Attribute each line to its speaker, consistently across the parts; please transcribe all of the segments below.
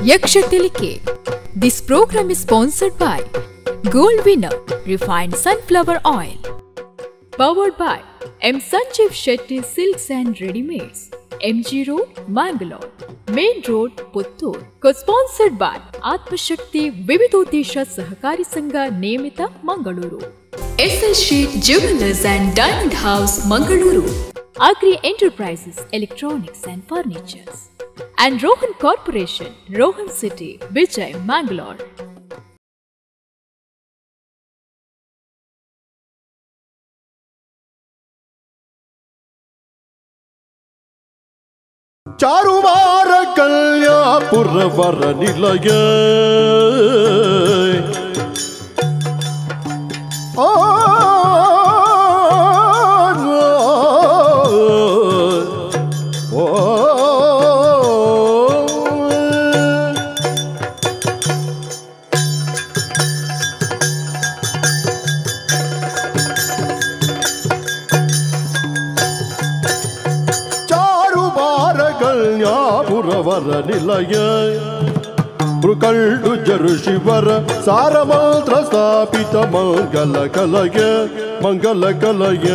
Speaker 1: Yaksha Tilike. This program is sponsored by Gold Winner Refined Sunflower Oil. Powered by M. Sanjeev Shetty Silks and Readymades, MG Road, Mangalore, Main Road, Puttur. Co-sponsored by Atmashakti Vividodesha Sahakari Sangha Niyamita, Mangaluru. SL Sheet Jewelers and Diamond House, Mangaluru. Agri Enterprises, Electronics and Furnitures. And Rohan Corporation, Rohan City, Vijay, Mangalore.
Speaker 2: Charuvara ಕಲ್ಯಾಪುರವರ ನಿಲಯ ಆ ಪುರವರ ನಿಲಯ ಮೃಕಂಡು ಜರುಷಿವರ ಸಾರಮಂತ್ರ ಸ್ಥಾಪಿತ ಮಂಗಲ ಕಲಯ ಮಂಗಲ ಕಲಯ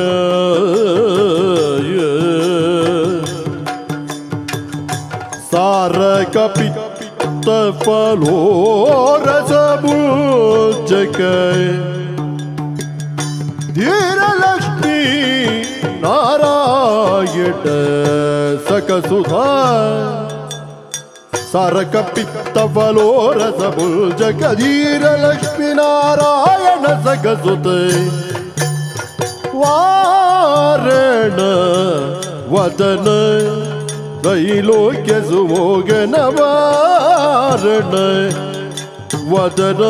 Speaker 2: ಸಾರ ಕಪಿತ ಫಲೋ ರಸಭುಜಕ ಧೀರಲಕ್ಷ್ಮೀ ನಾರಾಯಣ ಸಕಸುಧಾ ಸಾರಕ ಪಿತ್ತ ಫಲೋ ರಸಭುಜಕ ಧೀರಲಕ್ಷ್ಮೀ ನಾರಾಯಣ ಸಕಸುತೆ ವಾರಣ ವದನ ತ್ರೈಲೋಕ್ಯ ಸುಮೋಗನ ವಾರಣ ವದನ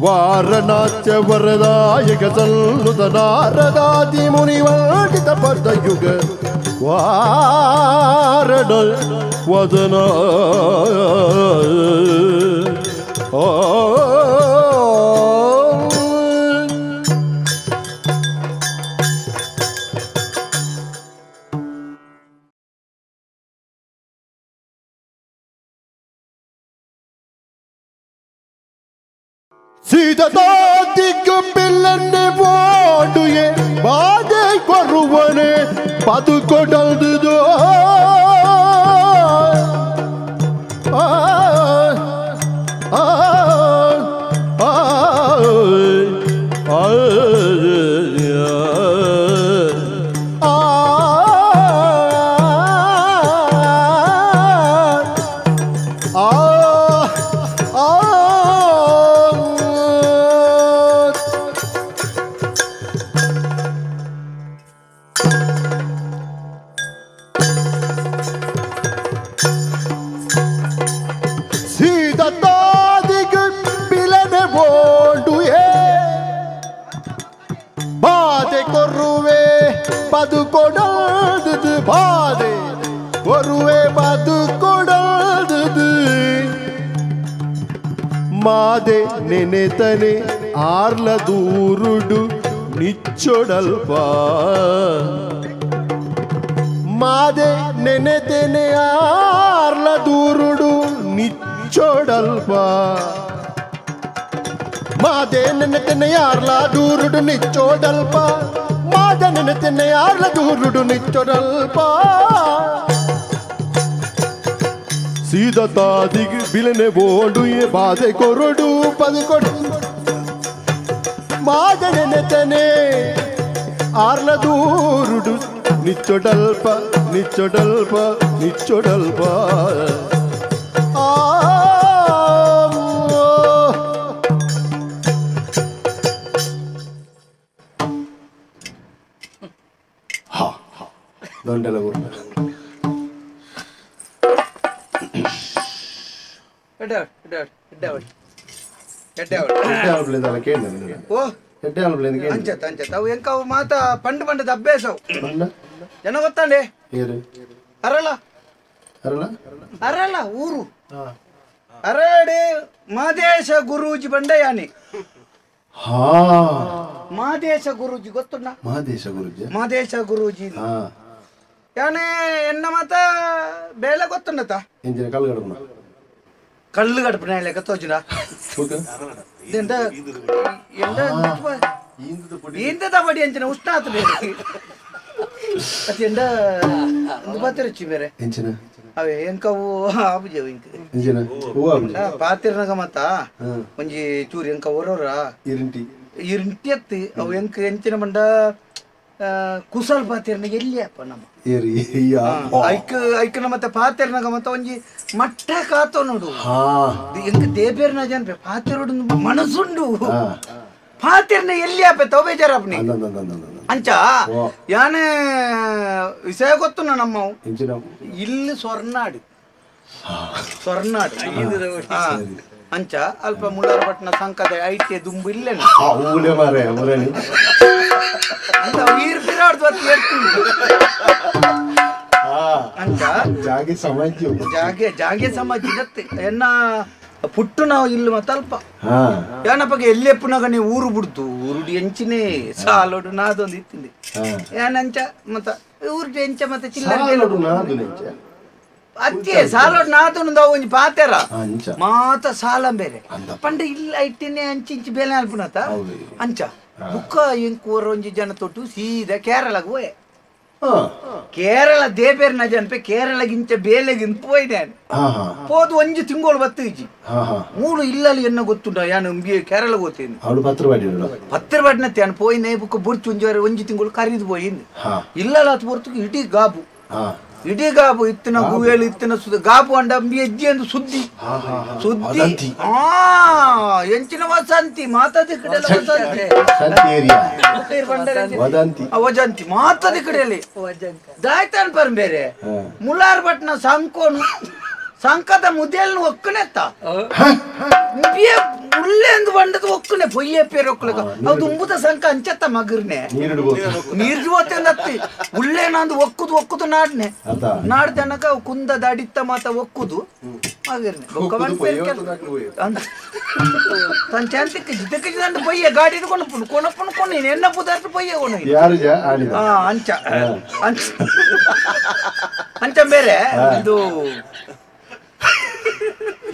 Speaker 2: ವಾರಣಾತ್ಯ ವರದಾಯಕ ಸಲ್ಲುತ ನಾರದಾದಿ ಮುನಿವಂಡಿತ ಪದಯುಗ ವಾರಣ ವದನ ಸೀತಾದಿಗ್ಗುಪಿಲ್ಲನ್ನೇ ಓಡುಯೆ ಬಾಧೆ ಕೊರುವನೆ ಬದುಕೊಡಲ್ದುದು ಆ ಆ ಆ ಆ ಬದುಕೊಡಲ್ದುದು ಬಾಧೆ ಕೊರುವೆ ಬದುಕೊಡಲ್ದುದು ಮಾದೆ ನೆನೆತನೆ ಆರ್ಲ ದೂರುಡು ನಿಚ್ಚೊಡಲ್ಪ ಮಾದೆ ನೆನೆತನೆ ಆರ್ಲ ದೂರುಡು ನಿಚ್ಚೊಡಲ್ಪ ಮಾದೆ ನೆನೆತನೆ ಆರ್ಲ ದೂರುಡು ನಿಚ್ಚೊಡಲ್ಪ ಮಾದನೆನೆತನೆ ಆರ್ಲ ದೂರುಡು ನಿಚ್ಚೊಡಲ್ಪ ಸೀದತಾದಿಗೆ ಬಿಲನೆ ಬೋಡು ಎ ಬಾಧೆ ಕೊರಡು ಪದುಕೊಡು ಮಾದನೆನೆತನೆ ಆರ್ಲ ದೂರುಡು ನಿಚ್ಚೊಡಲ್ಪ ನಿಚ್ಚೊಡಲ್ಪ ನಿಚ್ಚೊಡಲ್ಪ ಆ ದಂಡೆಲ್ಲ
Speaker 3: ಮಾತ ಪಂಡು ಪಂಡದ ಅಭ್ಯಾಸ ಜನ ಗೊತ್ತಾಂಡೆ ಅರಳ ಅರಳ ಊರು ಅರಡೆ ಮಾದೇಶ ಗುರೂಜಿ ಬಂಡಯಾನಿ. ಮಾದೇಶ ಗುರೂಜಿ ಗೊತ್ತುಂಡ? ಮಾದೇಶ ಗುರೂಜಿ, ಮಾದೇಶ ಗುರೂಜಿ. ಯಾನೆ ಎನ್ನ ಮಾತ ಬೇಲೆ ಗೊತ್ತುಂಡತ
Speaker 2: ಎಂಜಿನ ಕಲ್ಲು ಗಡಪನ
Speaker 3: ಕಲ್ಲು ಗಡಪನ ಲೆಕ್ಕ ತೋಜುನ ಎಂದ ಎಂದ ಈಂದದ ಬಡಿ ಅಂಚಿನ ಉಷ್ಣ ಆತು ಬೇರೆ ಅದು ಎಂದ ಒಂದು ಪಾತಿರಚ್ಚಿ ಬೇರೆ
Speaker 2: ಎಂಚಿನ
Speaker 3: ಅವೇ ಎಂಕವು ಆಬುಜವು ಇಂಕ
Speaker 2: ಎಂಚಿನ ಹೂವು ಆಬುಜ
Speaker 3: ಪಾತಿರ್ನಗ ಮತ್ತ ಒಂಜಿ ಚೂರು ಎಂಕ ಒರೋರ
Speaker 2: ಇರಿಂಟಿ
Speaker 3: ಇರಿಂಟಿ ಅತ್ತಿ ಅವು ಎಂಕ ಎಂಚಿನ ಮಂಡ ಕುಸಲ್ ಪಾತಿರ್ನ ಎಲ್ಲಿ ಅಪ್ಪ ನಮ್ಮ ಐಕ್ ಐಕ್ನ ಮತ್ತೆ ಪಾತಿರ್ನಗ ಮತ್ತೆ ಒಂಜಿ ಮಟ್ಟ ಕಾತೋ ನೋಡು ಎಂಕ ದೇಬೇರ್ನ ಜನ ಪಾತಿರೋಡು ಮನಸ್ಸುಂಡು ಪಾತಿರ್ನ ಎಲ್ಲಿ ಅಪ್ಪ ತೋ ಬೇಜಾರಪ್ಪನಿ ಅಂಚ ಯಾನೆ ವಿಷಯ ಗೊತ್ತು ನಮ್ಮವು ಇಲ್ಲಿ ಸ್ವರ್ಣಾಡು ಸ್ವರ್ಣಾಡು ಅಂಚ ಅಲ್ಪ ಮುಳ್ಳಾರಪಟ್ಟಣ ಸಂಕದ ಐತೆ ದುಂಬು ಇಲ್ಲೇನು ಅಂತ ವೀರ್ ಬಿರಾಡ್ದು ಅಂತ ಹೇಳ್ತೀನಿ ಅಂಚ
Speaker 2: ಜಾಗೆ ಸಮಾಜ
Speaker 3: ಜಾಗೆ ಜಾಗೆ ಸಮಾಜ ಇರತ್ತೆ ಎನ್ನ ಪುಟ್ಟು ನಾವು ಇಲ್ಲಿ ಮತ್ತೆ ಅಲ್ಪ ಏನಪ್ಪಗೆ ಎಲ್ಲೆಪ್ಪನಾಗ ನೀವು ಊರು ಬಿಡ್ತು ಊರುಡಿ ಎಂಚಿನೇ ಸಾಲೋಡು ನಾದೊಂದು ಇತ್ತಿಂದೆ ಏನಂಚ ಮತ್ತ ಊರುಡಿ ಎಂಚ ಮತ್ತೆ ಚಿಲ್ಲರೆ ಅತ್ತೆ ಸಾಲೋಡು ನಾದೊಂದು ಅವು ಒಂಜಿ ಪಾತೆರ ಮಾತ ಸಾಲ ಬೇರೆ ಪಂಡ ಇಲ್ಲ ಇಟ್ಟಿನೇ ಅಂಚಿ ಇಂಚಿ ಬೇಲೆ ಅಲ್ಪನತ ಅಂಚ ಬುಕ್ಕ ಎಂಕೂರ ಒಂಜಿ ಜನ ತೊಟ್ಟು ಸೀದಾ ಕೇರಳಕ್ಕೆ ಹೋಯೆ ಕೇರಳ ದೇಬೇರ್ನ ಜನಪೆ ಕೇರಳಗಿಂತ ಬೇಲೆಗಿಂತ ಪೋಯ್ದೆ ಪೋದು ಒಂಜಿ ತಿಂಗಳು ಬತ್ತು ಇಜ್ಜಿ ಮೂಡು ಇಲ್ಲಲ್ಲಿ ಎನ್ನ ಗೊತ್ತುಂಟ ಯಾನು ಕೇರಳ ಗೊತ್ತೇನು ಪತ್ರ ಬಾಡಿನತ್ತೆ ಯಾನು ಪೋಯ್ನೆ ಬುಕ್ಕ ಬುರ್ಚು ಒಂಜಿ ಒಂಜಿ ತಿಂಗಳು ಕರೀದು ಪೋಯಿಂದು ಇಲ್ಲಲ್ಲ ಅದು ಬರ್ತಕ್ಕೆ ಇಡೀ ಗಾಬು ಇಡೀ ಗಾಬು ಇತ್ತಿನ ಗುವೇಳು ಇತ್ತಿನ ಸುದ್ದಿ ಗಾಬು ಅಂಡ ಎಜ್ಜಿ ಅಂದು ಸುದ್ದಿ ಸುದ್ದಿ ಆ ಎಂಚಿನ ವಸಂತಿ ಮಾತಾದಿ ಕಡೆ ವಸಂತಿ ವಜಂತಿ ಮಾತಾದಿ ಕಡೆಯಲ್ಲಿ ದಾಯ್ತಾನ್ ಪರ್ ಬೇರೆ ಮುಲಾರ್ ಭಟ್ನ ಸಂಕೋನು ಸಂಕದ ಮುದೇಲ್ನು ಒಕ್ಕನೆತ್ತ ಉಳ್ಳೆಂದು ಬಂಡದ ಒಕ್ಕನೆ ಪೊಯ್ಯೆ ಪೇರು ಒಕ್ಕಲಕ ಅವು ತುಂಬುದ ಸಂಕ ಅಂಚತ್ತ ಮಗರ್ನೆ ನೀರು ಹೋತೆ ಉಳ್ಳೇನಂದು ಒಕ್ಕುದು ಒಕ್ಕುದು ನಾಡ್ನೆ ನಾಡ್ದನಕ ಕುಂದದ ಅಡಿತ್ತ ಮಾತ ಒಕ್ಕುದು ಮಗರ್ನೆ ತನ್ನ ಚಾಂತಿಕ್ ಜಿತಕ್ಕೆ ದಂಡ ಪೊಯ್ಯ ಗಾಡಿ ಕೊನಪುನು ಕೊನಪುನು ಕೊನೆ ಎನ್ನ ಪುದಾರ್ಥ ಪೊಯ್ಯ ಕೊನ ಅಂಚ ಅಂಚ ಅಂಚ ಬೇರೆ ಇದು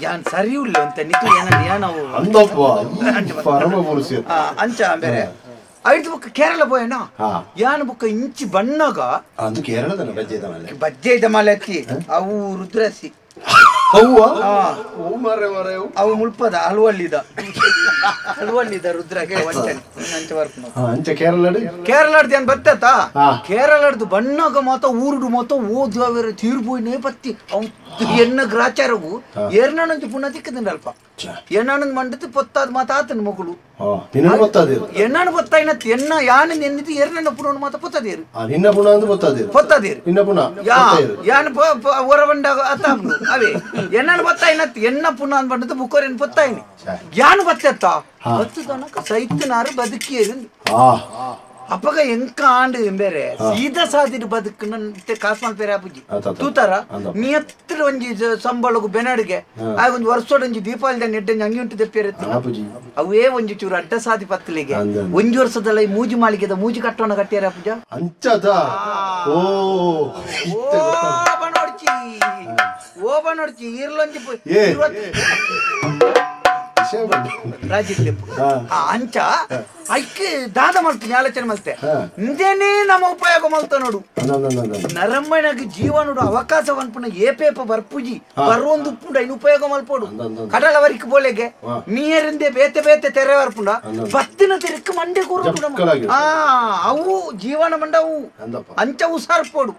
Speaker 3: ಯಾನ್ ಸರಿ ಉಳ್ಳು ಅಂತ ನಿಕ್ಕು ಏನವು ಅಂಚ ಬೇರೆ ಐದು ಬುಕ್ಕ ಕೇರಳ ಪೋಯನ ಯಾನ್ ಬುಕ್ಕ ಇಂಚಿ ಬಣ್ಣಗ ಬಜ್ಜೆ ಇದ್ದ ಮಾಲೆ ಅತ್ತಿ ಅವು ರುದ್ರಸಿ ಅವು ಮುಳ್ಪದ ಹಲ್ವಳ್ಳಿದ ಹಲ್ವಳ್ಳಿದ ರುದ್ರಕ್ಕೆ ಅಂಚ
Speaker 2: ಅಂಚ ಕೇರಳ
Speaker 3: ಕೇರಳದ ಏನ್ ಬತ್ತತ ಕೇರಳದ ಬಣ್ಣಗ ಮಾತ ಊರುಡು ಮಾತ ಓದುವ ತೀರ್ಪೋಯ್ನೇ ಬತ್ತಿ ಅವು ಎನ್ನ ಗ್ರಾಚಾರವು ಏರ್ನಂಜು ಪುನಃ ತಿಕ್ಕದಂಡ ಅಲ್ಪ ಎಣ್ಣನಂದ್ ಮಂಡತಿ ಪೊತ್ತಾದ ಮಾತ ಆತನ ಮಗಳು ಎಣ್ಣನ ಪೊತ್ತಾಯಿನ ಎಣ್ಣ ಯಾನ ಎನ್ನಿದ್ದು ಎರ್ನನ್ನ ಪುನಃ ಮಾತ ಪೊತ್ತದೇರು
Speaker 2: ನಿನ್ನ ಪುನಃ ಅಂದ್ರೆ ಪೊತ್ತಾದೇರು
Speaker 3: ಪೊತ್ತಾದೇರು
Speaker 2: ನಿನ್ನ ಪುನಃ
Speaker 3: ಯಾ ಯಾನ ಹೊರಬಂಡ ಅತ್ತಾಮ್ನು ಅವೇ ಎಣ್ಣನ ಪೊತ್ತಾಯಿನ ಎಣ್ಣ ಪುನಃ ಅಂದ್ ಬಂಡದ್ದು ಬುಕ್ಕೋರೇನು ಪೊತ್ತಾಯಿನಿ ಯಾನು ಬತ್ತೆತ್ತ ಬತ್ತದನಕ ಸೈತನಾರು ಬದುಕಿಯರು ಅಪ್ಪಗ ಎಂಕ ಆಂಡ್ ಬೇರೆ ಸೀದಾ ಸಾದಿನ ಬದುಕು ನನ್ನ ಕಾಸ್ಮಾಲ್ ಬೇರೆ ಅಪ್ಪುಜಿ ತೂತಾರ ನಿಯತ್ರ ಒಂಜಿ ಸಂಬಳಗು ಬೆನಡಿಗೆ ಆಗ ಒಂಜಿ ವರ್ಷೋಡ ಒಂಜಿ ದೀಪಾವಳಿ ನೆಡ್ಡೆ ಅಂಗಿ ಉಂಟು ದೆಪ್ಪೇರೆ ಅವೇ ಒಂಜಿ ಚೂರು ಅಡ್ಡ ಸಾದಿ ಪತ್ತಲಿಗೆ ಒಂಜಿ ವರ್ಷದಲ್ಲ ಈ ಮೂಜಿ ಮಾಳಿಗೆದ ಮೂಜಿ ಕಟ್ಟೋಣ ಕಟ್ಟಿಯಾರ ಅಪ್ಪುಜ
Speaker 2: ಅಂಚದ ಓ
Speaker 3: ಬನೋಡ್ಚಿ ಓ ಬನೋಡ್ಚಿ ಇರ್ಲೊಂಜಿ ಅಂಚ ಐಕ್ ದಾದ ಮಲ್ತೀನಿ ಆಲೋಚನೆ ಮಲ್ತೆ ಇಂದೇನೇ ನಮ್ಮ ಉಪಯೋಗ ಮಲ್ತ ನೋಡು ನರಮ್ಮನಗೆ ಜೀವನೋಡು ಅವಕಾಶ ಅನ್ಪುನ ಏಪೇಪ ಬರ್ಪುಜಿ ಬರ್ವೊಂದು ಉಪ್ಪುಂಡ ಇನ್ನು ಉಪಯೋಗ ಮಲ್ಪೋಡು ಕಡಲ ವರಿಕ್ ಬೋಲೆಗೆ ನೀರಿಂದೆ ಬೇತೆ ಬೇತೆ ತೆರೆ ಬರ್ಪುಂಡ ಬತ್ತಿನ ತೆರಕ್ಕೆ ಮಂಡೆ ಕೂರು ಆ ಅವು ಜೀವನ ಮಂಡ ಅವು ಅಂಚ ಉಸಾರ್ಪೋಡು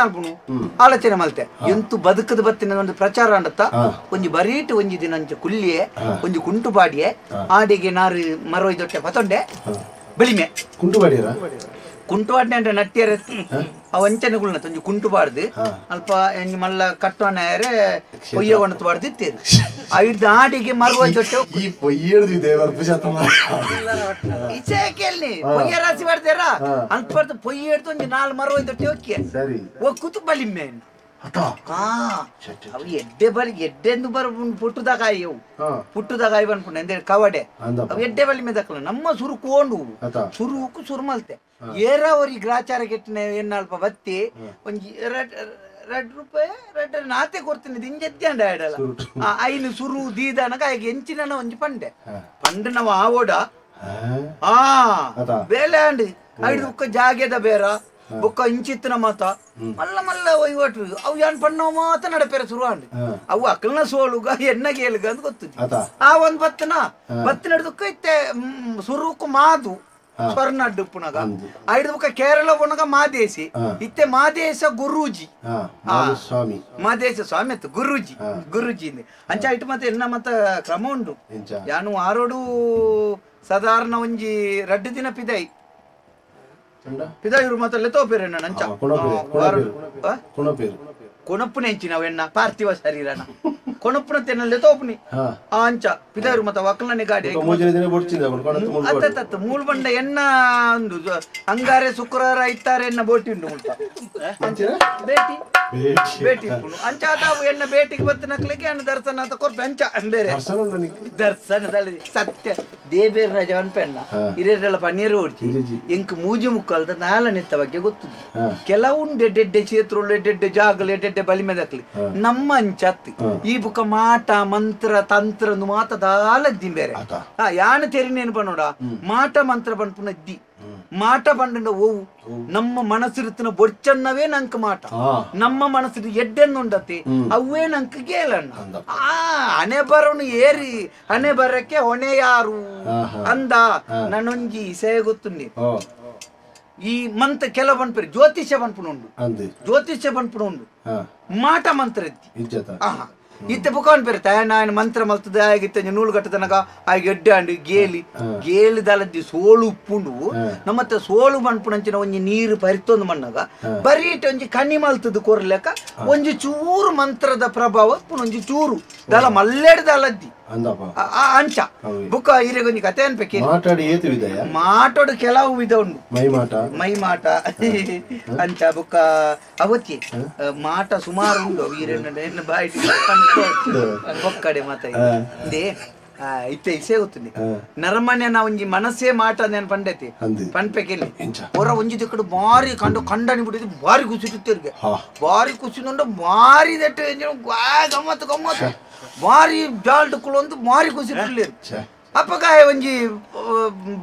Speaker 3: ಅನ್ಪುನು ಆಲೋಚನೆ ಮಲ್ತೆ ಎಂತು ಬದುಕದ ಬತ್ತಿನ ಒಂದು ಪ್ರಚಾರ ಅಂಡತ್ತ ಒಂಜಿ ಬರೀಟು ಒಂಜಿ ದಿನ ಅಂಚ ಕುಲ್ಲಿಯೇ ಒಂಜಿ ಕುಂಟು ಪಾಡಿಯೆ ಆಡಿಗೆ ನಾರು ಮರೋ ಇದೊಟ್ಟೆ ಪತೊಂಡೆ ಬೆಳಿಮೆ
Speaker 2: ಕುಂಟು ಪಾಡಿಯರ
Speaker 3: ಕುಂಟು ಪಾಡ್ನೆ ಅಂದ್ರೆ ನಟ್ಟಿಯರ ಅವ ಅಂಚನೆಗುಳ್ನ ಒಂಜಿ ಕುಂಟು ಪಾಡ್ದು ಅಲ್ಪ ಎಂಜಿ ಮಲ್ಲ ಕಟ್ಟೋಣೆಯರೆ ಪೊಯ್ಯ ಕೊಣತು ಪಾಡ್ದು ಇತ್ತೇರು ಐದು ಆಡಿಗೆ ಮರುವ ದೊಟ್ಟೆ
Speaker 2: ಈ ಪೊಯ್ಯಡ್ದು ದೇವರ
Speaker 3: ಇಚೆ ಕೇಳಿ ಪೊಯ್ಯ ರಾಸಿ ಮಾಡ್ತಾರ ಅಲ್ಪ ಪೊಯ್ಯ ಹಿಡ್ದು ಒಂಜಿ ನಾಲ್ ಮರುವ ದೊಟ್ಟೆ ಒಕ್ಕೆ
Speaker 2: ಸರಿ
Speaker 3: ಒಕ್ಕುತು ಬಲಿಮೆ ಅವು ಎಡ್ಡೆ ಬಲಿ ಎಡ್ಡೆಂದು ಬರ ಪುಟ್ಟುದಕಾಯಿ ಅವು ಪುಟ್ಟುದಕಾಯಿ ಬಂದ್ಪುಂಡು ಎಂದ್ರೆ ಕವಡೆ ಅವು ಎಡ್ಡೆ ಬಲಿ ಮೇಲೆ ದಕ್ಕಲ ನಮ್ಮ ಸುರು ಕೋಂಡು ಸುರುಕು ಸುರು ಮಲ್ತೆ ಏರ ಒರಿ ಗ್ರಾಚಾರ ಕೆಟ್ಟಿನ ಎನ್ನಲ್ಪ ಬತ್ತಿ ಒಂಜಿ 2 ರೂಪಾಯಿ 2 ನಾತೆ ಕೊಡ್ತೀನಿ ದಿಂಜೆದ್ಯಾಂಡ ಆಡಲ್ಲ ಐನು ಸುರು ದೀದನಗ ಆಯ್ಕೆ ಎಂಚಿನ ಒಂಜಿ ಪಂಡೆ ಪಂಡೆ ನಾವು ಆವೋಡ ಆ ಬೇಲೆ ಅಂಡ್ ಐದು ಬುಕ್ಕ ಜಾಗೆದ ಬೇರ ಬುಕ್ಕ ಇಂಚಿತ್ತಿನ ಮಾತ ಮಲ್ಲ ಮಲ್ಲ ಒಯ್ಯೋಟು ಅವು ಏನ್ ಪಣ್ಣವ ಮಾತ ನಡಪೇರ ಶುರು ಅಂಡ್ ಅವು ಅಕ್ಕಲ್ನ ಸೋಲುಗ ಎಣ್ಣ ಗೇಲುಗ ಅಂತ ಗೊತ್ತು ಆ ಒಂದ್ ಬತ್ತನ ಬತ್ತ ನಡ್ದಕ್ಕ ಇತ್ತೆ ಸುರುಕು ಮಾದು ಸ್ವರ್ಣ ಡುಪ್ಪುನಗ ಐದು ಬುಕ್ಕ ಕೇರಳ ಪುನಗ ಮಾದೇಶಿ ಇತ್ತೆ ಮಾದೇಶ ಗುರೂಜಿ
Speaker 2: ಸ್ವಾಮಿ
Speaker 3: ಮಾದೇಶ ಸ್ವಾಮಿ ಅತ್ತು ಗುರೂಜಿ ಗುರೂಜಿ ಅಂಚ ಇಟ್ಟು ಮತ್ತೆ ಎನ್ನ ಮತ್ತ ಕ್ರಮ ಉಂಡು ಯಾನು ಆರೋಡು ಸಾಧಾರಣ ಒಂಜಿ 2 ದಿನ ಪಿದೈ ಪಿದಾಯಿರು ಮಾತ್ರ ಲೆತೋಪೇರು ಎಣ್ಣ ಅಂಚ ಕೊಣಪ್ಪುನ ಎಂಚಿನ ಎಣ್ಣ ಪಾರ್ಥಿವ ಶರೀರನ ಕೊಣಪ್ಪುನ ತೆನ್ನ ಲೆತೋಪುನಿ ಆ ಅಂಚ ಪಿದಾಯಿರು ಮತ್ತ ಒಕ್ಕಲನೆ ಗಾಡಿ ಅತ್ತ ಮೂಲು ಬಂಡ ಎಣ್ಣ ಒಂದು ಅಂಗಾರೆ ಶುಕ್ರವಾರ ಇತ್ತಾರೆ ಎಣ್ಣ ಬೋಟಿ ಉಂಡು ಮುಲ್ಪ ಬೇಟಿ ಬೇಟಿ ಅಂಚ ತಾವು ಎಣ್ಣ ಬೇಟಿಗೆ ಬತ್ತ ನಕ್ಲಿಕ್ಕೆ ಅಣ್ಣ ದರ್ಶನ ಅಂತ ಕೊರ್ಪೆ ಅಂಚ ಬೇರೆ ದರ್ಶನದಲ್ಲಿ ಸತ್ಯ ದೇಬೇರ್ ರಜ ಅನ್ಪೆಣ್ಣ ಹಿರಿಯರೆಲ್ಲ ಪನ್ನೀರು ಓಡ್ಚಿ ಎಂಕ್ ಮೂಜಿ ಮುಕ್ಕಲ್ದ ನಾಲನೆತ್ತ ಬಗ್ಗೆ ಗೊತ್ತು ಕೆಲವುಂಡು ಎಡ್ಡೆಡ್ಡೆ ಕ್ಷೇತ್ರಗಳು ಎಡ್ಡೆಡ್ಡೆ ಜಾಗಲು ಎಡ್ಡೆಡ್ಡೆ ಬಲಿಮೆದಕ್ಲಿ ನಮ್ಮ ಅಂಚತ್ತಿ ಈ ಬುಕ್ಕ ಮಾಟ ಮಂತ್ರ ತಂತ್ರ ಮಾತ ದಾಲದ್ದಿ ಬೇರೆ ಯಾನು ತೆರಿನೇನು ಪನ್ನೋಡ ಮಾಟ ಮಂತ್ರ ಪನ್ಪುನ ಇದ್ದಿ ಮಾಟ ಪಂಡ ಓವು ನಮ್ಮ ಮನಸ್ಸಿರುತ್ತಿನ ಬೊಡ್ಚನ್ನವೇ ನಂಕ್ ಮಾಟ ನಮ್ಮ ಮನಸ್ಸಿನ ಎಡ್ಡೆನ್ನುಂಡತಿ ಅವೇ ನಂಕ್ ಗೇಲಣ್ಣ ಆ ಹಣೆ ಬರೋನು ಏರಿ ಹಣೆ ಬರಕ್ಕೆ ಹೊಣೆ ಯಾರು ಅಂದ ನನ್ನೊಂಜಿ ಇಸೆ ಗೊತ್ತುಂಡಿ ಈ ಮಂತ್ರ ಕೆಲವು ಪನ್ಪೇರು ಜ್ಯೋತಿಷ್ಯ ಪನ್ಪುನ ಉಂಡು ಜ್ಯೋತಿಷ್ಯ ಪನ್ಪುನ ಉಂಡು ಮಾಟ ಮಂತ್ರ ಇದ್ದಿ ಆಹಾ ಇತ್ತೆ ಬುಕ್ಕ ಪೇರು ತಾಯ ಮಂತ್ರ ಮಲ್ತದ ಆಗಿತ್ತೆ ನೂಲು ಕಟ್ಟದನಗ ಆ ಎಡ್ಡೆ ಅಂಡು ಗೇಲಿ ಗೇಲಿ ದಲದ್ದಿ ಸೋಳು ಉಪ್ಪುಂಡು ನಮ್ಮತ್ತೆ ಸೋಳು ಮನ್ಪುನಂಚಿನ ಒಂಜಿ ನೀರು ಪರಿತೊಂದು ಮಣ್ಣಾಗ ಬರೀಟ ಒಂಜಿ ಕಣ್ಣಿ ಮಲ್ತದ ಕೊರ್ಲೆಕ್ಕ ಒಂಜಿ ಚೂರು ಮಂತ್ರದ ಪ್ರಭಾವ ಒಂಜಿ ಚೂರು ದಲ ಮಲ್ಲೆಡ್ ದಲದ್ದಿ ಅಂಚ ಬುಕ್ಕ ಹಿರಿಯ ಒಂಜಿ ಕತೆ ಅನ್ಬೇಕೆ ಮಾಟೋಡು ಕೆಲವು ವಿಧ ಉಂಡು ಮೈಮಾಟ ಅಂಚ ಬುಕ್ಕ ಅವತ್ತಿ ಮಾಟ ಸುಮಾರು ಉಂಡು ವೀರಣ್ಣ ಬಾಯಿ ಬೊಕ್ಕಡೆ ಮಾತ ಇತ್ತೆ ಇಸೆ ಗೊತ್ತುಂಡಿ ನರಮನೆ ನಾ ಒಂಜಿ ಮನಸ್ಸೇ ಮಾಟ నేను ಪಂಡೈತಿ ಪನ್ಪೆಕೆಲ್ಲಿ ಹೊರ ಒಂಜಿ ದಿಕ್ಕಡು ಭಾರಿ ಕಂಡು ಕಂಡನಿ ಬಿಟ್ಟಿದ್ದು ಭಾರಿ ಖುಷಿ ತಿರ್ಗೆ ಭಾರಿ ಖುಷಿ ನೋಡ ಭಾರಿ ದಟ್ಟು ಗಮ್ಮತ್ತು ಗಮ್ಮತ್ತು ಭಾರಿ ಜಾಲ್ಡ್ ಕುಳೊಂದು ಭಾರಿ ಖುಷಿ ಬಿಡ್ಲಿರು ಅಪ್ಪಕಾಯ ಒಂಜಿ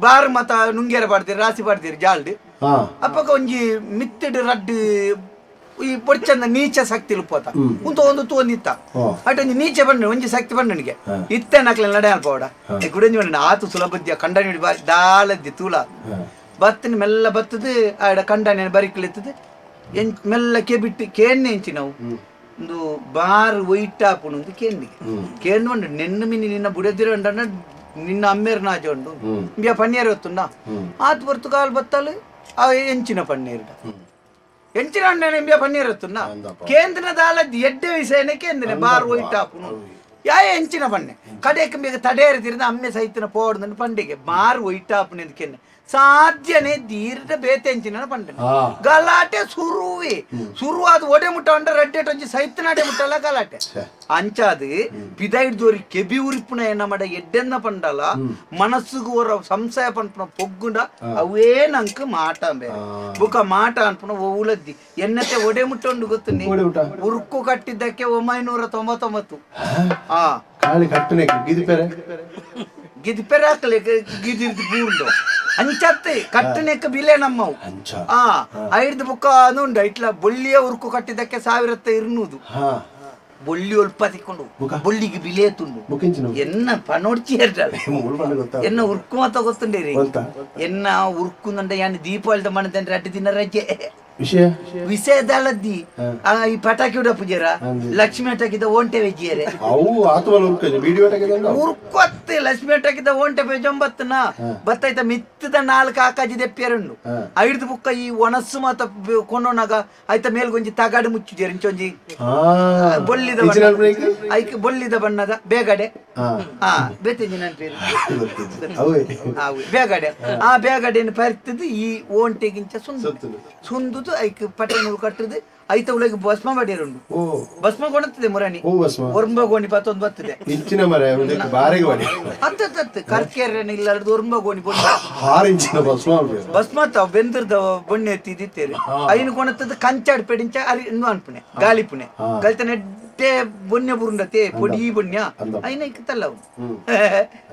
Speaker 3: ಬಾರ್ ಮತ ನುಂಗೇರ ಪಾಡ್ತೀರಿ ರಾಸಿ ಪಾಡ್ತೀರಿ ಜಾಲ್ಡ್ ಅಪ್ಪಕ ಒಂಜಿ ಮಿತ್ತಿಡ್ ರಡ್ಡು ಈ ಪೊಡ್ಚಂದ ನೀಚ ಶಕ್ತಿ ಪೋತ ಉಂತ ಒಂದು ತೋಂದಿತ್ತ ಅಟ್ ಒಂಜಿ ನೀಚೆ ಬಣ್ಣ ಒಂಜಿ ಶಕ್ತಿ ಬಣ್ಣನಿಗೆ ಇತ್ತೆ ನಕ್ಲೆ ನಡೆ ಅಲ್ಪೋಡ ಗುಡಂಜಿ ಬಣ್ಣ ಆತು ಸುಲಭದ್ಯ ಕಂಡನಿ ಬಾರಿ ದಾಳದ್ದಿ ತೂಲ ಬತ್ತಿನ ಮೆಲ್ಲ ಬತ್ತದು ಆಡ ಕಂಡನಿ ಬರಿಕ್ಲೆತ್ತದು ಎಂಚ್ ಮೆಲ್ಲ ಕೆಬಿಟ್ಟು ಕೇಣ್ಣೆ ಎಂಚಿ ನಾವು ಒಂದು ಬಾರ್ ವೈಟ್ ಆಪುಣು ಒಂದು ಕೇಂದಿಗೆ ಕೇಂದ್ರ ಉಂಡು ನೆನ್ನು ಮಿನಿ ನಿನ್ನ ಬುಡದಿರ ಉಂಡಣ್ಣ ನಿನ್ನ ಅಮ್ಮೇರು ನಾಜ ಉಂಡು ಇಂಬಿಯ ಪನ್ನೀರ್ ಹೊತ್ತುಂಡ ಆತು ಹೊರ್ತು ಕಾಲು ಬತ್ತಲು ಆ ಎಂಚಿನ ಪನ್ನೀರ್ ಎಂಚಿನ ಅಣ್ಣನ ಇಂಬಿಯ ಪನ್ನೀರ್ ಹೊತ್ತುಂಡ ಕೇಂದ್ರನ ದಾಲದ್ದು ಎಡ್ಡೆ ವಿಷಯನೇ ಕೇಂದ್ರ ಬಾರ್ ವೈಟ್ ಆಪುಣು ಯಾ ಎಂಚಿನ ಪಣ್ಣೆ ಕಡೆಗೆ ಬೇಗ ತಡೆಯರ್ತಿರ್ದ ಅಮ್ಮೆ ಸಹಿತನ ಪೋಡ್ದಂಡು ಪಂಡಿಗೆ ಬಾರ್ ವೈಟ್ ಆಪುಣು ಕೆನ್ನೆ ಸಾಧ್ಯನೇ ದೀರ್ಘ ಬೇತೆಂಚಿನ ಪಂಡ ಗಲಾಟೆ ಸುರುವೆ ಸುರು ಅದು ಒಡೆ ಮುಟ್ಟ ಉಂಡ ರಡ್ಡೆ ಒಂಜಿ ಸೈತನಾಡೆ ಮುಟ್ಟಲ್ಲ ಗಲಾಟೆ ಅಂಚಾದು ಪಿದೈಡ್ದೋರಿ ಕೆಬಿ ಉರಿಪುನ ಏನ ಮಾಡ ಎಡ್ಡೆನ್ನ ಪಂಡಲ ಮನಸ್ಸುಗು ಹೊರ ಸಂಶಯ ಪನ್ಪುನ ಪೊಗ್ಗುಂಡ ಅವೇ ನಂಕ್ ಮಾಟ ಬೇರೆ ಬುಕ ಮಾಟ ಅನ್ಪುನ ಓಲದ್ದಿ ಎನ್ನತೆ ಒಡೆ ಮುಟ್ಟ ಉಂಡು ಗೊತ್ತು ಉರ್ಕು ಕಟ್ಟಿದ್ದಕ್ಕೆ 999 ಆ ಗಿದಿಪೆರೆ ಹಾಕಲಿ ಗಿದಿ ಬೂರ್ದು ಅಂಚತ್ತೆ ಕಟ್ಟನೆಕ್ಕ ಬಿಲೆ ನಮ್ಮವು ಆ ಐದು ಬುಕ್ಕ ಉಂಡು ಇಟ್ಲ ಬೊಳ್ಳಿಯ ಉರುಕು ಕಟ್ಟಿದ್ದಕ್ಕೆ 1200 ಬೊಳ್ಳಿ ಒಲ್ಪ ತಿಕ್ಕೊಂಡು ಬೊಳ್ಳಿಗೆ ಬಿಲೆ ತುಂಡು ಎನ್ನ ಪನೋಡ್ಚಿ ಎನ್ನ ಉರ್ಕು ಮಾತ ಗೊತ್ತುಂಡೇರಿ ಎನ್ನ ಉರ್ಕುಂದಂಡ ಯಾನ್ ದೀಪಾವಳಿದ ಮಣದಂಡ್ರೆ 8 ದಿನ ರಜೆ ವಿಷಯದಲ್ಲದ್ದಿ ಈ ಪಟಾಕಿ ಉಡಪುಜರ ಲಕ್ಷ್ಮಿ ಅಟಕಿದ ಓಂಟೆ ವೆಜ್ಜಿಯರೆ ಉರ್ಕೊತ್ತೆ ಲಕ್ಷ್ಮಿ ಅಟಕಿದ ಓಂಟೆ ಬೆಜೊಂಬತ್ತನ ಬತ್ತೈತ ಮಿತ್ತದ 4 ಆಕಾಜಿ ದೆಪ್ಪಿಯರುಂಡು ಐದು ಬುಕ್ಕ ಈ ಒಣಸು ಮಾತ ಕೊಂಡೋನಾಗ ಆಯ್ತ ಮೇಲ್ಗೊಂಜಿ ತಗಾಡು ಮುಚ್ಚುಜೇರು ಇಂಚೊಂಜಿ ಬೊಳ್ಳಿದ ಐಕ್ ಬೊಳ್ಳಿದ ಬಣ್ಣದ ಬೇಗಡೆ ಬೇತೆ ನೆನಪೇರು ಬೇಗಡೆ ಆ ಬೇಗಡೆಯನ್ನು ಪರಿತದ್ದು ಈ ಓಂಟೆಗಿಂತ ಸುಂದು ಸುಂದುದು ಐಕ್ ಪಟ್ಟೆ ಕಟ್ಟದು ಐತ ಉಳಗೆ ಭಸ್ಮ ಮಾಡಿರುಂಡು ಭಸ್ಮ ಕೊಡುತ್ತದೆ ಮುರಾಣಿ ಒರ್ಂಬ ಗೋಣಿ ಪತ್ತೊಂದು ಬರ್ತದೆ
Speaker 2: ಇಂಚಿನ ಮರ ಬಾರಿಗೆ ಮಾಡಿ
Speaker 3: ಹತ್ತು ಕರ್ಕೆರೆ ಇಲ್ಲ ಒರ್ಂಬ ಗೋಣಿ ಬೊಣ್ಣ
Speaker 2: ಇಂಚಿನ ಭಸ್ಮ
Speaker 3: ಭಸ್ಮ ತಾವು ಬೆಂದ್ರದ ಬೊಣ್ಣೆ ಎತ್ತಿದ್ದೇವೆ ಐನು ಕೊಣತ್ತದ ಕಂಚಾಡ್ ಪೆಡಿಂಚ ಅರಿ ಇನ್ನು ಅನ್ಪುಣೆ ಗಾಳಿ ಪುಣೆ ಗಲ್ತ ನೆಡ್ಡೆ ಬೊನ್ನೆ ಬುರುಂಡತೆ ಪೊಡಿ ಬೊಣ್ಣ ಐನ ತಲ್ಲವು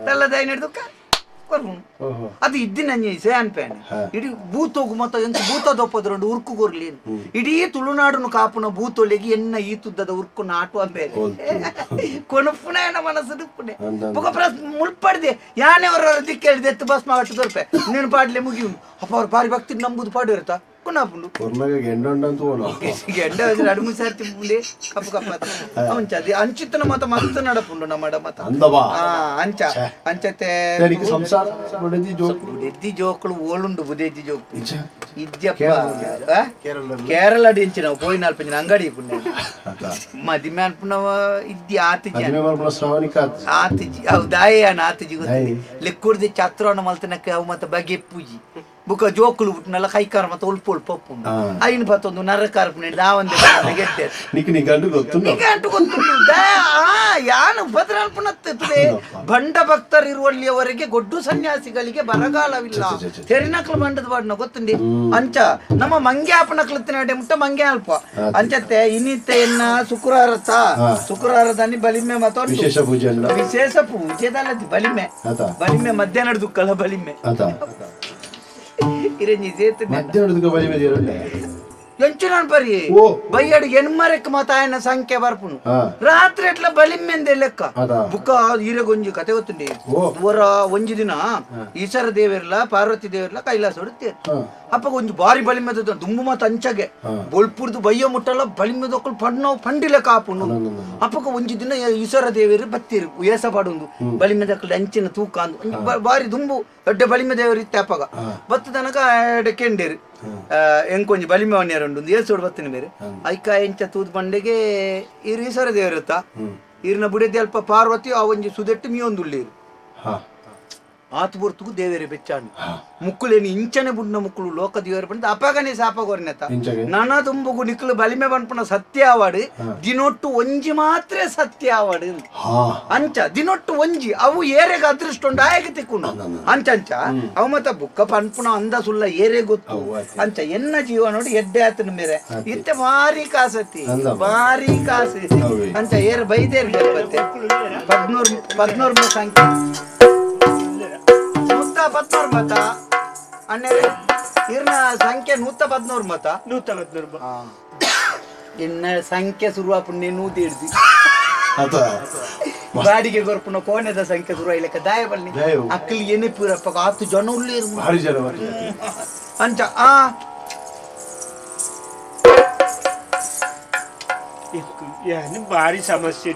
Speaker 3: ತಲ್ಲದ ಐನ ಹಿಡಿದು ಅದು ಇದ್ದಿನ ಸೇ ಅನ್ಪೇನೆ ಇಡೀ ಭೂತೋಗು ಮತ್ತ ಎಂತ ಭೂತ ದೊಪ್ಪದ್ರಂಡು ಉರ್ಕು ಕೊರ್ಲಿ ಇಡೀ ತುಳುನಾಡುನು ಕಾಪುನ ಭೂತೊಲೆಗೆ ಎನ್ನ ಈ ತುದ್ದದ ಉರ್ಕು ನಾಟು ಅಂಬೇಲೆ ಕೊಣಪುನ ಎನ್ನ ಮನಸ್ಸು ಪುಣೆ ಬೊಕ ಪ್ರಸ್ ಮುಳ್ಪಡ್ದೆ ಯಾನೆ ಅವರ ದಿಕ್ಕೇಳಿದೆ ಎತ್ತು ಬಸ್ ಮಾಟ್ಟು ದೊರ್ಪೆ ನೀನು ಪಾಡ್ಲೆ ಮುಗಿಯು ಅಪ್ಪ ಅವ್ರು ಬಾರಿ ಭಕ್ತಿ ನಂಬುದು ಪಾಡು ಇರ್ತಾ ಕುನಾಪುಂಡು ಗೆಂಡ ಅಡುಮು ಸರ್ತಿ ಮುಂದೆ ಕಪ್ಪು ಕಪ್ಪ ಅಂಚ ಅದು ಅಂಚಿತ್ತನ ಮತ ಮಸ್ತ್ ನಡಪುಂಡು ನಮ್ಮ ಮತ ಅಂಚ ಅಂಚತೆ ಬುಡೆದ್ದಿ ಜೋಕುಳು ಓಳುಂಡು ಬುದೆದ್ದಿ ಜೋಕು ಇದ್ಯಪ್ಪ ಕೇರಳ ಡಿಂಚಿ ನಾವು ಪೋಯಿ ನಾಲ್ಪಂಜಿನ ಅಂಗಡಿ ಪುಣ್ಯ ಮದಿಮೆ ಅನ್ಪುನವ ಇದ್ದಿ ಆತಿಜಿ ಆತಿಜಿ ಅವು ದಾಯ ಆತಿಜಿ ಗೊತ್ತಿದೆ ಲೆಕ್ಕುಡ್ದಿ ಛತ್ರವನ್ನು ಮಲ್ತನಕ್ಕೆ ಅವು ಮತ್ತೆ ಬಗೆ ಪೂಜಿ ಬುಕ್ಕ ಜೋಕುಲು ಬಿಟ್ಟನಲ್ಲ ಕೈಕಾರ ಮತ್ತೆ ಉಲ್ಪು ಉಲ್ಪು ಉಪ್ಪುಂಡು ಐನು ಪತ್ತೊಂದು ನರಕಾರ ದಾವಂದೆ ನಿಗಂಟು ಗೊತ್ತುಂಟು ಯಾನು ಉಪದ್ರ ಅನ್ಪುನತ್ತೆ ಬಂಡ ಭಕ್ತರಿರುವಲ್ಲಿಯವರೆಗೆ ಗೊಡ್ಡು ಸನ್ಯಾಸಿಗಳಿಗೆ ಬರಗಾಲವಿಲ್ಲ ತೆರಿನಕ್ಲು ಬಂಡದ ಬಾಡ್ನ ಗೊತ್ತುಂಡಿ ಅಂಚ ನಮ್ಮ ಮಂಗ್ಯಾಪನಕ್ಲತ್ತಿನ ಮುಟ್ಟ ಮಂಗ್ಯ ಅಲ್ಪ ಅಂಚತ್ತೆ ಇನ್ನಿತ್ತೆ ಎನ್ನ ಶುಕ್ರವಾರತ್ತ ಶುಕ್ರವಾರದಲ್ಲಿ ಬಲಿಮೆ ಮತ್ತ
Speaker 2: ವಿಶೇಷ ಪೂಜೆ
Speaker 3: ವಿಶೇಷ ಪೂಜೆದಲ್ಲ ಬಲಿಮೆ ಬಲಿಮೆ ಮಧ್ಯಾಹ್ನ ದುಕ್ಕಲ್ಲ ಬಲಿಮೆ ಎಂಚು ಬರಿ ಬೈಯಾಡು ಎನ್ಮರಕ್ಕೆ ಮಾತ ఆయన ಸಂಖ್ಯೆ ಬರ್ಪುನು ರಾತ್ರಿ ಎಟ್ಲ ಬಲಿಮ್ಮೆಂದೆ ಲೆಕ್ಕ ಬುಕ್ಕ ಈರೆಗೊಂಜಿ ಕತೆ ಗೊತ್ತುಂಡಿ ಅವರ ಒಂಜಿ ದಿನ ಈಶ್ವರ ದೇವಿರ್ಲ ಪಾರ್ವತಿ ದೇವಿರ್ಲ ಕೈಲಾಸ ಹೊಡುತ್ತೇರು ಅಪ್ಪ ಒಂಜಿ ಬಾರಿ ಬಲಿಮೆದ ದುಂಬು ಮಾತ ಅಂಚಗೆ ಬೊಲ್ಪುರ್ದು ಬಯ್ಯ ಮುಟ್ಟಲ್ಲ ಬಲಿಮೆದೊಕ್ಕಳು ಪಣ್ಣು ಪಂಡಿ ಲೆಕ್ಕ ಆಪುನು ಅಪ್ಪಕ ಒಂಜಿ ದಿನ ಈಶ್ವರ ದೇವಿರು ಬತ್ತೀರು ಏಸ ಪಾಡುಂದು ಬಲಿಮೆದಕ್ಕಳು ಅಂಚಿನ ತೂಕ ಅಂದು ಬಾರಿ ದುಂಬು ದೊಡ್ಡ ಬಲಿಮೆ ದೇವರು ಇತ್ತೆ ಅಪ್ಪಗ ಬತ್ತು ತನಕ ಕೆಂಡೇರು ಎಂಕೊಂಜಿ ಬಲಿಮೆ ಒನ್ಯಾರುಂಡು ಏಸೋಡು ಬತ್ತಿನ ಬೇರೆ ಐಕ ಎಂಚ ತೂದು ಬಂಡೆಗೆ ಈರು ಈಶ್ವರ ದೇವರುತ್ತ ಈರಿನ ಬುಡೆದಿ ಅಲ್ಪ ಪಾರ್ವತಿ ಆ ಒಂಜಿ ಸುದೆಟ್ಟು ಮೀಯೊಂದುಳ್ಳೀರು ಆತು ಬೊರ್ತುಗು ದೇವೇರೆ ಬೆಚ್ಚಾಣು ಮುಕ್ಕುಲೇನು ಇಂಚನೆ ಬುಡ್ನ ಮುಕ್ಕುಲು ಲೋಕ ದೇವರು ಬಂದು ಅಪಗನೆ ಸಾಪಗೋರ್ನೆತ ನನ ತುಂಬುಗು ನಿಕ್ಕಲು ಬಲಿಮೆ ಬನ್ಪುನ ಸತ್ಯ ಆವಾಡು ದಿನೊಟ್ಟು ಒಂಜಿ ಮಾತ್ರ ಸತ್ಯ ಆವಾಡು ಅಂಚ ದಿನೊಟ್ಟು ಒಂಜಿ ಅವು ಏರೆಗ ಅದೃಷ್ಟ ಉಂಡು ಆಯಗೆ ತಿಕ್ಕೊಂಡು ಅಂಚ ಅಂಚ ಅವು ಮತ್ತ ಬುಕ್ಕ ಪನ್ಪುನ ಅಂದ ಸುಲ್ಲ ಏರೆ ಗೊತ್ತು ಅಂಚ ಎನ್ನ ಜೀವ ನೋಡಿ ಎಡ್ಡೆ ಆತನ ಮೇರೆ ಇತ್ತೆ ಭಾರಿ ಕಾಸತಿ ಭಾರಿ ಕಾಸು ಅಂಚ ಏರ್ ಬೈದೇರ್ ಬತ್ತೆ 14 ಸಂಖ್ಯೆ 114 ಮತ ಅಣ್ಣರೇ ಇರ್ನ ಸಂಖ್ಯೆ 114 ಮತ
Speaker 4: 114
Speaker 3: ಇನ್ನ ಸಂಖ್ಯೆ ಶುರುವಾಪುಣ್ಯ ನೂತಿ ಹಿಡ್ದು ಬಾಡಿಗೆ ಗೊರ್ಪುನ ಕೋಣೆದ ಸಂಖ್ಯೆ ಶುರು ಇಲ್ಲಕ್ಕ ದಾಯ ಬಲ್ಲಿ ಅಕ್ಕಲಿ ಎನಿಪುರಪ್ಪ ಆತು ಜನ ಉಳ್ಳೇರು ಅಂಚ ಆ
Speaker 4: ಭಾರಿ ಸಮಸ್ಯೆ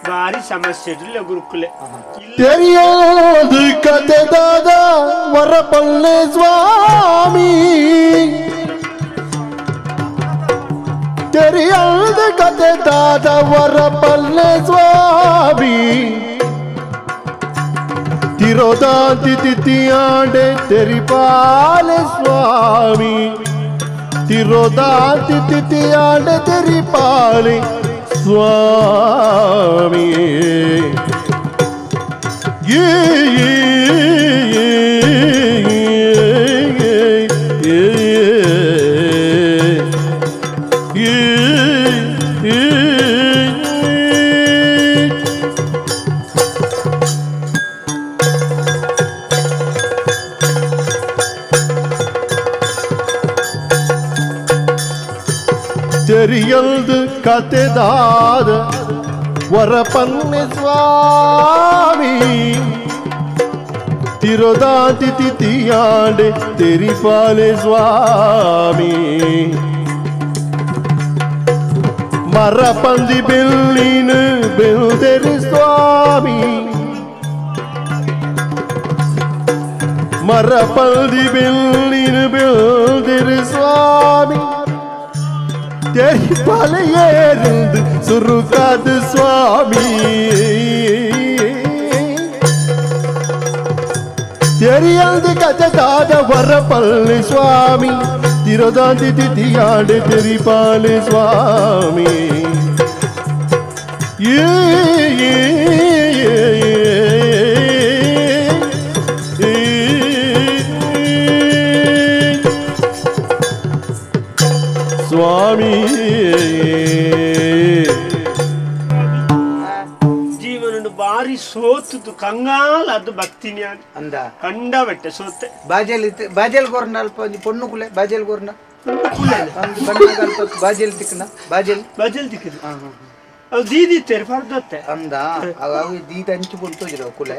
Speaker 4: ಭಾರಿ ಸಮಸ್ಯೆ ಗುರುಕುಲೆ
Speaker 2: தெரியாது கதைதாத வரப்பள்ளி சுவாமி தெரியாது கதைதாத வரப்பள்ளி சுவாமி ತಿರೋದಾಂತಿ ತಿಥಿಯಾಂಡೆ ತೆರಿಪಾಲೆ ಸ್ವಾಮಿ ತಿರೋದಾಂತಿ ತಿಥಿಯಾಂಡೆ ತೆರಿಪಾಲೆ ಸ್ವಾಮಿ தெரியல்து கதைதாத வரப்பன்னி சுவாமி ತಿರೋದಾಂತಿ ತಿಥಿಯಾಂಡೆ ತೆರಿಪಾಲೆ ಸ್ವಾಮಿ ಮರಪಂದಿ ಬೆಲ್ಲಿನ ಬೆಲ್ದೆರಿ ಸ್ವಾಮಿ ಮರಪಂದಿ ಬೆಲ್ಲಿನ ಬೆಲ್ದೆರಿ ಸ್ವಾಮಿ தெரிப்பாலையேருந்து சுருக்காது சுவாமி தெரியாது கஜதாத வர பள்ளி சுவாமி తిరదాంతి తిథియాడు తెరిపాలి స్వామి ఏ స్వామి
Speaker 4: ಜೀವನ ಬಾರಿ ಸೋತುದು ಕಂಗಾಲ ಅದು ಭಕ್ತಿನಿ
Speaker 3: ಅಂದ
Speaker 4: ಕಂಡ ಬೆಟ್ಟ ಸೋತೆ
Speaker 3: ಬಾಜಲ್ ಬಾಜಲ್ ಕೋರ್ನ ಅಲ್ಪ ಒಂಜಿ ಪೊಣ್ಣು ಕುಲೆ ಬಾಜಲ್ ಕೋರ್ನ ಬಾಜಲ್ ತಿಕ್ಕನ ಬಾಜಲ್
Speaker 4: ಬಾಜಲ್ ತಿಕ್ಕದು ಅವು ದೀದಿ ಇತ್ತೇರಿ ಫರ್ದೊತ್ತೆ
Speaker 3: ಅಂದ ಅವು ದೀದ ಅಂಚು ಪೊಂತೋಜಿರ ಕುಲೆ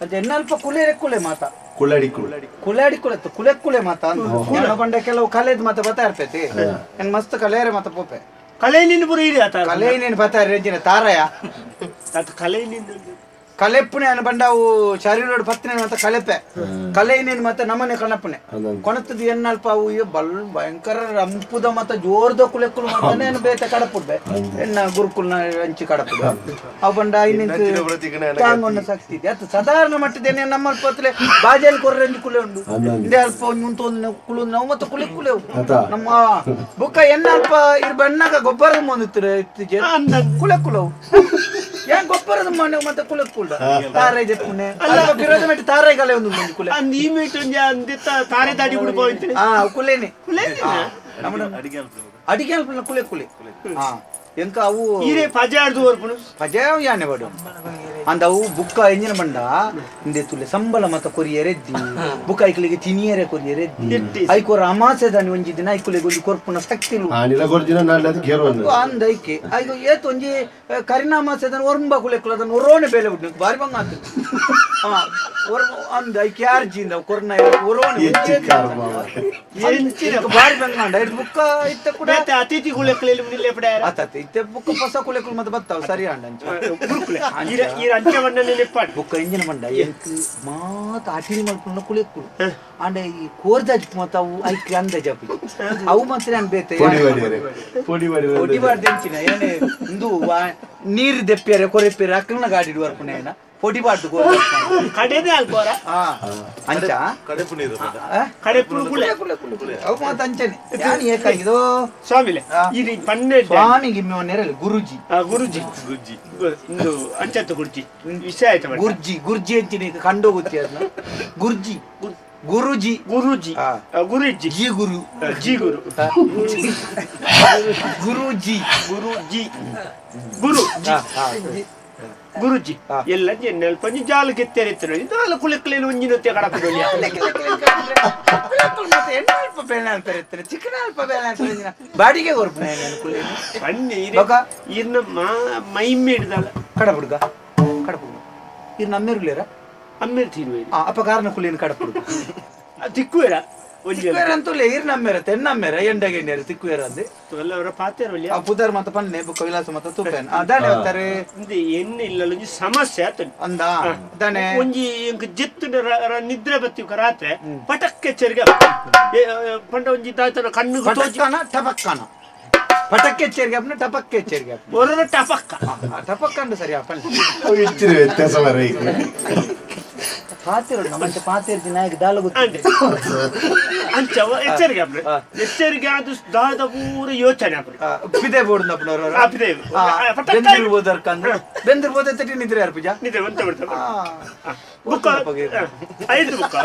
Speaker 3: ಅಂತ ಎನ್ನ ಅಲ್ಪ ಕುಲೆ ಕುಲೆ ಮಾತಾ
Speaker 2: ಕುಳ್ಳಾಡಿ ಕುಳೆ
Speaker 3: ಕುಲಾಡಿ ಕುಲೆ ಕುಲೆ ಕುಲೆ ಮಾತಾ ಅಂದ ಪಂಡ ಕೆಲವು ಕಲೆದ್ ಮಾತ ಬತ್ತಾ ಇರ್ತೈತಿ ಹೆಂಗ್ ಮಸ್ತ್ ಕಲೆಯರೆ ಮಾತ ಪೋಪೆ
Speaker 4: ಕಲೆ ನಿನ್ನ ಪುರ ಇರಿ ಆತ
Speaker 3: ಕಲೆ ನೀನು ಬತ್ತಾ ರಂಜಿನ ತಾರಯ
Speaker 4: ಅದು ಕಲೆ ನಿನ್ನ
Speaker 3: ಕಲೆಪ್ಪುನೆ ಅನ್ನ ಬಂಡ ಅವು ಶರೀರೋಡು ಪತ್ತಿನ ಮತ್ತೆ ಕಲೆಪೆ ಕಲೆ ಇನ್ನೇನು ಮತ್ತೆ ನಮ್ಮನೆ ಕಣಪ್ಪನೆ ಕೊಣತದ ಎನ್ನಲ್ಪ ಅವು ಬಲ್ ಭಯಂಕರ ರಂಪುದ ಮತ್ತೆ ಜೋರ್ದ ಕುಲೆಕ್ಕುಲು ಮಾತಾನೆ ಬೇತೆ ಕಡಪುಡ್ಬೆ ಎನ್ನ ಗುರುಕುಲ್ನ ಹಂಚಿ ಕಡಪುಡ ಅವು ಬಂಡ ಇನ್ನಿಂತ ತಾಂಗೊನ್ನ ಶಕ್ತಿ ಇದೆ ಅದು ಸಾಧಾರಣ ಮಟ್ಟದೇನೆ ನಮ್ಮ ಅಲ್ಪ ಬಾಜಲ್ ಕೊರ್ರಂಜಿ ಕುಲೆ ಉಂಡು ಇಂದೇ ಅಲ್ಪ ಒಂಜಿ ಕುಲು ನಾವು ಮತ್ತೆ ಕುಲೆಕ್ಕುಲೆವು ನಮ್ಮ ಬುಕ್ಕ ಎನ್ನ ಅಲ್ಪ ಇರ್ ಬಣ್ಣಗ ಗೊಬ್ಬರದ ಮುಂದಿತ್ತು ಇತ್ತೀಚೆ ಕುಲೆಕ್ಕುಲವು ಏನ್ ಗೊಬ್ಬರದ ಮನೆ ಮತ್ತೆ ಕುಲೆಕ್ಕುಲ್ ತಾರೆ ಜಪ್ಪುನೆ ಅಲ್ಲ ಕಿರೋದ ಮೆಟ್ಟ ತಾರೆ ಗಲೆ ಒಂದು ಮಂದಿ ಕುಲೆ
Speaker 4: ಅಂದ ಈ ಮೇಟ್ ಒಂಜಿ ಅಂದಿತ್ತ ತಾರೆ ದಾಡಿ ಬಿಡು ಪೋಯ್ತು
Speaker 3: ಆ ಕುಲೆನೆ ಕುಲೆನೆ ನಮ್ಮ ಅಡಿಗೆ ಅಡಿಗೆ ಅಲ್ಪನ ಕುಲೆ ಕುಲೆ ಹಾ ಎಂಕ ಅವು
Speaker 4: ಈರೆ ಪಜಾರ್ದು ವರ್ಪುನು
Speaker 3: ಪಜಾವ್ ಯಾನೆ ಬಡು ಅಂದ ಅವು ಬುಕ್ಕ ಎಂಜಿನ ಬಂಡ ಇಂದೆ ತುಲೆ ಸಂಬಳ ಮತ ಕೊರಿಯರೆದ್ದಿ ಬುಕ್ಕ ಐಕಲಿಗೆ ತಿನಿಯರೆ ಕೊರಿಯರೆದ್ದಿ ಐಕೋರ ಅಮಾಸೆ ದಾನಿ ಒಂಜಿ ದಿನ ಐಕುಲೆಗೆ ಒಂಜಿ ಕೊರ್ಪುನ ಶಕ್ತಿಲು
Speaker 2: ಆನಿಲ ಕೊರ್ಜಿನ ನಾಳೆ ಅದು ಗೇರು
Speaker 3: ಅಂದ ಐಕೆ ಐಕೋ ಏತ್ ಒಂಜಿ ಕರಿನ ಅಮಾಸೆ ದಾನಿ ಒರಂಬ ಕುಲೆಕ್ಕುಲ ಅದನ್ನ ಒರೋನೆ ಬೇಲೆ ಬಿಟ್ಟು ಬಾರಿ ಬಂಗ ಆತು ಹಾ ಅಂದ ಐಕೆ ಯಾರ್ಜಿಂದ ಕೊರ್ನ ಒರೋನೆ ಬಾರಿ ಬಂಗ ಅಂಡ ಐದು ಬುಕ್ಕ ಇತ್ತ ಕೂಡ
Speaker 4: ಅತಿಥಿ ಕುಲೆಕ್ಕುಲೆಲ್ಲಿ ಮುನಿಲೆ ಪಡೆಯಾರ
Speaker 3: ಆತಾತ ಇತ್ತೆ ಬುಕ್ಕ ಹೊಸ ಕುಲೆಕ್ಕುಲು ಮತ್ತೆ ಬತ್ತಾವ ಸರಿ ಅಂಡ
Speaker 4: ಗುರುಕುಲೆ ಈರ ಅಂಚೆ ಬಣ್ಣ ನೆನಪಾಡು
Speaker 3: ಬುಕ್ಕ ಇಂಜಿನ ಬಂಡ ಎಂಕ್ ಮಾತ ಅಟಿಲ್ ಮಲ್ಪುನ ಕುಲೆಕ್ಕುಲು ಅಂಡ ಈ ಕೋರ್ದಾಜ್ ಮತ್ತ ಅವು ಐಕ್ ಅಂದಾಜ್ ಅಪ್ಪಿ ಅವು ಮಾತ್ರ ನಾನು ಬೇತೆ
Speaker 2: ಪೊಡಿ
Speaker 3: ಪೊಡಿ ಬಾರ್ದು ಎಂಚಿನ ಏನೇ ಇಂದು ನೀರು ದೆಪ್ಪಿಯರೆ ಕೊರೆಪ್ಪಿಯರೆ ಅಕ್ಕನ ಗಾಡಿ ವರ್ಪುನ ಏನ ಪೊಡಿ ಬಾರ್ದು
Speaker 4: ಕಡೆದೇ ಅಲ್ಕೋರ
Speaker 3: ಹಾ ಅಂಚ
Speaker 4: ಕಡೆಪುರು ಕುಲೆ
Speaker 3: ಅವು ಮಾತ ಅಂಚನೆ ಯಾನ್ ಏಕಾಗಿದೋ
Speaker 4: ಸ್ವಾಮಿಲೆ ಇದು ಪನ್ನೆ
Speaker 3: ಸ್ವಾಮಿ ಗಿಮ್ಮೆ ಗುರುಜಿ
Speaker 4: ಗುರುಜಿ ಗುರುಜಿ ಇಂದು ಅಂಚತ್ತು ಗುರುಜಿ ವಿಷಯ ಆಯ್ತು
Speaker 3: ಗುರ್ಜಿ ಗುರ್ಜಿ ಅಂಚಿನ ಕಂಡೋಗುತ್ತೆ ಅದನ್ನ ಗುರ್ಜಿ ಗುರುಜಿ
Speaker 4: ಗುರುಜಿ ಗುರುಜಿ
Speaker 3: ಜಿ ಗುರು
Speaker 4: ಜಿ ಗುರು
Speaker 3: ಗುರುಜಿ
Speaker 4: ಗುರುಜಿ ಗುರು ಗುರುಜಿ ಎಲ್ಲ ನೆಲ್ಪಂಜಿ ಜಾಲ ಕೆತ್ತೆರೆ ಜಾಲ ಕುಲೆಕ್ಕಲೇನು ಒಂಜಿನೊತ್ತೆ ಕಡಪದೊಲಿಯ
Speaker 3: ಚಿಕ್ಕನ ಅಲ್ಪ ಬಾಡಿಗೆ
Speaker 4: ಬನ್ನಿ ಇರ್ನ ಮೈಮ್ಮೆ ಹಿಡ್ದಲ್ಲ
Speaker 3: ಕಡಪುಡ್ಗ ಕಡಪುಡ್ಗ ಇರ್ನ ಅಮ್ಮೇರುಲೇರ
Speaker 4: ಅಮ್ಮೇರು ತಿನ್ನುವ
Speaker 3: ಅಪ್ಪ ಕಾರಣ ಕುಲೇನು ಕಡಪುಡ್ಗ
Speaker 4: ತಿಕ್ಕುವೇರ
Speaker 3: ತಿಕ್ಕುವೇರ ಅಂತಲೇ ಇರ್ನ ಅಮ್ಮೇರ ತೆನ್ನಮ್ಮೇರ ಎಂಡಗೆಂಡೇರ ತಿಕ್ಕುವೇರ ಅಂದೆ
Speaker 4: ಅವರ ಪಾತೇರ
Speaker 3: ಆ ಪುದರ್ ಮತ್ತ ಪನ್ನೆ ಬುಕ್ಕ ವಿಲಾಸ ಮತ್ತ ತೂಪೇನ್ ಅದಾನೆ ಹೋಗ್ತಾರೆ
Speaker 4: ಎಣ್ಣೆ ಇಲ್ಲ ಒಂಜಿ ಸಮಸ್ಯೆ ಆತು
Speaker 3: ಅಂದ ದಾನೆ
Speaker 4: ಒಂಜಿ ಎಂಕ್ ಜೆತ್ತು ನಿದ್ರೆ ಬತ್ತಿ ರಾತ್ರಿ ಪಟಕ್ಕೆ ಚೆರಿಗೆ ಪಂಡ ಒಂಜಿ ದಾತನ ಕಣ್ಣು
Speaker 3: ಪಟಕ್ಕನ ಟಪಕ್ಕನ ಪಟಕ್ಕೆ ಚೆರಿಗೆ ಅಪ್ನ ಟಪಕ್ಕೆ ಚೆರಿಗೆ ಅಪ್ನ
Speaker 4: ಒರರ ಟಪಕ್ಕ
Speaker 3: ಟಪಕ್ಕ ಅಂದ್ರೆ ಸರಿ ಅಪ್ಪ
Speaker 2: ಇಚ್ಚಿನ ವ್ಯತ್ಯಾಸ ಮರ
Speaker 3: ಪಾತೇರು ನಮ್ಮಂತೆ ಪಾತೇರು ದಿನ ದಾಲ ಗೊತ್ತು
Speaker 4: ಅಂಚ ಎಚ್ಚರಿಕೆ ಅಪ್ಪ ಎಚ್ಚರಿಕೆ ಅದು ದಾದ ಪೂರ ಯೋಚನೆ ಅಪ್ಪ
Speaker 3: ಪಿದೆ ಬೋರ್ಡ್ ಅಪ್ಪನವರು
Speaker 4: ಪಿದೆ
Speaker 3: ಬೆಂದಿರ್ಬೋದರ್ಕ ಅಂದ್ರೆ ಬೆಂದಿರ್ಬೋದ ತಟಿ ನಿದ್ರೆ ಯಾರು ಪೂಜಾ
Speaker 4: ನಿದ್ರೆ ಒಂತ ಬಿಡ್ತ ಬುಕ್ಕ ಐದು ಬುಕ್ಕ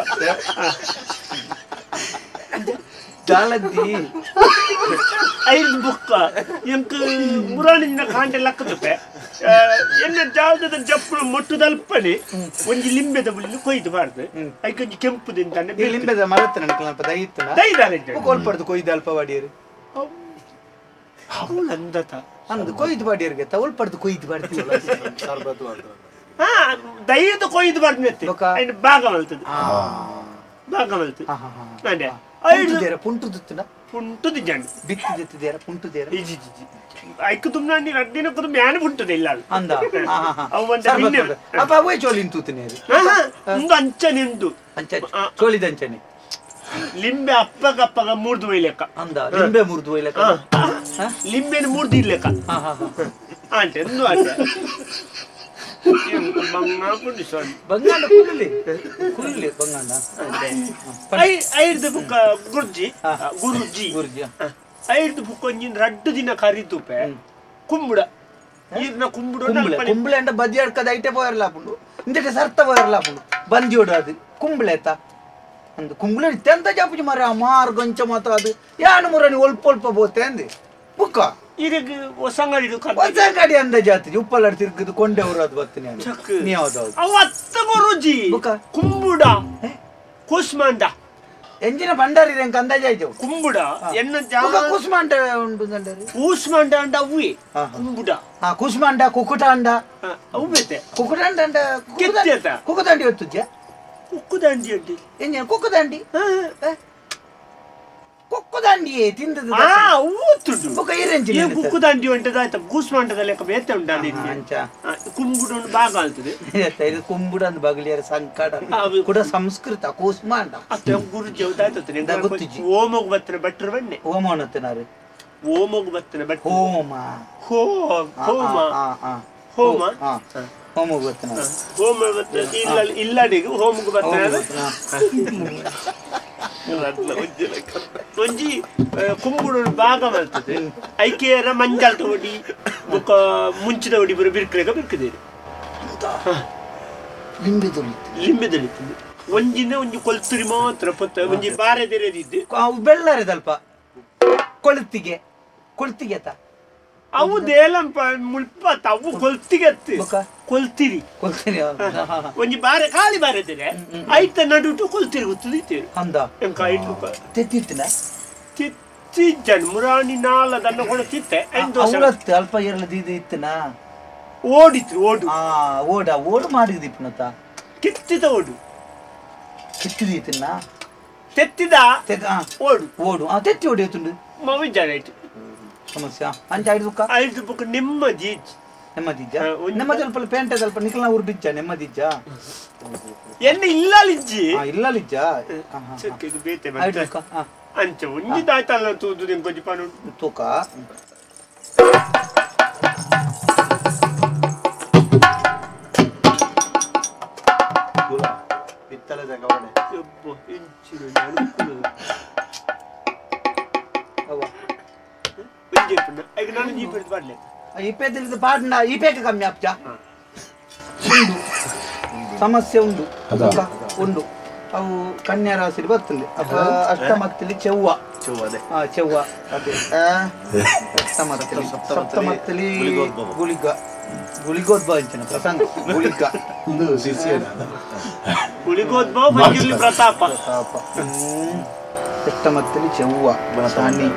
Speaker 3: ದಾಲದ್ದಿ
Speaker 4: ಐದು ಬುಕ್ಕ ಎಂಕ್ ಮುರಾಣಿನ ಕಾಂಡೆ ಲಕ್ಕದುಪ್ಪೆ ಎನ್ನ ಜಾಲದ ಜಪ್ಪು ಮೊಟ್ಟುದಲ್ಪನೆ ಒಂಜಿ ಲಿಂಬೆದ ಬುಳ್ಳಿ ಕೊಯ್ದು ಬಾರ್ದು ಐಕೊಂಜಿ ಕೆಂಪು ತಿಂತಾನೆ
Speaker 3: ಲಿಂಬೆದ ಮರತ್ತ ನನ್ಕಲ್ಪ ದೈತ್ತನ
Speaker 4: ದೈದಾನೆ
Speaker 3: ಕೋಲ್ಪಡ್ದು ಕೊಯ್ದು ಅಲ್ಪ ಬಾಡಿಯರು
Speaker 4: ಅವಳು ಅಂದತ
Speaker 3: ಅಂದು ಕೊಯ್ದು ಬಾಡಿಯರಿಗೆ ತವಲ್ಪಡ್ದು ಕೊಯ್ದು ಬಾಡ್ತೀವಿ
Speaker 4: ಹಾ ದೈದ ಕೊಯ್ದು ಬಾರ್ದು ಭಾಗ ಮಲ್ತದೆ ಭಾಗ ಮಲ್ತದೆ ಅದೇ
Speaker 3: ಐದು ಪುಂಟು ದುತ್ತನ
Speaker 4: ಪುಂಟು ದಿಜಾಂಡ್
Speaker 3: ಬಿತ್ತಿ ದಿತ್ತಿದೇರ ಪುಂಟು ದೇರ
Speaker 4: ಇಜಿ ಇಜಿ ಐಕು ತುಮ್ನ ನೀ ರಡ್ಡಿನ ಕುದು ಮ್ಯಾನ ಪುಂಟುದೆ ಇಲ್ಲ
Speaker 3: ಅಂದ
Speaker 4: ಅವು ಒಂದ
Speaker 3: ಅಪ್ಪ ಅವೇ ಚೋಲಿನ್ ತೂತನೆ
Speaker 4: ಒಂದು ಅಂಚನೆ ಉಂಟು
Speaker 3: ಅಂಚ ಚೋಲಿದ ಅಂಚನೆ
Speaker 4: ಲಿಂಬೆ ಅಪ್ಪಗಪ್ಪಗ ಮೂರ್ದು ಒಯ್ಲೆಕ್ಕ
Speaker 3: ಅಂದ ಲಿಂಬೆ ಮುರಿದು ಒಯ್ಲೆಕ್ಕ
Speaker 4: ಲಿಂಬೆನ ಮೂರ್ದು ಇಲ್ಲೆಕ್ಕ ಆಂಟೆ ಎಂದು ಆಂಟೆ
Speaker 3: ಬಂಗಾಂಡ ಕುಳ್ಳಿ ಕುಳ್ಳಿ ಬಂಗಾಂಡ
Speaker 4: ಐರ್ದು ಬುಕ್ಕ ಗುರ್ಜಿ ಗುರುಜಿ
Speaker 3: ಗುರುಜಿ
Speaker 4: ಐರ್ದು ಬುಕ್ಕ ಒಂಜಿನ ರಡ್ಡು ದಿನ ಕರಿತುಪೆ ಕುಂಬುಡ ಈರ್ನ ಕುಂಬುಡ
Speaker 3: ಕುಂಬಳೆ ಅಂಡ ಬಜ್ಜಿ ಅಡ್ಕದ ಐಟೆ ಪೋಯರ್ಲ ಆಪುಂಡು ಇಂದೆಟೆ ಸರ್ತ ಪೋಯರ್ಲ ಆಪುಂಡು ಬಂಜಿಯೋಡು ಅದು ಕುಂಬಳೆ ಆಯ್ತಾ ಅಂದು ಕುಂಬಳೆ ಇತ್ತೆಂತ ಜಾಪುಜಿ ಮಾರೆ ಆ ಮಾರು ಗೊಂಚ ಮಾತ್ರ ಅದು ಯಾನು ಮುರನಿ ಒಲ್ಪ ಒಲ್ಪ ಬೋತೆ ಅಂದೆ ಬುಕ್ಕ
Speaker 4: ಇದಕ್ಕೆ ಹೊಸಂಗಡಿ
Speaker 3: ಹೊಸಂಗಡಿ ಅಂದ ಜಾತಿ ಉಪ್ಪಲ್ಲಾಡಿ ತಿರುಗಿದು ಕೊಂಡೆ ಅವರು ಅದು ಬರ್ತೀನಿ ನೀ ಯಾವ್ದು
Speaker 4: ಅವು ಅತ್ತ ಗುರುಜಿ
Speaker 3: ಬುಕ್ಕ
Speaker 4: ಕುಂಬುಡ ಕುಸ್ಮಾಂಡ
Speaker 3: ಎಂಜಿನ ಭಂಡಾರಿ ಎಂಕ ಅಂದಾಜು ಆಯ್ತು
Speaker 4: ಕುಂಬುಡ ಎನ್ನ
Speaker 3: ಕುಸ್ಮಾಂಡ ಉಂಟು ಅಂಡಾರಿ
Speaker 4: ಕೂಸ್ಮಾಂಡ ಅಂಡ ಅವೇ ಕುಂಬುಡ
Speaker 3: ಹಾ ಕುಸ್ಮಾಂಡ ಕುಕ್ಕುಟ ಅಂಡ
Speaker 4: ಅವು ಬೇತೆ
Speaker 3: ಕುಕ್ಕುಟ ಅಂಡ ಕುಕ್ಕುದಂಡಿ ಹೊತ್ತುಜ್ಜ
Speaker 4: ಕುಕ್ಕುದಂಡಿ ಅಂಡಿ
Speaker 3: ಎಂಜಿನ ಕುಕ್ಕುದಂಡಿ ಕುಕ್ಕುದಂಡಿ ತಿಂದದ್ದು
Speaker 4: ಕುಕ್ಕುದಂಡಿ ಉಂಟದಾಯ್ತು ಕೂಸ್ಮಾಂಡದ ಲೆಕ್ಕ ಬೇತೆ ಉಂಟು ಕುಂಬುಡ ಭಾಗ ಆಗ್ತದೆ
Speaker 3: ಇದು ಕುಂಬುಡ ಅಂದ್ ಬಗಲಿಯರ ಸಂಕಟ ಕೂಡ ಸಂಸ್ಕೃತ ಕೂಸ್ಮಾಂಡ
Speaker 4: ಗುರುಜಿ ಗೊತ್ತಿಜ್ಜಿ ಓಮಗ್ ಬತ್ತನ ಭಟ್ರು ಬನ್ನಿ
Speaker 3: ಹೋಮ ಅನ್ನತ್ತನಾರು
Speaker 4: ಓಮಗ್ ಬತ್ತನ ಭಟ್
Speaker 3: ಹೋಮ
Speaker 4: ಹೋಮ ಹೋಮ
Speaker 3: ಹೋಮಗ್ ಬತ್ತನ
Speaker 4: ಹೋಮ ಬತ್ತ ಇಲ್ಲ ಇಲ್ಲಡಿಗೆ ಹೋಮಗ್ ಬತ್ತನ ಒಂಜಿ ಕುಂಬುಡ ಭಾಗ ಬರ್ತದೆ ಐಕೆಯರ ಮಂಜಾಲ್ದ ಒಡಿ ಬೊಕ್ಕ ಮುಂಚಿದ ಒಡಿ ಬರೋ ಬಿರ್ಕಲೇಕ ಬಿರ್ಕದೇರಿ
Speaker 3: ಲಿಂಬೆ ದೊಳಿತು
Speaker 4: ಲಿಂಬೆ ದೊಳಿತದೆ ಒಂಜಿನ ಒಂಜಿ ಕೊಲ್ತುರಿ ಮಾತ್ರ ಪೊತ್ತ ಒಂಜಿ ಬಾರೆ ತೆರೆದಿದ್ದು
Speaker 3: ಅವು ಬೆಳ್ಳಾರೆದಲ್ಪ ಕೊಳ್ತಿಗೆ ಕೊಳ್ತಿಗೆ ತ
Speaker 4: ಅವು ದೇಲಂಪ ಮುಲ್ಪ ಅವು ಕೊಲ್ತಿಗೆ ಕೊಲ್ತಿರಿ
Speaker 3: ಕೊಲ್ತಿರಿ
Speaker 4: ಒಂಜಿ ಬಾರೆ ಖಾಲಿ ಬಾರೆ ತೆರೆ ಐತ ನಡುಟು ಕೊಲ್ತಿರಿ ಗೊತ್ತದಿತ್ತು
Speaker 3: ಅಂದ
Speaker 4: ಎಂಕ ಐಟು
Speaker 3: ತೆತ್ತಿತ್ತಿನ
Speaker 4: ತಿತ್ತಿ ಜನ್ ಮುರಾಣಿ ನಾಲ ದನ್ನ ಕೊಡ ತಿತ್ತೆ
Speaker 3: ಅವಳತ್ತು ಅಲ್ಪ ಎರಲದ ಇದು ಇತ್ತನ
Speaker 4: ಓಡಿತ್ರು ಓಡು
Speaker 3: ಆ ಓಡ ಓಡು ಮಾಡಿದಿಪ್ಪನತ
Speaker 4: ಕಿತ್ತಿದ ಓಡು
Speaker 3: ಕಿತ್ತಿದೀತನ್ನ
Speaker 4: ತೆತ್ತಿದ ಓಡು
Speaker 3: ಓಡು ಆ ತೆತ್ತಿ ಓಡಿಯುತ್ತುಂಡು
Speaker 4: ಮವಿಜಾನ ಐಟು
Speaker 3: ಸಮಸ್ಯೆ ಅಂಚ ಐದು ಬುಕ್ಕ
Speaker 4: ಐದು ಬುಕ್ಕ ನೆಮ್ಮದಿ
Speaker 3: ನೆಮ್ಮದಿಜ್ಜ ನೆಮ್ಮದಿ ಅಲ್ಪ ಪೇಂಟೆ ಸ್ವಲ್ಪ ನಿಖಲ್ನ ಊರು ಬಿಜ್ಜ ನೆಮ್ಮದಿಜ್ಜ
Speaker 4: ಎನ್ನ ಇಲ್ಲಲಿಜ್ಜಿ
Speaker 3: ಇಲ್ಲಲಿಜ್ಜ
Speaker 4: ಬೇತೆ ಅಂಚ ಒಂಜಿದಾಯ್ತಲ್ಲ ತೂದು ನಿಂಕೊಂಜಿ ಪಾನು
Speaker 3: ತೂಕ ಇಪ್ಪತ್ತೈದು ಪಾಡ್ನ ಇಪೇಕ ಕಮ್ಮಿ ಆಪ್ಚ ಉಂಡು ಸಮಸ್ಯೆ ಉಂಡು ಉಂಡು ಅವು ಕನ್ಯಾ ರಾಶಿ ಬರ್ತದೆ ಅಪ್ಪ ಅಷ್ಟಮತ್ತಲಿ ಚೆವ್ವ ಚೆವ್ವ ಅದೇ ಅಷ್ಟಮತ್ತಲಿ ಸಪ್ತಮತ್ತಲಿ ಗುಳಿಗ ಗುಳಿಗೋದ್ಭವ ಅಂಚಿನ ಪ್ರಸಂಗ ಗುಳಿಗ
Speaker 4: ಗುಳಿಗೋದ್ಭವ ಪ್ರತಾಪ
Speaker 3: ಪ್ರತಾಪ ಅಷ್ಟಮತ್ತಲಿ ಚೆವ್ವ ಶನಿ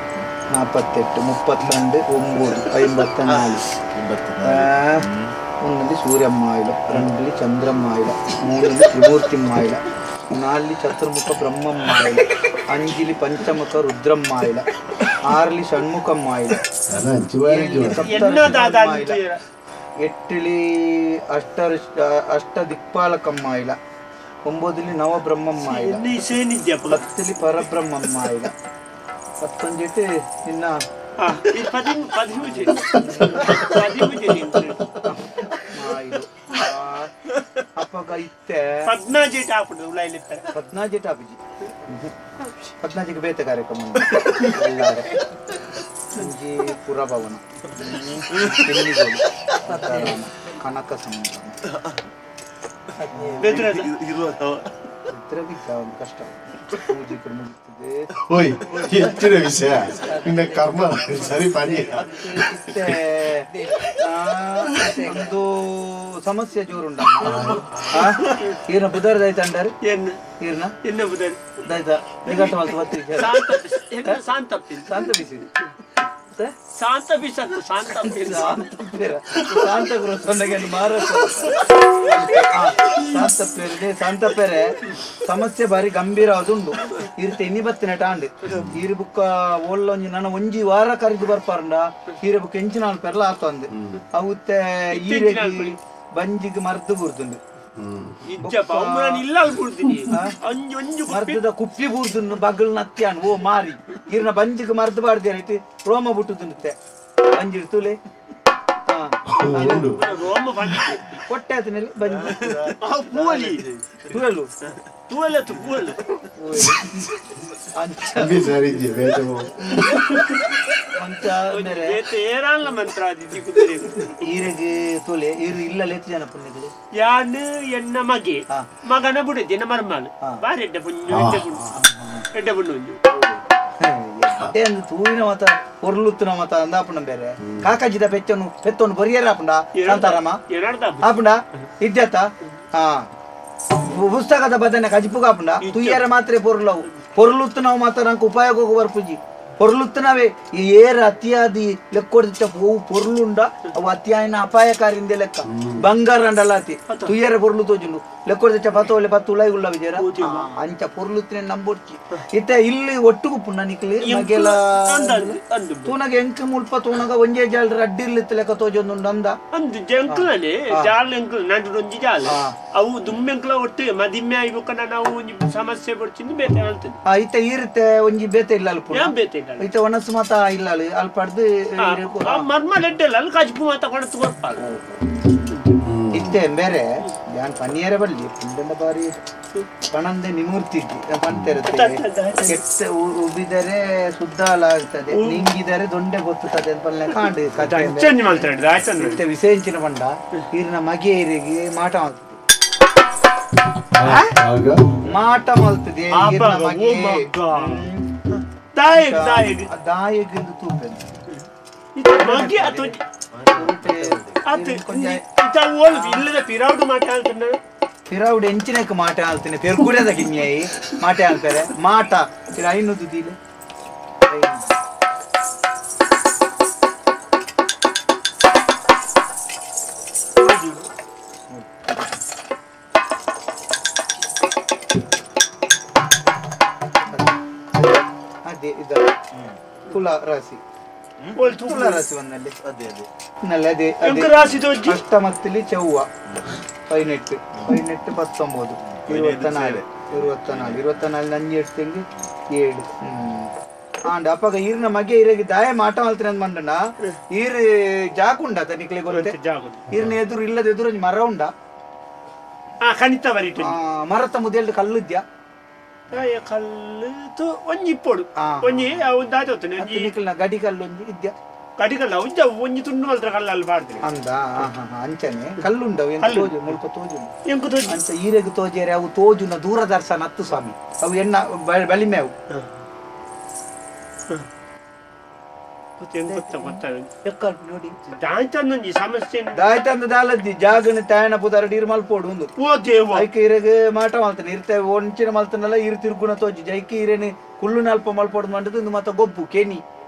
Speaker 3: 48 32 9 54 ಒಂದಲ್ಲಿ ಸೂರ್ಯಮ್ಮಾಯಿಲ 2 ಚಂದ್ರಮ್ಮಾಯಿಲ 3 ತ್ರಿಮೂರ್ತಿಮ್ಮಾಯಿಲ 4 ಚತುರ್ಮುಖ ಬ್ರಹ್ಮಮ್ಮಾಯಿಲ 5 ಪಂಚಮುಖ ರುದ್ರಮ್ಮಾಯಿಲ 6 ಷಣ್ಮುಖಮ್ಮಾಯಿಲ 8 ಅಷ್ಟ ದಿಕ್ಪಾಲಕಮ್ಮಾಯಿಲ 9 ನವಬ್ರಹ್ಮಮ್ಮಾಯಿಲ 10 ಪರಬ್ರಹ್ಮಮ್ಮಾಯಿಲ 10 ನಿನ್ನ ಅಪ್ಪಗ ಇತ್ತೆ ಪದ್ನಾಜೆಟ್ ಆಪುಜಿ ಪದ್ನಾಜಿಗೆ ಬೇತೆ ಕಾರ್ಯಕ್ರಮ ಒಂಜಿ ಪುರಭವನ ಕನಕ ಸಂಭ್ರಮ ಕಷ್ಟ
Speaker 2: ಓಯ್ ಹೆಚ್ಚಿನ ವಿಷಯ ನಿನ್ನ ಕರ್ಮ ಸರಿ ಪಾನಿ
Speaker 3: ಒಂದು ಸಮಸ್ಯೆ ಜೋರುಂಡ ಈರ್ನ ಬುಧವಾರ ದೈತ ಅಂಡಾರು ಈರ್ನ
Speaker 4: ಎನ್ನ ಬುಧವಾರ
Speaker 3: ದೈತ ನಿಘಂಟ ಮಲ್ತು ಬತ್ತಿ
Speaker 4: ಶಾಂತ
Speaker 3: ಶಾಂತ ಬಿಸಿ
Speaker 4: ಶಾಂತ ಬಿಸತ್ತು ಶಾಂತ
Speaker 3: ಶಾಂತ ಗುರು ಸೊನ್ನೆಗೆ ಮಾರಾಟ ಶಾಂತಪ್ಪೇರೆ ಶಾಂತಪ್ಪೇರೆ ಸಮಸ್ಯೆ ಬಾರಿ ಗಂಭೀರ ಅದುಂಡು ಇರ್ತೆ ಇನ್ನಿ ಬತ್ತಿನ ಟಾಂಡ್ ಈರು ಬುಕ್ಕ ಒಳ್ಳೊಂಜಿ ನನ್ನ ಒಂಜಿ ವಾರ ಕರಿದು ಬರ್ಪಾರಂಡ ಈರೆ ಬುಕ್ಕ ಎಂಚಿನ ಪೆರ್ಲ ಆತಂದು ಅವತ್ತೆ ಈರೆ ಬಂಜಿಗೆ ಮರ್ದು ಬುರ್ದುಂಡು
Speaker 4: ಇಜ್ಜಪ್ಪ ನಾನು ಇಲ್ಲ ಬೂರ್ದಿನಿ ಅಂಜು ಅಂಜು
Speaker 3: ಮರ್ದದ ಕುಪ್ಪಿ ಬೂರ್ದನ್ನು ಬಗ್ಗಲ್ ನತ್ಯಾನ್ ಓ ಮಾರಿ ಇರ್ನ ಬಂಜಿಗೆ ಮರ್ದು ಬಾರ್ದೇನೈತಿ ರೋಮ ಬಿಟ್ಟುದುನ್ನುತ್ತೆ ಬಂಜಿಡ್ ತುಲೆ
Speaker 4: ರೋಮ ಬಂಜಿ
Speaker 3: ಹೊಟ್ಟೆ ಆತನಲ್ಲಿ ಬಂಜಿ
Speaker 4: ಪೂಲಿ
Speaker 3: ತುಳಲು
Speaker 4: ತುವಲ ತುವಲು ಏರಲ್ಲ ಮಂತ್ರ
Speaker 3: ಈರೆಗೆ ತೋಲೆ ಈರು ಇಲ್ಲ ಲೇತು ಜನ ಪುಣ್ಯಗಳು
Speaker 4: ಯಾನು ಎನ್ನ ಮಗೆ ಮಗನ ಬುಡದೆ ಎನ್ನ ಮರ್ಮಾನು ಬಾರಿ ಎಡ್ಡೆ ಪುಣ್ಯ ಎಡ್ಡೆ ಪುಣ್ಯ ಎಡ್ಡೆ ಪುಣ್ಯ ಒಂಜು
Speaker 3: ಎಡ್ಡೆ ತೂವಿನ ಮತ ಒರ್ಲುತ್ತುನ ಮತ ಅಂದಾಪುಣ ಬೇರೆ ಕಾಕಾಜಿದ ಪೆಚ್ಚನು ಪೆತ್ತೊಂಡು ಬೊರಿಯರ ಆಪುಂಡ ಶಾಂತಾರಾಮ ಆಪುಂಡ ಇದ್ಯತ ಹಾ ಪುಸ್ತಕದ ಬದನೆ ಕಜಿಪುಗ ಆಪುಂಡ ತುಯ್ಯರ ಮಾತ್ರ ಪೊರ್ಲವು ಪೊರ್ಲುತ್ತುನವು ಮಾತ್ರ ನಂಗೆ ಉಪಯೋಗ ಬರ್ಪುಜಿ ಪೊರ್ಲುತ್ತನವೇ ಈ ಏರ ಅತಿಯಾದಿ ಲೆಕ್ಕೊಡ್ದಿತ್ತ ಅವು ಪೊರ್ಲುಂಡ ಅವು ಅತಿಯಾಯಿನ ಅಪಾಯಕಾರಿಂದೆ ಲೆಕ್ಕ ಬಂಗಾರ ಅಂಡಲಾತಿ ತುಯ್ಯರ ಪೊರ್ಲು ತೋಜುಂಡು ಲೆಕ್ಕೊಡ್ದಿತ್ತ ಪತ್ತೋಲೆ ಪತ್ತು ಉಲಾಯಿಗುಳ್ಳ ವಿಜಯರ ಅಂಚ ಪೊರ್ಲುತ್ತಿನ ನಂಬೊಡ್ಚಿ ಇತ್ತ ಇಲ್ಲಿ ಒಟ್ಟುಗು ಪುಣ್ಣ ನಿಕ್ಲಿ ಮಗೆಲ ತೂನಗ ಎಂಕ್ ಮುಲ್ಪ ತೂನಗ ಒಂಜೇ ಜಾಲ್ ಅಡ್ಡಿರ್ಲಿತ್ತ ಲೆಕ್ಕ ತೋಜೊಂದುಂಡು ಅಂದ
Speaker 4: ಅಂದು ಜಂಕ್ಲನೆ ಜಾಲ್ ಎಂಕ್ಲ ನಡುಡೊಂಜಿ ಜಾಲ್ ಅವು ದುಮ್ಮೆಂಕ್ಲ ಒಟ್ಟು ಮದಿಮ್ಮೆ ಆಯ್ಬೊಕ್ಕ ನಾವು ಒಂಜಿ ಸಮಸ್ಯೆ ಬಡ್ಚಿಂದು ಬೇತೆ ಹೇಳ್ತದೆ
Speaker 3: ಇತ್ತ ಈರುತ್ತೆ ಒಂಜಿ ಬೇತೆ ಇಲ್ಲ ಅಲ್ಪ
Speaker 4: ಬೇತೆ ಇಲ್ಲ
Speaker 3: ಇತ್ತ ಒಣಸು ಮಾತ ಇಲ್ಲ ಅಲ್ಲಿ ಅಲ್ಪಡ್ದು
Speaker 4: ಮರ್ಮ ಲೆಡ್ಡಲ್ಲ ಅಲ್ಲಿ ಕಜ್ಪು ಮಾತ ಕೊಡತು ಕೊರ್ಪಾಲ
Speaker 3: ಇತ್ತೆ ಬೇರೆ ಯಾನ್ ಪನ್ನಿಯರ ಬಲ್ಲಿ ಪುಂಡನ ಬಾರಿ ಪಣಂದೆ ನಿಮೂರ್ತಿ ಪಂತಿರುತ್ತೆ ಕೆಟ್ಟ ಉಬ್ಬಿದರೆ ಶುದ್ಧ ಆಗ್ತದೆ ನಿಂಗಿದರೆ ದೊಂಡೆ ಗೊತ್ತುತ್ತದೆ ಅಂತ ಪಲ್ಲೆ ಕಾಂಡು ಕತೆ ವಿಸೇಂಚಿನ ಬಂಡ ಈರಿನ ಮಗೆ ಈರಿಗೆ ಮಾಟ ಮಾಡ್ತದೆ ಮಾಟ ಮಲ್ತದೆ ದಾಯಗ್ ತೂಪೆ ಪಿರೌಡು ಎಂಚಿನಕ್ಕೆ ಮಾಟ ಆಲ್ತೇನೆ ಪೆರ್ಗುಡದ ಗಿನ್ಯಾಯಿ ಮಾಟ ಆಲ್ತಾರೆ ಮಾಟ ಐನೂದು ದೀಲೆ ಅದೇ ಇದ ತುಲಾ ರಾಶಿ ತುಲಾ ರಾಶಿ ಒಂದಲ್ಲಿ ಅದೇ ಅದೇ ಅದೇ ಅಷ್ಟಮತ್ತಲ್ಲಿ ಚೌವ 18 18 19 24 24 24 ನಂಜಿ ಎಡ್ತಿಂಗ್ 7 ಆಂಡ ಅಪ್ಪಗ ಈರಿನ ಮಗೆ ಈರಿಗೆ ದಾಯ ಮಾಟ ಮಲ್ತಿನ ಮಂಡನ ಈರು ಜಾಕುಂಡ ತನಿಕ್ಲೆ ಗೊತ್ತೆ ಈರಿನ ಎದುರು ಇಲ್ಲದ ಎದುರು ಮರ ಉಂಡ ಮರತ ಮುದೆಲ್ಡು ಕಲ್ಲುದ್ಯಾ
Speaker 4: ಕಲ್ಲು ಒಂಜಿ ಇಪ್ಪೊಡು ಒಂಜಿ ಒಂಜಿ
Speaker 3: ಗಡಿ ಕಲ್ಲು ಒಂಜಿ ಇದ್ಯಾ
Speaker 4: ಕಡಿಕಲ್ಲ ಒಂಜ ಒಂಜಿ ತುಂಡು ಮಲ್ತ್ರ ಕಲ್ಲ ಅಲ್ಲಿ ಬಾರ್ದು
Speaker 3: ಅಂದ ಅಂಚನೆ ಕಲ್ಲುಂಡವು ತೋಜು ಮುಲ್ಪ ತೋಜು
Speaker 4: ಎಂಕು ತೋಜು
Speaker 3: ಅಂಚ ಈರೆಗ್ ತೋಜೇರೆ ಅವು ತೋಜುನ ದೂರದರ್ಶನ ಹತ್ತು ಸ್ವಾಮಿ ಅವು ಎಣ್ಣ ಬಲಿಮೆ ಅವು ನೋಡಿ
Speaker 4: ದಾಯ್ತಂದೊಂಜಿ ಸಮಸ್ಯೆ
Speaker 3: ದಾಯ್ತಂದ ದಾಲದ್ದಿ ಜಾಗನ ತಾಯಣ ಪುದಾರ ನೀರು ಮಲ್ಪೋಡು ಒಂದು
Speaker 4: ಓ ದೇವ
Speaker 3: ಐಕೆ ಇರೆಗ್ ಮಾಟ ಮಲ್ತಾನೆ ಇರ್ತೆ ಒಂಚಿನ ಮಲ್ತನಲ್ಲ ಇರು ತಿರುಗುಣ ತೋಜಿ ಜೈಕೆ ಇರೇನೆ ಕುಲ್ಲು ನಲ್ಪ ಮಲ್ಪೋಡು ಮಂಡದು ಇಂದು ಮತ್ತ ಗೊಬ್ಬು ಕೆನಿ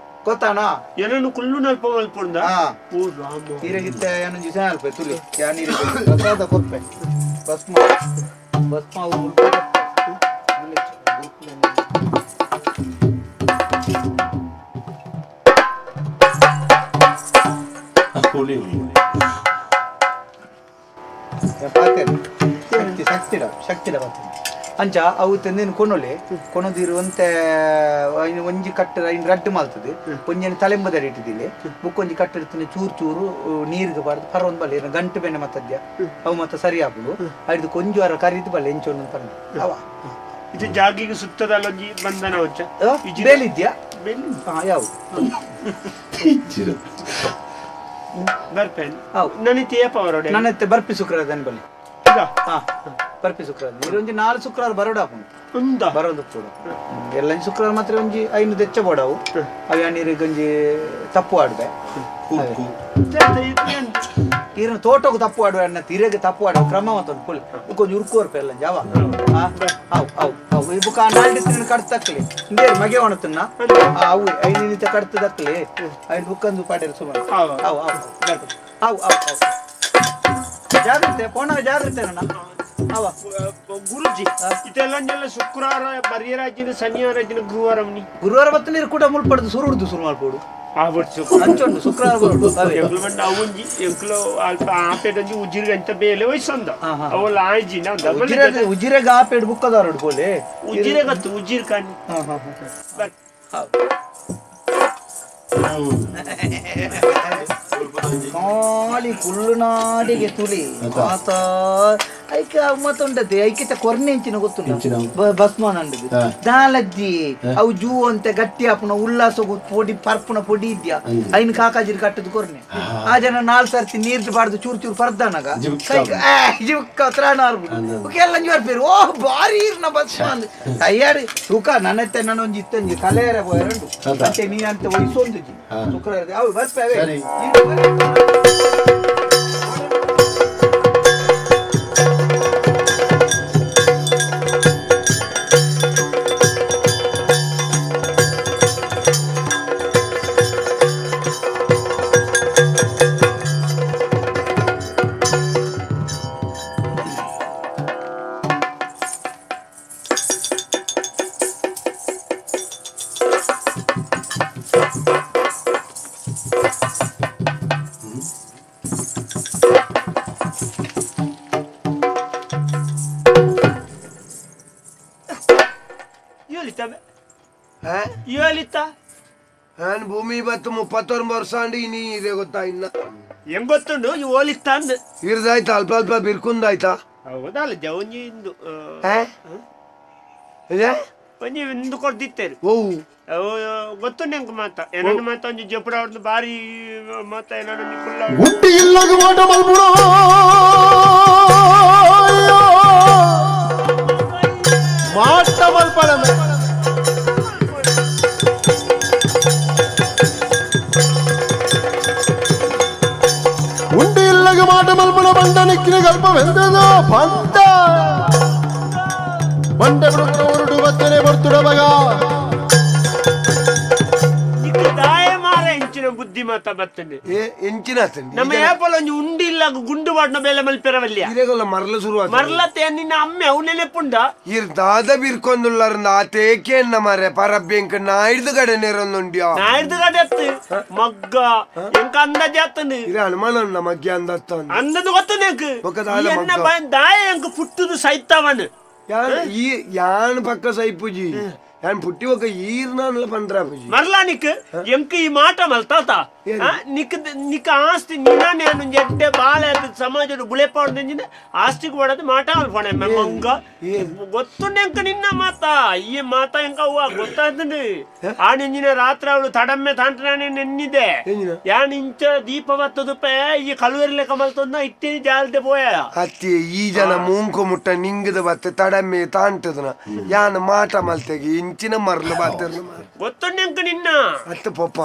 Speaker 3: ಗೊತ್ತಾನ
Speaker 4: ಏನನ್ನು ಕುಲ್ಲು ನಲ್ಪ ಮಲ್ಪೊಂದ
Speaker 3: ಇರೆಗಿತ್ತ ಏನೊಂಜಿ ಅಲ್ಪ ತುಲಿ ಯಾನ್ ಇರೆಗ್ ಪ್ರಸಾದ ಕೊರ್ಪೆ ಭಸ್ಮ ಭಸ್ಮ ಅವು ಶಕ್ತಿ ಶಕ್ತಿಡ ಶಕ್ತಿಡ ಬರ್ತದೆ ಅಂಚ ಅವು ತಂದಿನ ಕೊನೊಲೆ ಕೊನೊದಿರುವಂತೆ ಒಂಜಿ ಕಟ್ಟರ ಐನ್ ರಡ್ಡು ಮಲ್ತದೆ ಒಂಜಿ ತಲೆಂಬದ ಇಟ್ಟಿದ್ದಿಲ್ಲ ಬುಕ್ ಒಂಜಿ ಕಟ್ಟಿರ್ತೀನಿ ಚೂರು ಚೂರು ನೀರಿಗೆ ಬಾರ್ದು ಪರ ಒಂದು ಬಲ್ಲೆ ಗಂಟು ಬೆಣ್ಣೆ ಮತ್ತದ್ಯ ಅವು ಮತ್ತೆ ಸರಿ ಆಪುಡು ಐದು ಕೊಂಜು ಅರ ಕರಿದು ಬಲ್ಲೆ ಎಂಚೊಂದು ಪರ್ಣ ಅವ
Speaker 4: ಇದು ಜಾಗಿಗೆ ಸುತ್ತದಲ್ಲ ಒಂಜಿ ಬಂಧನ ವಚ್ಚ
Speaker 3: ಬೇಲಿದ್ಯಾ ಹಾ ಯಾವು
Speaker 4: ಬರ್ಪೇನ್ ನನಗೆ ಅವರೋಡೆ
Speaker 3: ನನ್ನತ್ತೆ ಬರ್ಪಿ ಶುಕ್ರವಾರ ಬಲ್ಲಿ ಹಾ ಬರ್ಪಿ ಶುಕ್ರವಾರ ನೀರೊಂಜಿ 4 ಶುಕ್ರವಾರ ಬರೋಡ ಉಂಡ ಬರೋದು ಕೂಡ ಎಲ್ಲ ಶುಕ್ರವಾರ ಮಾತ್ರ ಒಂಜಿ 5 ದೆಚ್ಚ ಬೋಡವು ಅವು ನೀರಿಗೆ ಒಂಜಿ ತಪ್ಪು ಆಡ್ಬೆ ಈರನ ತೋಟಕ್ಕೆ ತಪ್ಪು ಆಡುವ ಅಣ್ಣ ತೀರೆಗೆ ತಪ್ಪು ಆಡುವ ಕ್ರಮ ಮತ್ತೊಂದು ಪುಲ್ ಬುಕ್ಕೊಂಜಿ ಉರ್ಕೋರ್ಪೆ ಎಲ್ಲ ಜಾವ ಅವು ಅವು ಅವು ಈ ಬುಕ್ಕ ನಾಲ್ಕು ಕಡ್ತು ತಕ್ಕಲಿ ಇಂದೇ ಮಗೆ ಒಣತನ್ನ ಅವು 5 ನಿಮಿಷ ಕಡ್ತು ತಕ್ಕಲಿ 5 ಬುಕ್ಕಂದು ಪಾಟೇಲ್ ಸುಮಾರು ಅವು ಅವು ಅವು ಅವು ಅವು ಜಾಗ್ರತೆ ಪೋಣ ಜಾಗ್ರತೆ ಅಣ್ಣ ಅವ
Speaker 4: ಗುರುಜಿ ಇದೆಲ್ಲ ಶುಕ್ರವಾರ ಬರಿಯರಾಜಿನ ಶನಿವಾರ ಗುರುವಾರ ಗುರುವಾರ
Speaker 3: ಬತ್ತ ನೀರು ಕೂಡ ಮುಲ್ಪಡ್ದು ಸುರು ಹುಡ್ದು ಸುರು ಮಾಡ್ಬೋದು ಅಂಚುಂಡು ಶುಕ್ರವಾರ ಬರೋಡು
Speaker 4: ಎಂಕ್ಲು ಬಂದು ಅವು ಒಂಜಿ ಎಂಕ್ಲು ಅಲ್ಪ ಆಪೇಡೊಂಜಿ ಉಜಿರ್ಗೆ ಅಂತ ಬೇಲೆ ವಯಸ್ಸೊಂದ ಅವಲ್ಲ ಆಯ್ಜಿನ
Speaker 3: ಉಜಿರೆಗೆ ಆಪೇಡ್ ಬುಕ್ಕದಾರೋಡು ಪೋಲೆ
Speaker 4: ಉಜಿರೆ ಗೊತ್ತು ಉಜಿರ್ ಕಾಣಿ
Speaker 3: ಖಾಲಿ ಕುಳ್ಳುನಾಡಿಗೆ ತುಳಿ ಆತ ಐಕ ಮತ್ತುಂಟದೆ ಐಕಿತ ಕೊರ್ನೆ ಇಂಚಿನ ಗೊತ್ತುಂಟು ಭಸ್ಮಾನಂಡದು ದಾಲಜ್ಜಿ ಅವು ಜೂ ಅಂತ ಗಟ್ಟಿ ಆಪುನ ಉಲ್ಲಾಸಗು ಪೊಡಿ ಪರ್ಪುನ ಪೊಡಿ ಇದ್ಯಾ ಐನ್ ಕಾಕಾಜಿರ್ ಕಟ್ಟದು ಕೊರ್ನೆ ಆ ಜನ ನಾಲ್ ಸರ್ತಿ ನೀರು ಬಾರ್ದು ಚೂರು ಚೂರು ಪರ್ದಾನಾಗ ಜಿಬುಕ್ಕ ತ್ರಾಣ ಆರ್ಬುಡು ಎಲ್ಲ ಬರ್ಪೇರು ಓ ಬಾರಿ ಇರ್ನ ಭಸ್ಮಾನ್ ತಯ್ಯಾರಿ ಸುಖ ನನ್ನತ್ತೆ ನಾನೊಂಜಿ ಇತ್ತಂಜಿ ಕಲೆಯರ ಎರಡು ಅಂತೆ ನೀ ಅಂತ ವಯಸ್ಸೊಂದು ಶುಕ್ರವಾರ ಅವು ಬರ್ಪೇ
Speaker 5: ಭೂಮಿ ಬತ್ತು 39 ವರ್ಷ ಅಂಡಿ ಇನಿ ಇದೆ ಗೊತ್ತಾ ಇನ್ನ
Speaker 4: ಹೆಂಗ್ ಗೊತ್ತುಂಡು ಈ ಓಲಿತ್ತ ಅಂದ್
Speaker 5: ಇರ್ದಾಯ್ತಾ ಅಲ್ಪ ಅಲ್ಪ ಬಿರ್ಕುಂದಾಯ್ತಾ
Speaker 4: ಹೌದಲ್ಲ ಜವನಿ ಇಂದು ಒಂಜಿ ಇಂದು ಕೊಡ್ದಿತ್ತೇರು
Speaker 5: ಓ
Speaker 4: ಗೊತ್ತುಂಡು ಹೆಂಗ್ ಮಾತ ಏನನ್ನ ಮಾತ ಒಂಜಿ ಜಪುಡ ಅವ್ರದ್ದು ಬಾರಿ ಮಾತ ಏನನ್ನ
Speaker 2: ಉಂಟಿ ಇಲ್ಲಗ ಮಾಟ ಮಲ್ಪುಡ ಮಾಟ ಮಲ್ಪಡ ಉಂಡಿ ಇಲ್ಲಗ ಮಾಟ ಮಲ್ಪಣ ಬಂಡ ನಿಕ್ಕಿನ ಕಲ್ಪವೆಂದದೋ ಬಂದ ಬಂಡೆ ಬಿಡುತ್ತ ಉರುಡು ಬತ್ತನೆ ಬರ್ತುಡ ಮಗ
Speaker 4: ಮಾರ ಎಂಚಿನ ಬುದ್ಧಿ ಮಾತ ಬತ್ತನೆ
Speaker 5: ಎಂಚಿನ
Speaker 4: ನಮ್ಮ ಏಪಲ ಒಂಜಿ ಉಂಡಿ ಇಲ್ಲಗ ಗುಂಡು ಬಾಡ್ನ ಬೇಲೆ ಮಲ್ಪೆರವಲ್ಯ
Speaker 5: ಇರೆಗಲ್ಲ ಮರಲ ಶುರು
Speaker 4: ಮರಲತೆ ನಿನ್ನ ಅಮ್ಮೆ ಅವು ನೆನೆಪುಂಡ
Speaker 5: ಇರ್ ದಾದ ಬಿರ್ಕೊಂದುಲ್ಲಾರ ಆತೇಕೆ ಎನ್ನ ಮಾರೆ ಪರಬ್ಬೆಂಕ ನಾಯ್ದು ಕಡೆ ನೇರೊಂದುಂಡ್ಯಾ
Speaker 4: ನಾಯ್ದು ಕಡೆ ಅತ್ತು ಮಗ್ಗ ಎಂಕ ಅಂದಾಜೆ ಆತನು
Speaker 5: ಇರ ಅನುಮಾನ ಉಂಡ ಮಗ್ಗ ಅಂದತ್ತ
Speaker 4: ಅಂದದು ಗೊತ್ತನೇಕ ಎನ್ನ ದಾಯ ಎಂಕ ಪುಟ್ಟುದು ಸೈತಾವನು
Speaker 5: ಈ ಯಾನ್ ಪಕ್ಕ ಸೈಪುಜಿ ಯಾನ್ ಪುಟ್ಟಿ ಒಕ್ಕ ಈರ್ನಾನ್ಲ ಪಂಡ್ರಾ ಪುಜಿ
Speaker 4: ಮರ್ಲಾ ನಿಕ್ ಎಂಕ ಈ ಮಾಟ ಮಲ್ತಾತ ನಿಕ್ ನಿಕ್ ಆಸ್ತಿ ನಿನಾನೆ ಒಂಜಿ ಎಡ್ಡೆ ಬಾಳೆ ಸಮಾಜದ ಬುಳೆಪಾಡ್ದಂಜಿನ ಆಸ್ತಿಗೆ ಒಡದು ಮಾಟ ಮಲ್ಪಣೆ ಮಂಗ ಗೊತ್ತುಂಡು ಎಂಕ ನಿನ್ನ ಮಾತ ಈ ಮಾತ ಎಂಕ ಅವ್ವ ಗೊತ್ತಾತಂಡು ಆ ನಿಂಜಿನ ರಾತ್ರಿ ಅವಳು ತಡಮ್ಮೆ ತಾಂಟ್ರಾನೆ ನೆನ್ನಿದೆ ಯಾನ್ ಇಂಚ ದೀಪ ಬತ್ತದುಪ್ಪ ಈ ಕಳುವೆರ್ಲೆ ಕಮಲ್ತೊಂದ ಇಟ್ಟಿನಿ ಜಾಲ್ದೆ ಪೋಯ
Speaker 5: ಅತ್ತಿ ಈ ಜನ ಮೂಂಕು ಮುಟ್ಟ ನಿಂಗದ ಬತ್ತೆ ತಡಮ್ಮೆ ತಾಂಟದನ ಯಾನ್ ಮಾಟ ಮಲ್ತೆಗೆ ಇಂಚಿನ ಮರ್ಲು ಬಾತಿರ್ಲ
Speaker 4: ಗೊತ್ತುಂಡು ಎಂಕ ನಿನ್ನ
Speaker 5: ಅತ್ತ ಪಪ್ಪ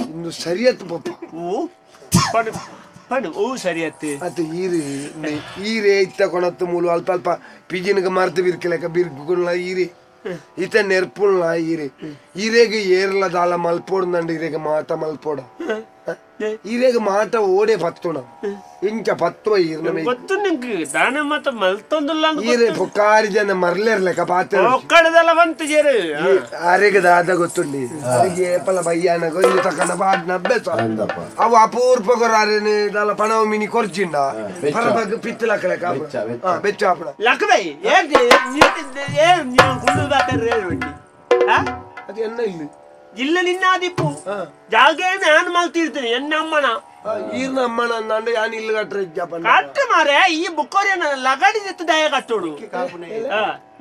Speaker 5: ಇನ್ನು ಸರಿಯತ್ತು ಪಪ್ಪ
Speaker 4: ಓ ಪಡು ಪಡು ಓ ಸರಿಯತ್ತು
Speaker 5: ಅತ್ತ ಈರಿ ಈರೆ ಇತ್ತ ಕೊಣತ್ತು ಮೂಲು ಅಲ್ಪ ಅಲ್ಪ ಪಿಜಿನಗ ಮರ್ತು ಬಿರ್ಕಲೆಕ ಬಿರ್ಕುಲ್ಲ ಈರಿ ಇತ ನೆರ್ಪುಲ್ಲ ಈರೆ ಈರೆಗೆ ಏರ್ಲ ದಾಲ ಮಲ್ಪೋಡ್ದಂಡ ಈರೆಗೆ ಮಾತ ಮಲ್ಪೋಡ ಈರೆಗೆ ಮಾಟ ಓಡೆ ಪತ್ತುಣ ಇಂಚ ಪತ್ತುವ ಈರ್ನ
Speaker 4: ಗೊತ್ತು ನಿಂಗೆ ದಾನ ಮಾತ ಮಲ್ತೊಂದುಲ್ಲ
Speaker 5: ಈರೆ ಪೊಕ್ಕಾರಿ ಜನ ಮರ್ಲೇರ್ಲೆಕ ಪಾತ್ರ
Speaker 4: ಒಕ್ಕಡದಲ್ಲ ಬಂತು ಜೇರು
Speaker 5: ಆರೆಗೆ ದಾದ ಗೊತ್ತುಂಡಿ ಅರೆಗೆ ಏಪಲ ಬಯ್ಯಾನ ಗೊಂಜಿ ತಕನ ಬಾಡ್ನ ಅಭ್ಯಾಸ ಅವು ಅಪೂರ್ಪ ಕೊರಾರೇನೆ ದಾಲ ಪಣವು ಮಿನಿ ಕೊರ್ಚಿಂಡ ಪರಬಗ್ ಪಿತ್ತು ಲಕ್ಕಲೆಕ ಬೆಚ್ಚ ಆಪಣ
Speaker 4: ಲಕ್ಕಬೈ ಏನ್ ಏನ್ ನೀವು ಕುಂಡು ಬಾತಾರೆ
Speaker 5: ಅದು ಎನ್ನ ಇಲ್ಲಿ
Speaker 4: ಇಲ್ಲ ನಿನ್ನ ಆದಿಪ್ಪು ಜಾಗೆ ನಾನು ಮಲ್ತಿರ್ತೀನಿ ಎನ್ನ ಅಮ್ಮನ
Speaker 5: ಈರ್ನ ಅಮ್ಮನ ಅಂದಾಂಡ ಯಾನ್ ಇಲ್ಲು ಕಟ್ರೆ
Speaker 4: ಕಟ್ಟ ಮಾರೆ ಈ ಬುಕ್ಕೋರಿ ಲಗಡಿ ಜೊತೆ ದಯ ಕಟ್ಟೋಡು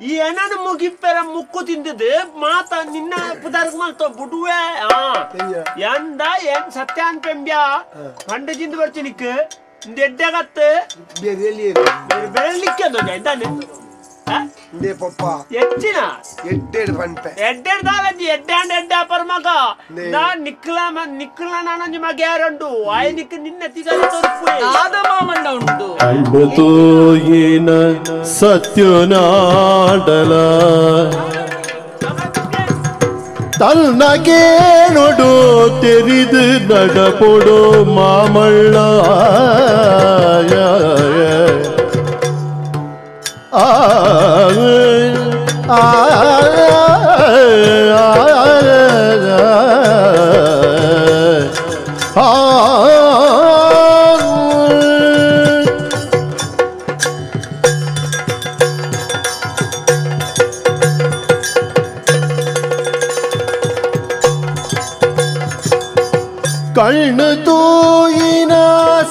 Speaker 4: ಈ ಏನನ್ನು ಮುಗಿಪ್ಪೆರ ಮುಕ್ಕು ತಿಂದಿದ್ದು ಮಾತ ನಿನ್ನ ಪುದಾರ್ಗ ಮಲ್ತ ಬುಡುವೆ ಎಂದ ಏನ್ ಸತ್ಯ ಅನ್ಪೆಂಬ್ಯಾ ಪಂಡ ತಿಂದು ಬರ್ತೀನಿ ಎಡ್ಡೆಗತ್ತು ಬೆಳಲಿಕ್ಕೆ ಎಂತಾನೆ
Speaker 5: ಪಪ್ಪ
Speaker 4: ಹೆಚ್ಚಿನ
Speaker 5: ಎಡ್ಡೆಡ್ ಪಂಪೆ
Speaker 4: ಎಡ್ಡೆಡ್ ದಾಲಂಜಿ ಎಡ್ಡೆ ಅಂಡ್ ಎಡ್ಡೆ ಅಪರ ಮಗ ನಾ ನಿಕ್ಲ ನಿಕ್ಲ ನಾನೊಂಜಿ ಮಗ ಯಾರುಂಡು ಆಯ್ ನಿಕ್ ನಿನ್ನ ತಿಗಲಿ ತೋರ್ಪುವೆ
Speaker 3: ದಾದ ಮಾಮಂಡ ಉಂಡು
Speaker 2: ಕಣ್ಣು ತೋಯಿನ ಸತ್ಯನಾಡಲ ತನ್ನ ಕೇಳೊಡು ತೆರಿದು ನಡಪೊಡು ಮಾಮಳ್ಳ ಆ ಆ ಆ ಕಣ್ಣು ತೂಯಿನ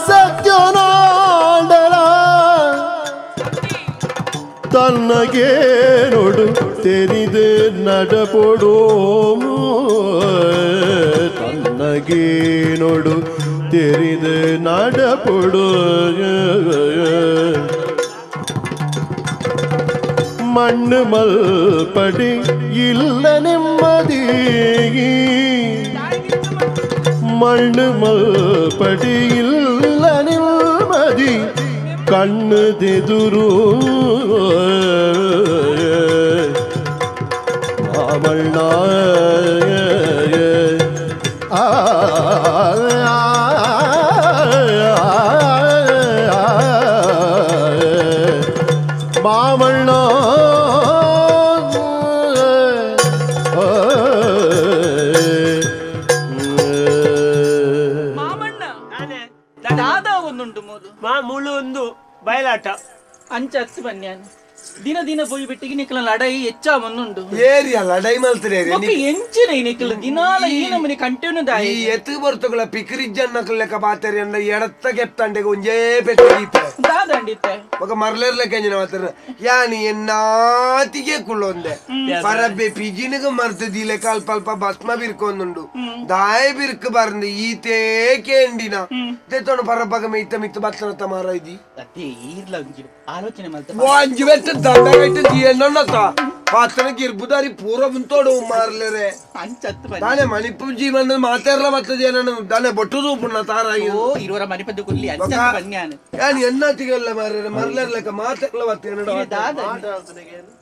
Speaker 2: ಸತ್ಯನಾಡಲ ತನ್ನಗೇನೊಡು ತೆರಿದು நடಪೊಡು ತನ್ನಗೇನೊಡು ತೆರಿದು நடಪೊಡು ಮಣ್ಣು ಮಲ್ಪಡಿ ಇಲ್ಲ ನೆಮ್ಮದಿ ಮಣ್ಣು ಮಲ್ಪಡಿ ಇಲ್ಲ ನೆಮ್ಮದಿ ಕಣ್ಣುದೆದುರು ಮಾಮಣ್ಣ ಆ ಮಾಮಣ್ಣ
Speaker 4: ಮಾಮೂಲು ಒಂದು ಬಯಲಾಟ
Speaker 6: ಅಂಚತ್ತು ಬನ್ಯಾನ ದಿನ ದಿನ ಪೋಯಿ ಬಿಟ್ಟಿಗೆ ನಿಕ್ಲ ಲಡೈ ಹೆಚ್ಚ ಒಂದುಂಡು
Speaker 5: ಏರಿಯಾ ಲಡೈ ಮಲ್ತರೆ
Speaker 6: ಎಂಚಿನ ನಿಕ್ಲ ದಿನಾಲ ಈ ನಮನೆ ಕಂಟಿನ್ಯೂ ದಾಯಿ
Speaker 5: ಈ ಎತ್ತು ಬರ್ತಗಳ ಪಿಕ್ರಿಜ್ಜನ್ನ ಲೆಕ್ಕ ಪಾತರಿ ಅಂದ ಎಡತ್ತ ಕೆಪ್ತಂಡೆಗೆ ಒಂಜೇ ಪೆಟ್ಟು ದೀಪೆ
Speaker 6: ದಾದಂಡಿತ್ತೆ
Speaker 5: ఒక ಮರ್ಲೇರ್ಲೆಕ್ಕ ಎಂಜಿನ ಮಾತ್ರ ಯಾನಿ ಎನ್ನಾತಿಗೆ ಕುಳ್ಳೊಂದೆ ಪರಬ್ಬೆ ಪಿಜಿನಿಗ ಮರ್ತ ದೀಲೆಕ್ಕ ಅಲ್ಪ ಅಲ್ಪ ಭಸ್ಮ ಬಿರ್ಕೊಂದುಂಡು ದಾಯ ಬಿರ್ಕ್ ಬರ್ಂದು ಈತೇ ಕೇಂಡಿನ ತೆತ್ತೋಣ ಪರಬ್ಬಗ ಮೆಯ್ತ ಮಿತ್ತು ಬತ್ತನತ್ತ ಮಾರ ಇದಿ
Speaker 6: ಆಲೋಚನೆ
Speaker 5: ವಾಂಜಿ ಬೆಟ್ಟ ದಂಡ ದಿಯನ್ನತ ಪಾತ್ರನ ಗಿರ್ಬುದಾರಿ ಪೂರ ಮುಂತೋಡು ಮಾರ್ಲೇರೆ ದಾನೆ ಮಣಿಪು ಜೀವನ ಮಾತಾರ್ಲ ಬರ್ತದೆ ಏನನ್ನು ದಾನೆ ಬೊಟ್ಟು ತೂಪುಣ್ಣ ತಾರಾಯಿ
Speaker 6: ಓ ಇರುವರ ಮಣಿಪದ್ದು ಕುಲ್ಲಿ ಅಂಚ ಬನ್ಯಾನ
Speaker 5: ಯಾನಿ ಎನ್ನಾತಿಗೆಲ್ಲ ಮಾರ್ರೆ ಮರ್ಲೇರ್ಲೆಕ್ಕ ಮಾತಾರ್ಲ ಬರ್ತೇನೆ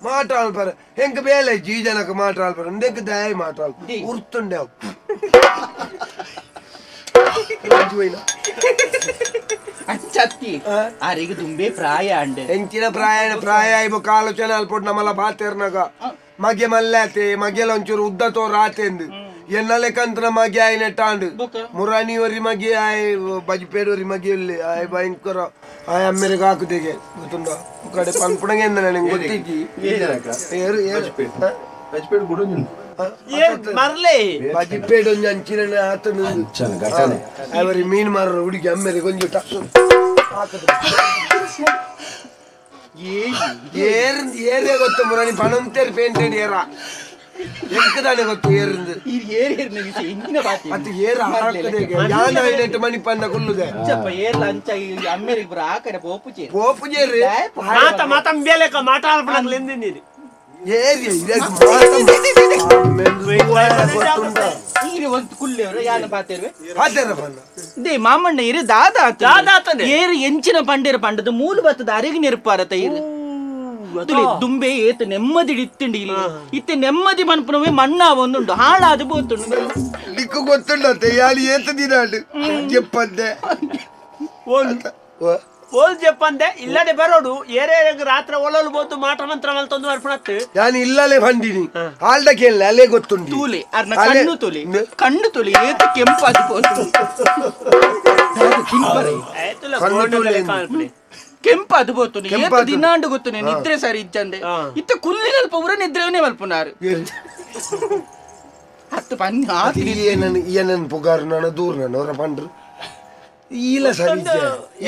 Speaker 5: ಮಾಟ ಆಲ್ಪರ ಹೆಂಗ ಬೇಲೆ ಜೀಜನಕ ಮಾಟ ಆಲ್ಪರ ಇಂದೆಕ್ ದಯ ಮಾಟ ಆಲ್ಪ ಉರ್ತುಂಡೆ
Speaker 6: ಅಂಚತ್ತಿ ಆರಿಗೆ ದುಂಬೆ ಪ್ರಾಯ ಅಂಡೆ
Speaker 5: ಎಂಚಿನ ಪ್ರಾಯ ಪ್ರಾಯ ಇಬೊಕ್ಕ ಆಲೋಚನೆ ಅಲ್ಪೊಟ್ಟು ನಮ್ಮಲ್ಲ ಬಾತೇರ್ನಾಗ ಮಗೆ ಮಲ್ಲಾತೆ ಮಗೆಲ ಒಂಚೂರು ಉದ್ದ ತೋರ್ ಆತೆಂದು ಎನ್ನ ಲೆಕ್ಕಂತ್ರ ಮಗೆ ಆಯ್ ನೆಟ್ಟಾಂಡು ಮುರಾನಿ ಒರಿ ಮಗೆ ಆಯ್ ಬಜ್ಪೇಡ್ ಒರಿ ಮಗೆ ಇಲ್ಲಿ ಆಯ್ ಭಯಂಕರ ಆಯ್ ಅಮ್ಮೆರಿಗೆ ಹಾಕುದೇಗೆ ಗೊತ್ತುಂಡ ಕಡೆ ಪನ್ಪುಣಗೆ ಎಂದ ನನಗೆ ಗೊತ್ತಿಜ್ಜಿ ಬಜಿಪೇಡ್ ಒಂಜಿ ಅಂಚಿನ ಆತನು ಅವರಿ ಮೀನು ಮಾರ ಹುಡುಗಿ ಅಮ್ಮೆರಿಗೆ ಕೊಂಚ ಟಕ್ಸು ಏರಿಯ ಗೊತ್ತು ಮುರಾಣಿ ಪಣಂತೇರಿ ಪೇಂಟೆಡ್ ಏರ ಎಂಕದಾನೆ ಗೊತ್ತು ಏರಿಂದು ಅದು ಏರ ಯಾನ ಐನೆಟ್ಟು ಮಣಿ ಪಂದ ಕುಲ್ಲುದೆ
Speaker 6: ಏರ್ಲ ಅಂಚ ಅಮ್ಮೆರಿಗೆ ಬರ ಆ ಕಡೆ ಪೋಪುಜೇರಿ
Speaker 5: ಪೋಪುಜೇರಿ
Speaker 4: ಮಾತ ಮಾತ ಬೇಲೆಕ ಮಾಟ ಆಲ್ಪಡಂಗ್ಲೆಂದಿನಿ
Speaker 5: ಏರಿಯ
Speaker 6: ಮಾಮಣ್ಣ ಇರು ದಾದ ಏರು ಎಂಚಿನ ಪಂಡೇರು ಪಂಡದು ಮೂಲು ಬತ್ತದ ಅರೆಗೆ ನೆರಪಾರತ ಇರು ದುಂಬೆ ಏತು ನೆಮ್ಮದಿ ಇತ್ತುಂಡಿ ಇಲ್ಲಿ ಇತ್ತೆ ನೆಮ್ಮದಿ ಮನ್ಪುನವೇ ಮಣ್ಣ ಒಂದುಂಡು ಹಾಳಾದ ಬೋತುಂಡು
Speaker 5: ದಿಕ್ಕು ಗೊತ್ತುಂಡತ್ತೆ ಯಾಲಿ ಏತ ದಿನಾಡು చెప్పಂದೆ
Speaker 4: ಓಲ್ ಜಪ್ಪಂದೆ ಇಲ್ಲಡೆ ಬರೋಡು ಏರೇ ರಾತ್ರಿ ಒಲಲು ಬೋದು ಮಾಟ ಮಂತ್ರ ಮಲ್ತೊಂದು ಬರ್ಪಣತ್ತು
Speaker 5: ಯಾನಿ ಇಲ್ಲಲೇ ಬಂದಿನಿ ಆಲ್ಡ ಕೇಳಲೆ ಅಲ್ಲೇ ಗೊತ್ತುಂಡು
Speaker 6: ತೂಲೆ ಅರ್ನ ಕಣ್ಣು ತೂಲೆ ಕಣ್ಣು ತೂಲೆ ಏತ ಕೆಂಪಾದ ಬೋತು ಕೆಂಪಾದ ಬೋತು ಏತ ದಿನಾಂಡು ಗೊತ್ತು ನಿದ್ರೆ ಸರಿ ಇಜ್ಜಂದೆ ಇತ್ತ ಕುಲ್ಲಿನಲ್ಪ ಊರ ನಿದ್ರೆವನೇ ಮಲ್ಪುನಾರು ಹತ್ತು ಪನ್ನಿ
Speaker 5: ಏನನ್ ಪುಗಾರು ನಾನು ದೂರ ನಾನು ಅವರ ಪಂಡ್ರು ಈಲ ಸರಿಜ್ಜ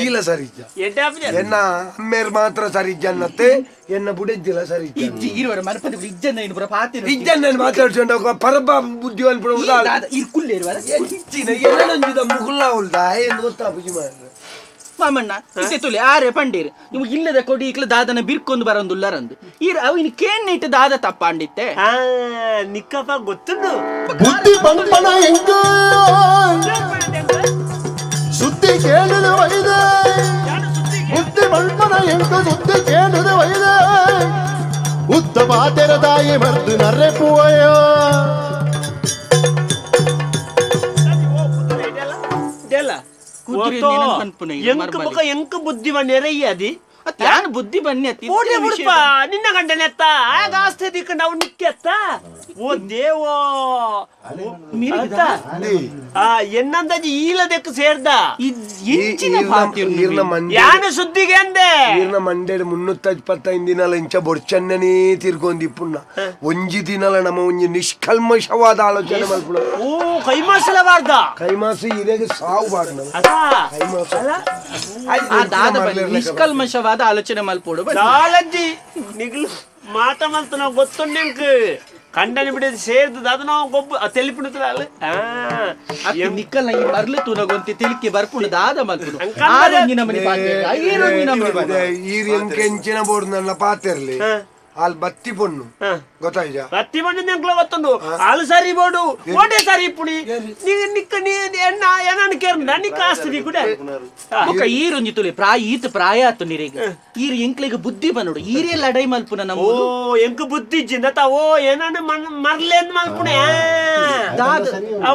Speaker 5: ಈಲ ಸರಿಜ್ಜ ಎನ್ನ ಅಮ್ಮೇರ್ ಮಾತ್ರ ಸರಿಜ್ಜ ಅನ್ನತ್ತೆ ಎನ್ನ ಬುಡೆಜ್ಜಿಲ ಸರಿಜ್ಜ ಇಜ್ಜನ್ನ ಮಾತಾಡ್ಸೊಂಡ ಪರಬ ಬುದ್ಧಿ ಮುಗುಲ್ಲ ಉಲ್ದ ಏನು ಗೊತ್ತಾ ಪೂಜೆ ಮಾಡ್ರೆ
Speaker 6: ಮಾಮಣ್ಣ ಇತ್ತೆ ತುಲೆ ಆರೆ ಪಂಡೀರ್ ನೀವು ಇಲ್ಲದ ಕೊಡಿ ಇಕ್ಲ ದಾದನ ಬಿರ್ಕೊಂದು ಬರಂದುಲ್ಲರಂದು ಈರ್ ಅವಿನ ಕೇಣ್ಣೀಟ ದಾದ ತಪ್ಪಾಂಡಿತ್ತೆ
Speaker 4: ನಿಕ್ಕಪ್ಪ ಗೊತ್ತುಂಡು
Speaker 2: ಬುದ್ಧಿ ಪಂಪನ ಎಂಗ ಸುದ್ದಿ ಕೇಳದು ವೈದೆ ಬುದ್ಧಿ ಪಂಪನ ಎಂಗ ಸುದ್ದಿ ಕೇಳದು ವೈದೆ ಉತ್ತ ಪಾತೆರ ತಾಯಿ ಮರ್ದು ನರ್ರೆ ಪೂವಯ್ಯ
Speaker 4: ಎಂಕ ಬುದ್ಧಿವ ನೆರೆಯ್ಯದಿ
Speaker 6: ಯಾನ್ ಬುದ್ಧಿ ಬನ್ನಿ ಅತ್ತಿ
Speaker 4: ಓಡೆ ಬುಡ್ಪ ನಿನ್ನ ಗಂಡನೆ ಅತ್ತ ಆಗ ಆಸ್ತಿ ದಿಕ್ಕ ನಾವು ನಿಕ್ಕೆತ್ತ ಓ ದೇವೋ ಅತ್ತ ಆ ಎನ್ನಂದಾಜಿ ಈಲದಕ್ಕೆ ಸೇರ್ದ ಯಾನು ಸುದ್ದಿಗೆ ಅಂದೆ
Speaker 5: ಈರ್ನ ಮಂಡೆಡ್ 325 ದಿನಲ ಇಂಚ ಬೊರ್ಚನ್ನೇ ತಿರ್ಗೊಂದಿ ಪುಣ್ಣ ಒಂಜಿ ದಿನಲ ನಮ್ಮ ಒಂಜಿ ನಿಷ್ಕಲ್ಮಶವಾದ ಆಲೋಚನೆ ಮಲ್ಪುಣ
Speaker 4: ಓ ಕೈಮಾಸಲ ಬಾರ್ದ
Speaker 5: ಕೈಮಾಸ ಇರೆಗೆ ಸಾವು ಬಾರ್ದ ಕೈಮಾಸ
Speaker 6: ನಿಷ್ಕಲ್ಮಶವಾದ ಆಲೋಚನೆ ಮಲ್ಪೋಡು
Speaker 4: ದಾಲಜ್ಜಿ ನಿಗ್ಲು ಮಾತ ಮಲ್ತ ನಾವು ಗೊತ್ತುಂಡೆಂಕ್ ಕಂಡನ ಬಿಡದು ಸೇರ್ದು ಅದು ನಾವು ಗೊಬ್ಬ ತೆಲಿಪುಣುತ್ತಲ್ಲ
Speaker 6: ನಿಕ್ಕಲ್ಲ ಈ ಮರ್ಲು ತೂನಗೊಂತಿ ತಿಳಿಕೆ ಬರ್ಪುಣ ದಾದ ಮಲ್ಪುಣ ಆರೊಂಜಿ ನಮನಿ ಪಾತೆ ಐರೊಂಜಿ ನಮನಿ ಪಾತೆ
Speaker 5: ಈರ್ ಎಂಕೆಂಚಿನ ಬೋರ್ಡ್ ನನ್ನ ಪಾತೆರ್ಲಿ ಅಲ್ಲಿ ಬತ್ತಿ ಪೊಣ್ಣು ಗೊತ್ತಾಯ್ತಾ
Speaker 4: ಬತ್ತಿ ಪೊಣ್ಣು ನಿಂಕ್ಲ ಗೊತ್ತುಂಡು ಹಾಲು ಸರಿ ಬೋಡು ಓಟೆ ಸರಿ ಪುಡಿ ನಿಕ್ಕ ನೀ ಎಣ್ಣ ಏನನ್ನು ಕೇರ್ನ ನಿಕ್ಕ ಆಸ್ತಿ ಕೂಡ
Speaker 6: ಬೊಕ್ಕ ಈರೊಂಜಿ ತುಲಿ ಪ್ರಾಯ ಈತ ಪ್ರಾಯ ಆತು ನೀರಿಗೆ ಈರ್ ಎಂಕ್ಲೆಗ್ ಬುದ್ಧಿ ಬನ್ನೋಡು ಈರೇ ಲಡೈ ಮಲ್ಪುನ ನಮ್ಮ
Speaker 4: ಓ ಎಂಕ್ ಬುದ್ಧಿ ಇಜ್ಜಿಂದ ತಾ ಓ ಏನನ್ನು ಮರ್ಲೇನ್ ಮಲ್ಪುಣೆ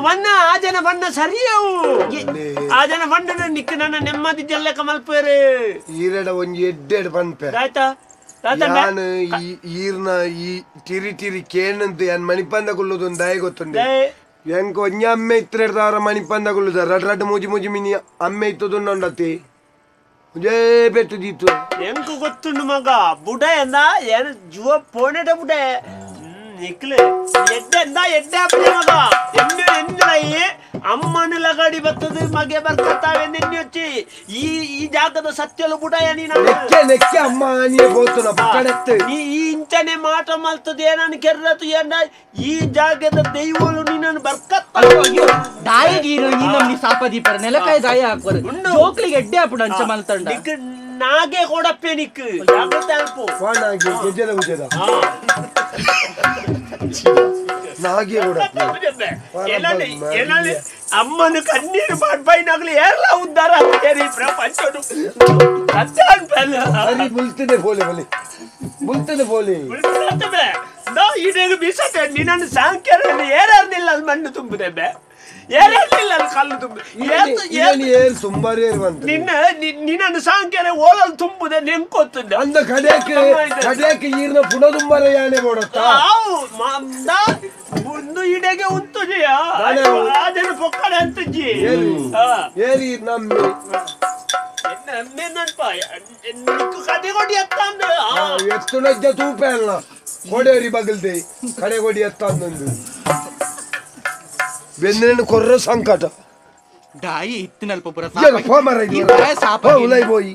Speaker 4: ವನ್ನ ಆ ಜನ ಬಣ್ಣ ಸರಿಯವು ಆ ಜನ ಬಣ್ಣನ ನಿಕ್ಕ ನನ್ನ ನೆಮ್ಮದಿ ಜಲ್ಲಕ ಮಲ್ಪೇರು
Speaker 5: ಈರೆಡ ಒಂಜಿ ಎಡ್ಡೆಡ್ ಪನ್ಪೆ
Speaker 4: ಆಯ್ತಾ
Speaker 5: ನಾನು ಈರ್ನ ಈ ಟಿರಿ ಟಿರಿ ಕೇನಂದು ಯಾನ್ ಮಣಿಪಂದ ಕುಲ್ಲುದೊಂದು ದಾಯ ಗೊತ್ತುಂಡೆ ಎಂಕ್ ಒಂಜಿ ಅಮ್ಮೆ ಇತ್ತಿರ್ದಾರ ಮಣಿಪಂದ ಕುಲ್ಲುದ ರಡ್ ರಡ್ ಮೂಜಿ ಮೂಜಿ ಮಿನಿ ಅಮ್ಮೆ ಇತ್ತದೊಂಡತಿ ಒಂಜೇ ಪೆಟ್ಟು ದೀತು
Speaker 4: ಎಂಕ್ ಗೊತ್ತುಂಡು ಮಗ ಬುಡ ಎಂದ ಏನ ಜುವ ಪೋನೆಟ ಬುಡ ನಿಕ್ಲು ಎಡ್ಡೆ ಎಂದ ಎಡ್ಡೆ ಅಪ್ಪೆ ಮಗ ಎಣ್ಣೆ ಎಣ್ಣೆ ಅಮ್ಮನ ಲಗಡಿ ಬರ್ತದೆ ಮಗೆ ಬರ್ಕತ್ತಾವೆ ನಿನ್ನೆ వచ్చి ಈ ಈ ಜಾಗದ ಸತ್ಯಲು ಬುಡಯ ನೀನು
Speaker 5: ನೆಕ್ಕೆ ನೆಕ್ಕೆ ಅಮ್ಮ ಆನಿಯೇ ಪೋತುನ ಪಕ್ಕಡತ್ತೆ
Speaker 4: ನೀ ಈ ಇಂಚನೆ ಮಾಟ ಮಲ್ತದೆ ನಾನು ಕೆರ್ರತು ಏನ ಈ ಜಾಗದ ದೈವಲು ನಿನ್ನನ್ನು ಬರ್ಕತ್ತ
Speaker 6: ದಾಯಗೀರು ಈ ನಮ್ನಿ ಸಾಪ ದೀಪರ ನೆಲಕಾಯಿ ದಾಯ ಹಾಕೋರು ಜೋಕ್ಲಿಗೆ ಎಡ್ಡೆ ಅಪ್ಪುಡು ಅಂಚ ಮಲ್ತಂಡ
Speaker 4: ನಿಕ್ ನಾಗೆ ಕೊಡಪ್ಪೆ ನಿಕ್ ಜಾಗ್ರತೆ ಅಲ್ಪ
Speaker 5: ನಾಗೆ ಗೆಜ್ಜೆದ ಗುಜ್ಜೆದ ನಾಗೆ ಕೊಡಪ್ಪೆ
Speaker 4: ಏನಾಲಿ ಅಮ್ಮನ ಕಣ್ಣೀರು ಪಾಡ್ಬೈನಾಗ್ಲಿ ಏರ್ಲ ಉದ್ದಾರ ಆಗ್ತೇರಿ ಪ್ರಪಂಚಡು ಸತ್ಯ ಅನ್ಪಲ್ಲ
Speaker 5: ಸರಿ ಬುಲ್ತದೆ ಬೋಲೆ ಬಲೆ ಬುಲ್ತದೆ ಬೋಲೆ
Speaker 4: ಬುಲ್ತದೆ ನಾ ಇಡೀ ಬಿಸತೆ ನಿನ್ನನ್ನು ಸಾಂಖ್ಯರಲ್ಲಿ ಏರಾರ್ನಿಲ್ಲ ಅಲ್ಲಿ ಮಣ್ಣು ತುಂಬುದೆ ಬೆ ಏರಾರ್ನಿಲ್ಲ ಅಲ್ಲಿ ಕಲ್ಲು ತುಂಬು
Speaker 5: ಏರ್ ಸುಂಬಾರಿ ಏರ್ ಬಂತು
Speaker 4: ನಿನ್ನ ನಿನ್ನನ್ನು ಸಾಂಖ್ಯರೆ ಓಲಲ್ಲಿ ತುಂಬುದೆ ನೆನ್ಕೊತ್ತುಂಡೆ
Speaker 5: ಅಂದ ಕಡೆಯಕ್ಕೆ ಕಡೆಯಕ್ಕೆ ಈರ್ನ ಪುಣ ತುಂಬಾರ ಯಾನೆ ಬೋಡತ್ತಾ
Speaker 4: ಆವು ಒಂದು ಇಡೆಗೆ ಉಂತುಜಿಯ ಆದನ ಪೊಕ್ಕಡೆ ಅಂತುಜಿ
Speaker 5: ಏರಿ ನಮ್ಮ
Speaker 4: ನೆನಪ ನಿಕ್ಕು ಕದೆ ಕೊಡಿ ಎತ್ತ ಅಂದು
Speaker 5: ಎತ್ತುನಜ್ಜ ತೂಪೆ ಅಲ್ಲ ಕೊಡೇರಿ ಬಗಲ್ದೆ ಕಡೆ ಕೊಡಿ ಎತ್ತ ಅಂದೊಂದು ಬೆಂದಿನ ಕೊರ್ರ ಸಂಕಟ
Speaker 6: ದಾಯಿ ಇತ್ತಿನಲ್ಪ ಪುರ
Speaker 5: ಸಾಪ ಉಲೈ ಪೋಯಿ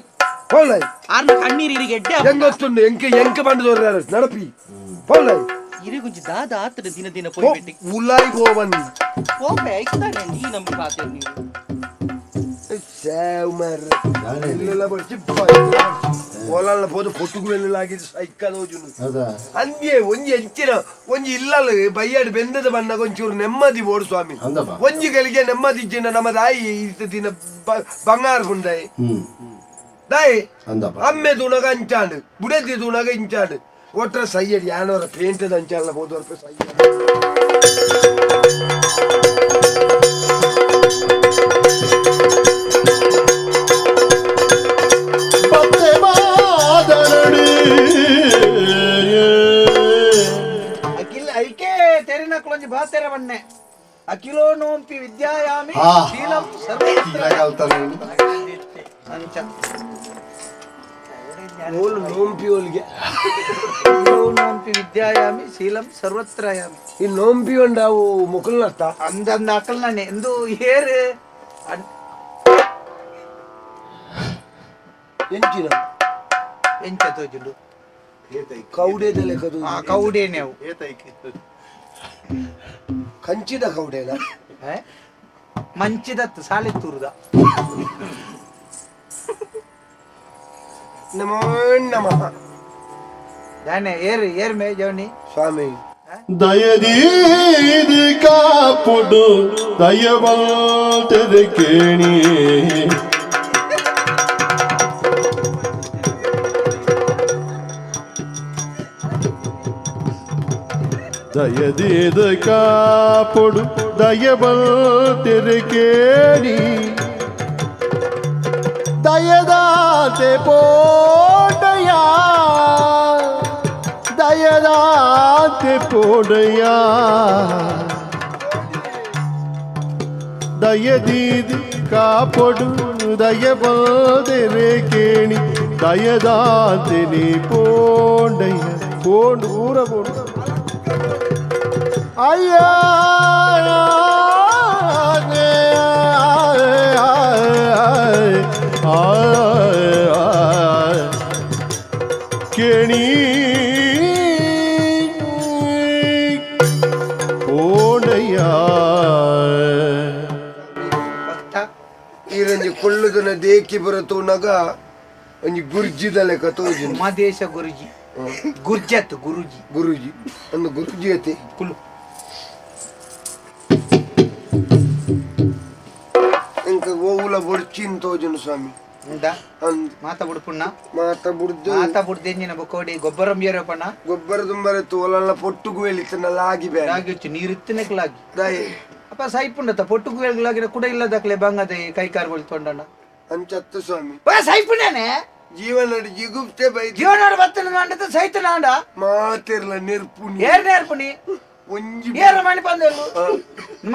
Speaker 5: ಪೋಲೈ
Speaker 6: ಆರ್ನ ಕಣ್ಣೀರು ಇರಿಗೆ ಎಡ್ಡೆ
Speaker 5: ಹೆಂಗೊತ್ತುಂಡು ಎಂಕೆ ಎಂಕೆ ಬಂದು ದೊರ್ರಾರ ನಡಪಿ ಪೋಲೈ
Speaker 6: ಇರಿಗುಂಜಿ ದಾದ ಆತನ ದಿನ ದಿನ ಪೋಯಿ
Speaker 5: ಉಲೈ ಗೋವನ್
Speaker 6: ಕೋಪೆ ಐಕ್ತಾನೆ ನೀ ನಮ್ಮ ಪಾತೆ ನೀವು
Speaker 5: ಸೇವ್ ಮರ್ ಇಲ್ಲೆಲ್ಲ ಬರ್ಚಿ ಓಲಲ್ಲ ಪೋದು ಪೊಟ್ಟುಗು ಬೆಲ್ಲಲಾಗಿದೆ ಸೈಕಲ್ ಹೋಜುನು ಅಂದ್ಯೆ ಒಂಜಿ ಎಂಚಿನ ಒಂಜಿ ಇಲ್ಲಲ್ಲ ಬೈಯಾಡು ಬೆಂದದ ಬಣ್ಣಗ ಒಂಚೂರು ನೆಮ್ಮದಿ ಬೋಡು ಸ್ವಾಮಿ ಒಂಜಿ ಗಳಿಗೆ ನೆಮ್ಮದಿ ಇಜ್ಜಿನ ನಮ್ಮ ದಾಯಿ ಇತ್ತ ದಿನ ಬಂಗಾರ ಪುಂಡಾಯಿ ದಾಯಿ ಅಮ್ಮೆ ತುಣಗ ಅಂಚಾಂಡು ಬುಡದಿ ತುಣಗ ಇಂಚಾಂಡು ಒಟ್ರ ಸೈಯಡಿ ಯಾನವರ ಪೇಂಟದ ಅಂಚಾಲ ಹೋದವರ ಸೈಯಡಿ
Speaker 3: ಬಾತೆರವನ್ನೇ ಅಖಿಲೋ ನೋಂಪಿ ವಿದ್ಯಾಯಾಮಿ ಶೀಲಂ ಸರ್ವತ್ರ ಅಂಚ
Speaker 5: ಓಲು ನೋಂಪಿ ಓಲ್ಗೆ
Speaker 3: ಅಖಿಲೋ ನೋಂಪಿ ವಿದ್ಯಾಯಾಮಿ ಶೀಲಂ ಸರ್ವತ್ರಯಾಮಿ
Speaker 5: ಈ ನೋಂಪಿ ಉಂಡಾವು ಮುಕುಲ್ನತ್ತ
Speaker 3: ಅಂದಂದ ಅಕಲ್ನೇ ಎಂದು ಏರು
Speaker 5: ಎಂಚಿನ
Speaker 3: ಎಂಚ ತೋಜುಂಡು
Speaker 5: ಕೌಡೇದ ಲೆಕ್ಕದು
Speaker 3: ಆ ಕೌಡೇನೆ ಅವು
Speaker 5: ಕಂಚಿದ ಕೌಡೇನ
Speaker 3: ಮಂಚಿದತ್ತು ಸಾಲೆ ತೂರುದ
Speaker 5: ನಮೋ ನಮಃ
Speaker 3: ದಾನೆ ಏರು ಏರ್ ಮೇ ಜವನಿ
Speaker 5: ಸ್ವಾಮಿ
Speaker 2: ದಯದೀದಿ ಕಾಪುಡು ದಯವಂತದ ಕೇಣಿ ದಯದೀದ ಕಾಪುಡು ದಯವಂತದ ಕೇಣಿ ದಯದಾತೆ ಪೋಡಿಗೆದಾಂತೆ ದಯದಾಂತೆ ಪೋಡಯ್ಯ ದಯದೀದಿ ಕಾಪೊಡು ದಯಬಾದೆರೆ ಕೇಣಿ ದಯದಾಂತೆ ನೀ ಪೋಂಡಯ್ಯ ಪೋಂಡು ಊರ ಪೋಂಡು ಅಯ್ಯ ಕೇಣಿ ಓಡಯ್ಯ
Speaker 5: ಈರಂಜಿ ಕೊಳ್ಳುದನ ದೇಕಿ ಬರತೂನಗ ಒಂಜಿ ಗುರ್ಜಿದ ಲೆಕ್ಕ ತೋಜಿ
Speaker 3: ಮಾದೇಶ ಗುರುಜಿ ಗುರ್ಜತ್ ಗುರುಜಿ
Speaker 5: ಗುರುಜಿ ಅಂದು ಗುರುಜಿ ಅತಿ
Speaker 3: ಕುಲು
Speaker 5: ಇಂಕ ಓವುಲ ಬೊಡ್ಚಿನ್ ತೋಜುನು ಸ್ವಾಮಿ
Speaker 3: ಉಂಡಾ ಮಾತ ಬುಡ್ಪುಣ್ಣ
Speaker 5: ಮಾತ ಬುಡ್ದು
Speaker 3: ಮಾತ ಬುಡ್ದು ಎಂಜಿನ ಬೊಕೋಡಿ ಗೊಬ್ಬರ ಮೇರಪಣ್ಣ
Speaker 5: ಗೊಬ್ಬರ ತುಂಬರೆ ತೋಲಲ್ಲ ಪೊಟ್ಟುಗು ಎಲಿತನ ಲಾಗಿ ಬೇ
Speaker 3: ಲಾಗಿ వచ్చి ನೀರಿತ್ತನೆಕ್ ಲಾಗಿ
Speaker 5: ದಾಯಿ
Speaker 3: ಅಪ್ಪ ಸೈಪುಂಡತ ಪೊಟ್ಟುಗು ಲಾಗಿನ ಕೂಡ ಇಲ್ಲದಕ್ಲೆ ಬಂಗದೆ ಕೈಕಾರ್ಗಳು ತೊಂಡಣ್ಣ
Speaker 5: ಅಂಚತ್ತು ಸ್ವಾಮಿ
Speaker 3: ಬಾ ಸೈಪುಂಡನೆ
Speaker 5: ಜೀವನ ಜಿಗುಪ್ತೆ ಬೈ
Speaker 3: ಜೀವನ ಬತ್ತನ ಅಂಡತ ಸೈತನಾಂಡ
Speaker 5: ಮಾತಿರ್ಲ ನೆರ್ಪುಣಿ
Speaker 3: ಏರ್ ನೆರ್ಪುಣಿ
Speaker 5: ಒಂಜಿ
Speaker 3: ಏರ ಮಣಿ ಬಂದೆಲ್ಲು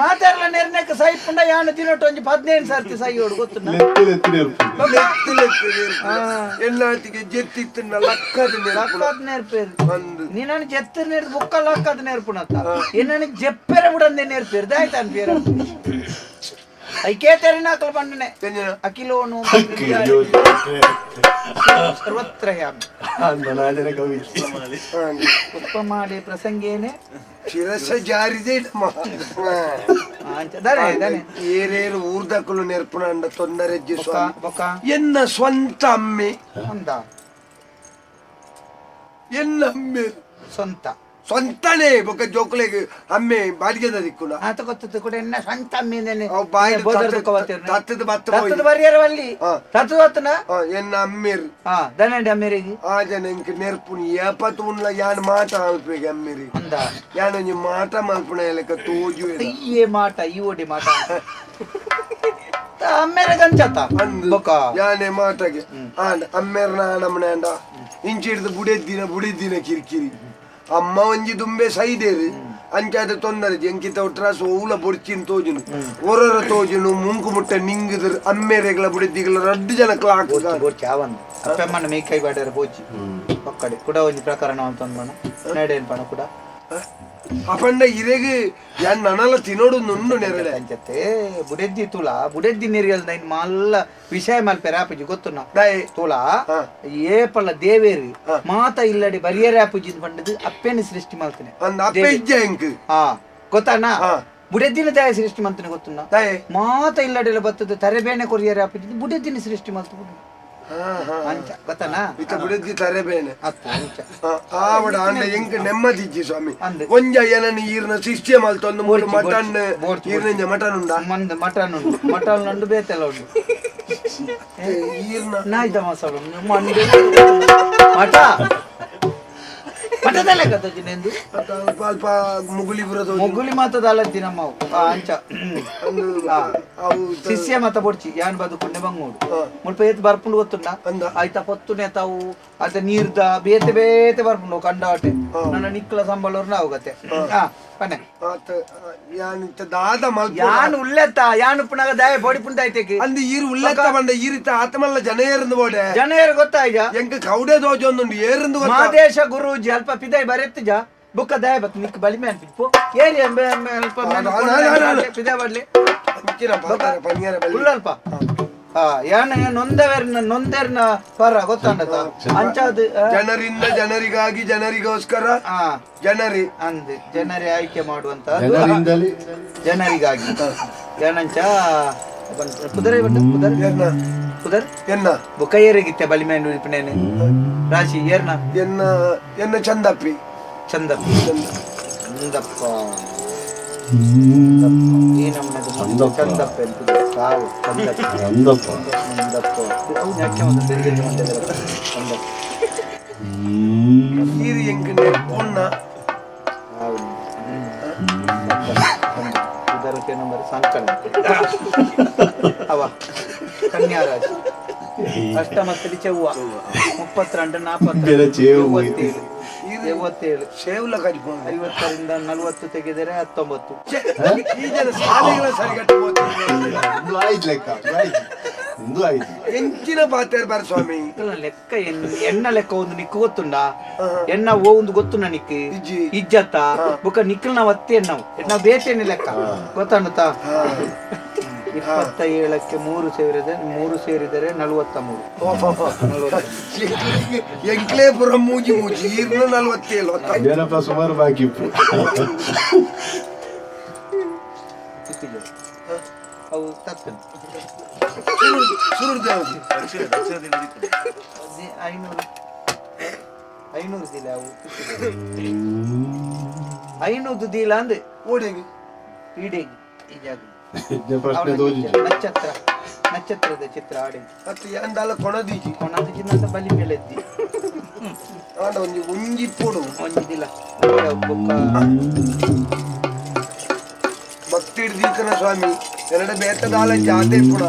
Speaker 3: ಮಾತಾರ್ಲ ನೆರ್ನೆಕ್ ಸೈಪುಂಡ ಯಾನ ದಿನೊಟ್ಟು ಒಂಜಿ 15 ಸರ್ತಿ ಸೈಯೋಡು ಗೊತ್ತುನ
Speaker 5: ಲೆತ್ತು ಲೆತ್ತು ಎಲ್ಲಾಟಿಗೆ ಜೆತ್ತಿತ್ತನ್ನ ಲಕ್ಕದ
Speaker 3: ಲಕ್ಕದ ನೆರ್ಪೇರು ನೀನನ್ನು ಜೆತ್ತ ನೆರ್ ಬುಕ್ಕ ಲಕ್ಕದ ನೆರ್ಪುಣತ್ತ ಏನನ್ನು ಜೆಪ್ಪೆರ ಬುಡಂದೆ ನೆರ್ಪೇರು ದಾಯ್ತಾನ್ ಪೇರ ಐಕೇತರಿ ನಾಕಲ್ ಬಂಡನೆ ಅಖಿಲೋನು ಸರ್ವತ್ರ ಉಪಮಾಲೆ ಪ್ರಸಂಗೇನೆ
Speaker 5: ಶಿರಸ ಜಾರಿದೆ ಏರೇರು ಊರ್ದಕ್ಕಲು ನೆರ್ಪುಣ ತೊಂದರೆ ಎನ್ನ ಸ್ವಂತ ಅಮ್ಮೆ ಎನ್ನ ಅಮ್ಮೆ
Speaker 3: ಸ್ವಂತ
Speaker 5: ಸ್ವಂತನೇ ಬೊಕ್ಕ ಜೋಕುಲೆಗ್ ಅಮ್ಮೆ ಬಾಡಿಗೆದ ದಿಕ್ಕುನ
Speaker 3: ಆತ ಗೊತ್ತದ ಕೂಡ ಎನ್ನ ಸ್ವಂತ ಅಮ್ಮೆ
Speaker 5: ತತ್ತದ ಬತ್ತ
Speaker 3: ತತ್ತದ ಬರಿಯರ ವಲ್ಲಿ ತತ್ತದ ಬತ್ತನ
Speaker 5: ಎನ್ನ ಅಮ್ಮೇರ್
Speaker 3: ಹಾ ದನಂಡಿ ಅಮ್ಮೇರಿಗೆ
Speaker 5: ಆ ಜನ ಇಂಕ ನೆರ್ಪುನಿ ಏಪತ್ತು ಉಣ್ಲ ಯಾನ್ ಮಾಟ ಮಲ್ಪೆಗೆ ಅಮ್ಮೇರಿ
Speaker 3: ಅಂದ
Speaker 5: ಯಾನ್ ಒಂಜಿ ಮಾಟ ಮಲ್ಪುನ ಲೆಕ್ಕ ತೋಜು
Speaker 3: ಅಯ್ಯೇ ಮಾಟ ಈ ಓಡಿ ಮಾಟ ಅಮ್ಮೇರ ಗಂಚತ ಬೊಕ್ಕ
Speaker 5: ಯಾನೆ ಮಾಟಗೆ ಆಂಡ ಅಮ್ಮೇರ್ನ ನಮ್ಮನೆ ಅಂಡ ಇಂಚಿಡ್ದು ಬುಡೆದ್ದಿನ ಬುಡೆದ್ದಿನ ಕಿರಿಕಿರಿ ಅಮ್ಮ ಒಂಜಿ ದುಂಬೆ ಸೈದೇರು ಅಂಚಾದ ತೊಂದರೆ ಎಂಕಿತ ಒಟ್ರಾಸು ಓಲ ಬೊಡ್ಚಿನ್ ತೋಜುನು ಒರರ ತೋಜುನು ಮುಂಕು ಮುಟ್ಟ ನಿಂಗಿದ್ರು ಅಮ್ಮೇರೆಗಳ ಬುಡೆದ್ದಿಗಳ ರಡ್ಡು ಜನಕ್ಲ ಹಾಕುದ
Speaker 3: ಬೋರ್ಚಿ ಆವನ್ ಅಪ್ಪಮ್ಮನ ಮೇಕೈ ಬಾಡರ ಬೋಚಿ ಒಕ್ಕಡೆ ಕೂಡ ಒಂಜಿ ಪ್ರಕರಣ ಅಂತಂದ್ಮಣ ನಡೇನ್ ಪಣ ಕೂಡ
Speaker 5: ಅಪಂಡ ಇರೆಗ್ ಯಾನ್ ನನಲ ತಿನೋಡು ನುಂಡು ನೆರಳೆ
Speaker 3: ಅಂಚತೆ ಬುಡೆದ್ದಿ ತುಲ ಬುಡೆದ್ದಿ ನೆರಿಯಲ್ ದೈನ್ ಮಲ್ಲ ವಿಷಯ ಮಲ್ಪೆರ ಆಪುಜಿ ಗೊತ್ತುನ ತುಲ ಏಪಲ್ಲ ದೇವೇರಿ ಮಾತ ಇಲ್ಲಡಿ ಬರಿಯರೆ ಆಪುಜಿ ಪಂಡದು ಅಪ್ಪೆನ ಸೃಷ್ಟಿ ಮಲ್ತನೆ
Speaker 5: ಅಪ್ಪೆ ಇಜ್ಜೆ ಎಂಕ್
Speaker 3: ಹಾ ಗೊತ್ತಾನ ಬುಡೆದ್ದಿನ ದಯ ಸೃಷ್ಟಿ ಮಲ್ತನೆ ಗೊತ್ತುನ ಮಾತ ಇಲ್ಲಡೆಲ್ಲ ಬತ್ತದ ತರೆಬೇನೆ ಕೊರಿಯರೆ ಆಪುಜಿ ಬುಡೆದ್ದಿನ ಸೃಷ್ಟಿ ಮಲ್ತು ಅಂಚ ಗೊತ್ತಾನ
Speaker 5: ಇತ್ತ ಬುಡೆದ್ದಿ ತರೆಬೇನೆ
Speaker 3: ಅತ್ತ ಅಂಚ
Speaker 5: ಆವಡ ಅಂಡ ಎಂಕ್ ನೆಮ್ಮದಿ ಇಜ್ಜಿ ಸ್ವಾಮಿ ಒಂಜ ಏನನ್ನ ಈರ್ನ ಶಿಷ್ಯ ಮಲ್ತೊಂದು ಮೂರು ಮಟನ್ ಈರ್ನ ಮಟನ್ ಉಂಡ
Speaker 3: ಮಂದ ಮಟನ್ ಉಂಡು ಮಟನ್ ಉಂಡು ಬೇತೆಲ್ಲ ಉಂಡು
Speaker 5: ಈರ್ನ
Speaker 3: ನಾಯ್ದ ಮಸಾಲ ಮಂಡು ಮಟ ಮಟದಲ್ಲ ಕತ್ತಜಿನೆಂದು
Speaker 5: ಅಲ್ಪ ಅಲ್ಪ ಮುಗುಲಿ ಬರೋದು
Speaker 3: ಮುಗುಲಿ ಮಾತದ ಅಲ್ಲದ್ದಿ ನಮ್ಮ ಅಂಚ ಶಿಷ್ಯ ಮತ ಬೊಡ್ಚಿ ಯಾನ್ ಬದುಕುಂಡೆ ಬಂಗೋಡು ಮುಲ್ಪ ಏತ್ ಬರ್ಪುಂಡು ಗೊತ್ತುಂಡ ಆಯ್ತಾ ಪೊತ್ತುನೆ ತಾವು ಅದ ನೀರ್ದ ಬೇತೆ ಬೇತೆ ಬರ್ಪುಂಡು ಕಂಡಾಟೆ ನನ್ನ ನಿಕ್ಕಲ ಸಂಬಳವ್ರು ನಾವು ಗತೆ ಪನೆ
Speaker 5: ದಾದ
Speaker 3: ಯಾನ್ ಉಲ್ಲೆತ್ತ ಯಾನ್ ಉಪ್ಪುನಾಗ ದಾಯ ಬೋಡಿ ಪುಂಡ ಐತೆಗೆ
Speaker 5: ಅಂದ್ ಈರು ಉಲ್ಲೆತ್ತ ಬಂಡ ಈರಿತ ಆತಮಲ್ಲ ಜನ ಏರಂದು ಬೋಡೆ
Speaker 3: ಜನ ಏರು ಗೊತ್ತಾಯ್ಜ
Speaker 5: ಎಂಕ ಕೌಡೆ ದೋಜೊಂದುಂಡು ಏರಂದು ಗೊತ್ತಾ
Speaker 3: ಮಾದೇಶ ಗುರೂಜಿ ಅಲ್ಪ ಪಿದಾಯ್ ಬರೆತ್ತಜ ಬುಕ್ಕ ದಾಯ ಬತ್ ನಿಕ್ ಬಲಿಮೆ ಅನ್ಪಿಪ್ಪು ಏರಿ ಅಲ್ಪ ಪಿದಾಯ್ ಬಡ್ಲಿ ಉಲ್ಲಲ್ಪ ಯಾನ ನೊಂದವೆರ್ನ ನೊಂದೆರ್ನ ಪರ ಗೊತ್ತಾಂಡತ ಅಂಚಾದ
Speaker 5: ಜನರಿಂದ ಜನರಿಗಾಗಿ ಜನರಿಗೋಸ್ಕರ ಜನರಿ
Speaker 3: ಅಂದ್ ಜನರೇ ಆಯ್ಕೆ ಮಾಡುವಂತ ಜನರಿಗಾಗಿ ಏನಂಚ ಕುದುರೆ ಕುದುರೆ ಕುದರ್
Speaker 5: ಎನ್ನ
Speaker 3: ಬುಕ್ಕ ಏರಿಗಿತ್ತೆ ಬಲಿಮೆ ನುಡಿಪನೇನೆ ರಾಶಿ ಏರ್ನ
Speaker 5: ಎನ್ನ ಎನ್ನ ಚಂದಪ್ಪಿ
Speaker 3: ಚಂದಪ್ಪ ಚಂದಪ್ಪ ಈ ನಮ್ಮದು ಚಂದಪ್ಪ ಸಾವು ಚಂದಪ್ಪ
Speaker 2: ಚಂದಪ್ಪ
Speaker 3: ಚಂದಪ್ಪ ಅವು ಯಾಕೆ ಒಂದು ಚಂದಪ್ಪ
Speaker 5: ಈರು ಎಂಕ್ ಪೊಣ್ಣ
Speaker 3: ಉದರಕ್ಕೆ ನಂಬರ್ ಸಂಕಟ ಅವ ಕನ್ಯಾ ರಾಶಿ ಅಷ್ಟಮತ್ತಡಿ ಚೆವ್ವ 32 47 57
Speaker 5: ಸೇವ್ಲ ಕಜ್ಪ
Speaker 3: 50 ರಿಂದ 40 ತೆಗೆದರೆ 19.
Speaker 5: ಈ ಜನ ಶಾಲೆಗಳ ಸರಿಗಟ್ಟು
Speaker 2: ಇಂದು ಆಯ್ತು ಲೆಕ್ಕ ಇಂದು ಆಯ್ತು.
Speaker 5: ಎಂಚಿನ ಪಾತೇರ್ ಬಾರ ಸ್ವಾಮಿ
Speaker 3: ಲೆಕ್ಕ ಎಣ್ಣ ಲೆಕ್ಕ ಒಂದು ನಿಕ್ಕು ಗೊತ್ತುಂಡ ಎಣ್ಣ ಓ ಒಂದು ಗೊತ್ತುಂಡ ನಿಕ್ಕು ಇಜ್ಜತ್ತ ಬುಕ್ಕ ನಿಕ್ಕಲ್ ನಾವು ಅತ್ತೆ ಎಣ್ಣವು ಎಣ್ಣ ಬೇತೇನೆ ಲೆಕ್ಕ ಗೊತ್ತಣ್ಣತ. 27ಕ್ಕೆ 3 ಸೇರಿದರೆ 3 ಸೇರಿದರೆ 43.
Speaker 5: ಎಂಕ್ಲೇಪುರ ಮೂಜಿ ಮೂಜಿ 47.
Speaker 2: ಏನಪ್ಪ ಸುಮಾರು ಬಾಕಿ ಇತ್ತು.
Speaker 3: ಅವು ತಪ್ಪು 500 ದಿಲ ಅವು 500 ದಿಲ ಅಂದೆ
Speaker 5: ಓಡೆಗೆ
Speaker 3: ಈಡೆಗೆ ಈ ಜಾಗ
Speaker 2: ಪ್ರಶ್ನೆ
Speaker 3: ನಕ್ಷತ್ರ ನಕ್ಷತ್ರದ ಚಿತ್ರ ಆಡಿ
Speaker 5: ಮತ್ತೆ ಎಂದಲ್ಲ ಕೊಣದೀಜಿ
Speaker 3: ಕೊಣದೀಜಿ ನಂತ ಬಲಿ ಮೇಲೆದ್ದಿ
Speaker 5: ಆಂಡ ಒಂಜಿ ಒಂಜಿ ಪೋಡು
Speaker 3: ಒಂಜಿ ದಿಲ ಬೊಕ್ಕ
Speaker 5: ಭಕ್ತಿ ಹಿಡ್ದೀತನ ಸ್ವಾಮಿ ಎರಡು ಬೇತದಾಲ ಜಾತೆ ಪುಣ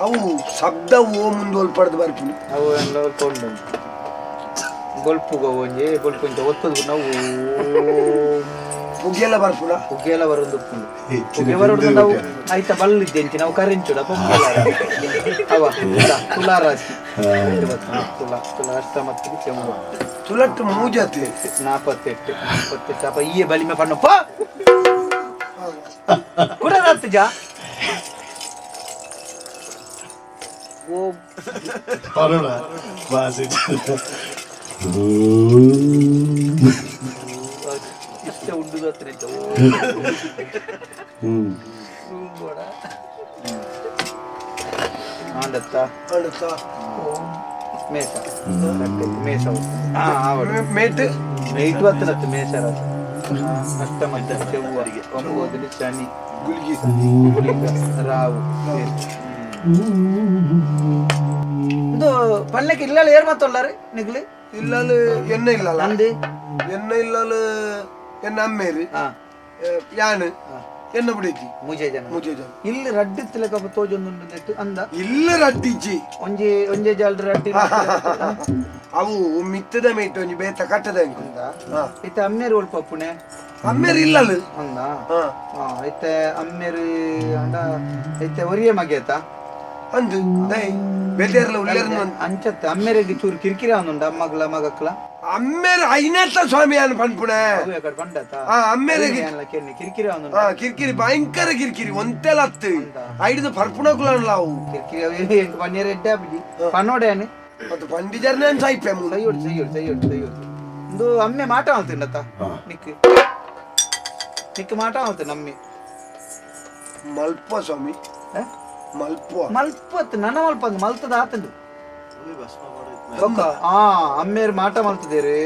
Speaker 5: ಅವು ಶಬ್ದ ಓ ಮುಂದೋಲ್ಪಡ್ದು ಬರ್ತೀನಿ
Speaker 3: ಅವು ಎಲ್ಲ ಕೊಂಡು ಬೊಲ್ಪುಗ ಒಂಜಿ ಬೊಲ್ಪು ಇಂಚ ಒತ್ತದು ನಾವು
Speaker 5: ಪುಗ್ಗೆಲ್ಲ ಬರ್ಪುಣ
Speaker 3: ಪುಗ್ಗೆಲ್ಲ ಬರೋದು ಪುಗ್ಗೆ ಬರೋದು ನಾವು ಆಯ್ತಾ ಬಲ್ಲಿದ್ದೆ ಅಂಚಿ ನಾವು ಕರೆಂಚುಡ ಪುಗ್ಗೆಲ್ಲ ಅವ ತುಲಾ ರಾಶಿ ತುಲಾ ತುಲಾ ಅಷ್ಟಮತ್ತಿಗೆ ಚೆಂಬ
Speaker 5: ತುಲಟ್ಟು ಮೂಜತೆ
Speaker 3: 48 48 ಅಪ್ಪ ಈ ಬಲಿಮೆ ಪಣ್ಣಪ್ಪ ಕೂಡ ಜಾ ಓ
Speaker 2: ಪರೋಣ ಬಾಸಿ
Speaker 3: ಇಷ್ಟ ಉಂಡುದು ಹತ್ರ ಆಂಡತ್ತ
Speaker 5: ಆಂಡತ್ತ
Speaker 3: ಮೇಷ ಮೇಷ
Speaker 5: ಮೇಟ್
Speaker 3: ಮೇಟ್ ಬತ್ತಲತ್ತು ಮೇಷ ರಾಶಿ ಅಷ್ಟಮತ್ತ ಚೆವ್ವ ಒಂಬತ್ತು ಶನಿ
Speaker 5: ಗುಲ್ಗಿ
Speaker 3: ಗುಳಿಗ ರಾವು ಇದು ಪಲ್ಲಕ್ಕೆ ಇಲ್ಲಲ್ಲ ಏರ್ ಮಾತೊಲ್ಲಾರೆ ನಿಗ್ಲಿ
Speaker 5: ಇಲ್ಲಲು ಎಣ್ಣೆ ಇಲ್ಲಲ್ಲ
Speaker 3: ಅಂದು
Speaker 5: ಎಣ್ಣೆ ಇಲ್ಲಲು ಎನ್ನ ಅಮ್ಮೇರಿ ಯಾನು ಎನ್ನ ಬಿಡೈತಿ
Speaker 3: ಮುಜೆ ಜನ
Speaker 5: ಮುಜೆ ಜನ
Speaker 3: ಇಲ್ಲಿ ರಡ್ಡಿ ತಿಲಕ ತೋಜೊಂದು ಅಂದ
Speaker 5: ಇಲ್ಲ ರಡ್ಡಿಜ್ಜಿ
Speaker 3: ಒಂಜಿ ಒಂಜೆ ಜಾಲ್ ರಡ್ಡಿ
Speaker 5: ಅವು ಮಿತ್ತದ ಮೇಟ್ ಒಂಜಿ ಬೇತ ಕಟ್ಟದ
Speaker 3: ಇತ್ತೆ ಅಮ್ಮೇರು ಒಲ್ಪ ಪುಣೆ
Speaker 5: ಅಮ್ಮೇರು ಇಲ್ಲಲ್ಲ
Speaker 3: ಅಂದ ಇತ್ತೆ ಅಮ್ಮೇರು ಅಂಡ ಇತ್ತೆ ಒರಿಯೆ ಮಗೇತ
Speaker 5: ಅಂದು ದೈ ಬೇತೆರ್ಲ ಉಲ್ಲೇರ್ನ
Speaker 3: ಅಂಚತ್ತೆ ಅಮ್ಮೇರಿಗೆ ಚೂರು ಕಿರಿಕಿರಿ ಅವನುಂಡ ಅಮ್ಮಗ್ಲ ಮಗಕ್ಲ
Speaker 5: ಅಮ್ಮೇರು ಐನತ್ತ ಸ್ವಾಮಿ ಅನ್ ಪನ್ಪುಣೆ
Speaker 3: ಪಂಡತ
Speaker 5: ಅಮ್ಮೇರಿಗೆ
Speaker 3: ಕಿರಿಕಿರಿ ಅವನು
Speaker 5: ಕಿರಿಕಿರಿ ಭಯಂಕರ ಕಿರಿಕಿರಿ ಒಂತೆಲ ಅತ್ತು ಐದು ಪರ್ಪುಣ ಕುಲನ್ಲ ಅವು
Speaker 3: ಕಿರಿಕಿರಿ ಪನ್ನೀರ್ ಎಡ್ಡೆ ಆಪಿಜಿ ಪನ್ನೋಡೇನೆ
Speaker 5: ಮತ್ತು ಪಂಡಿಜರ್ನೇ ಸೈಪೆ
Speaker 3: ಸೈಯೋಡು ಸೈಯೋಡು ಸೈಯೋಡು ಸೈಯೋಡು ಇಂದು ಅಮ್ಮೆ ಮಾಟ ಆಲ್ತಿಂಡತ್ತ ನಿಕ್ ನಿಕ್ ಮಾಟ ಆಲ್ತು ನಮ್ಮೆ
Speaker 5: ಮಲ್ಪ ಸ್ವಾಮಿ ಮಲ್ಪ
Speaker 3: ಮಲ್ಪತ್ ನನ್ನ ಮಲ್ಪ ಮಲ್ತದ ಆತಂದು ಅಮ್ಮೇರು ಮಾಟ ಮಲ್ತದೇರಿ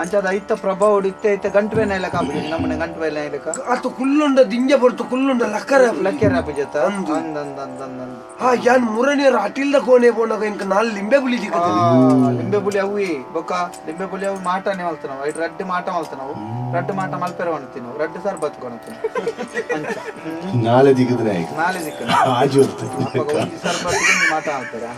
Speaker 3: ಅಂಚಾದ ಐತ ಪ್ರಭಾವ ಇತ್ತೆ ಐತ ಗಂಟು ಬೇನ ಇಲ್ಲ ಕಾಪುಜಿ ನಮ್ಮನೆ ಗಂಟು ಬೇನ ಇಲ್ಲ
Speaker 5: ಆತು ಕುಲ್ಲುಂಡ ದಿಂಜ ಬರ್ತು ಕುಲ್ಲುಂಡ ಲಕ್ಕರ ಲಕ್ಕರ
Speaker 3: ಆಪುಜತ್ತ ಅಂದ ಅಂದ ಅಂದ ಅಂದ
Speaker 5: ಹಾ ಯಾನ್ ಮುರಣಿಯರ ಅಟಿಲ್ದ ಕೋಣೆ ಪೋನಾಗ ಇಂಕ ನಾಲ್ ಲಿಂಬೆ ಬುಲಿ ದಿಕ್ಕದ
Speaker 3: ಲಿಂಬೆ ಬುಲಿ ಅವುಯೇ ಬೊಕ್ಕ ಲಿಂಬೆ ಬುಲಿ ಅವು ಮಾಟನೆ ಮಲ್ತ ನಾವು ಐಟ್ ರಡ್ಡು ಮಾಟ ಮಲ್ತ ನಾವು ರಡ್ಡು ಮಾಟ ಮಲ್ಪೆರ ವಣತಿ ನಾವು ರಡ್ಡು ಸರ್ಬತ್ ಕೊಣತಿ ಅಂಚ
Speaker 2: ನಾಳೆ ದಿಕ್ಕದ್ರೆ ಆಯ್ತು
Speaker 3: ನಾಳೆ ದಿಕ್ಕ
Speaker 2: ಆಜು
Speaker 3: ಅಪ್ಪಗ ಒಂಜಿ ಸರ್ಬತ್ ಮಾಟ ಮಾಡ್ತಾರೆ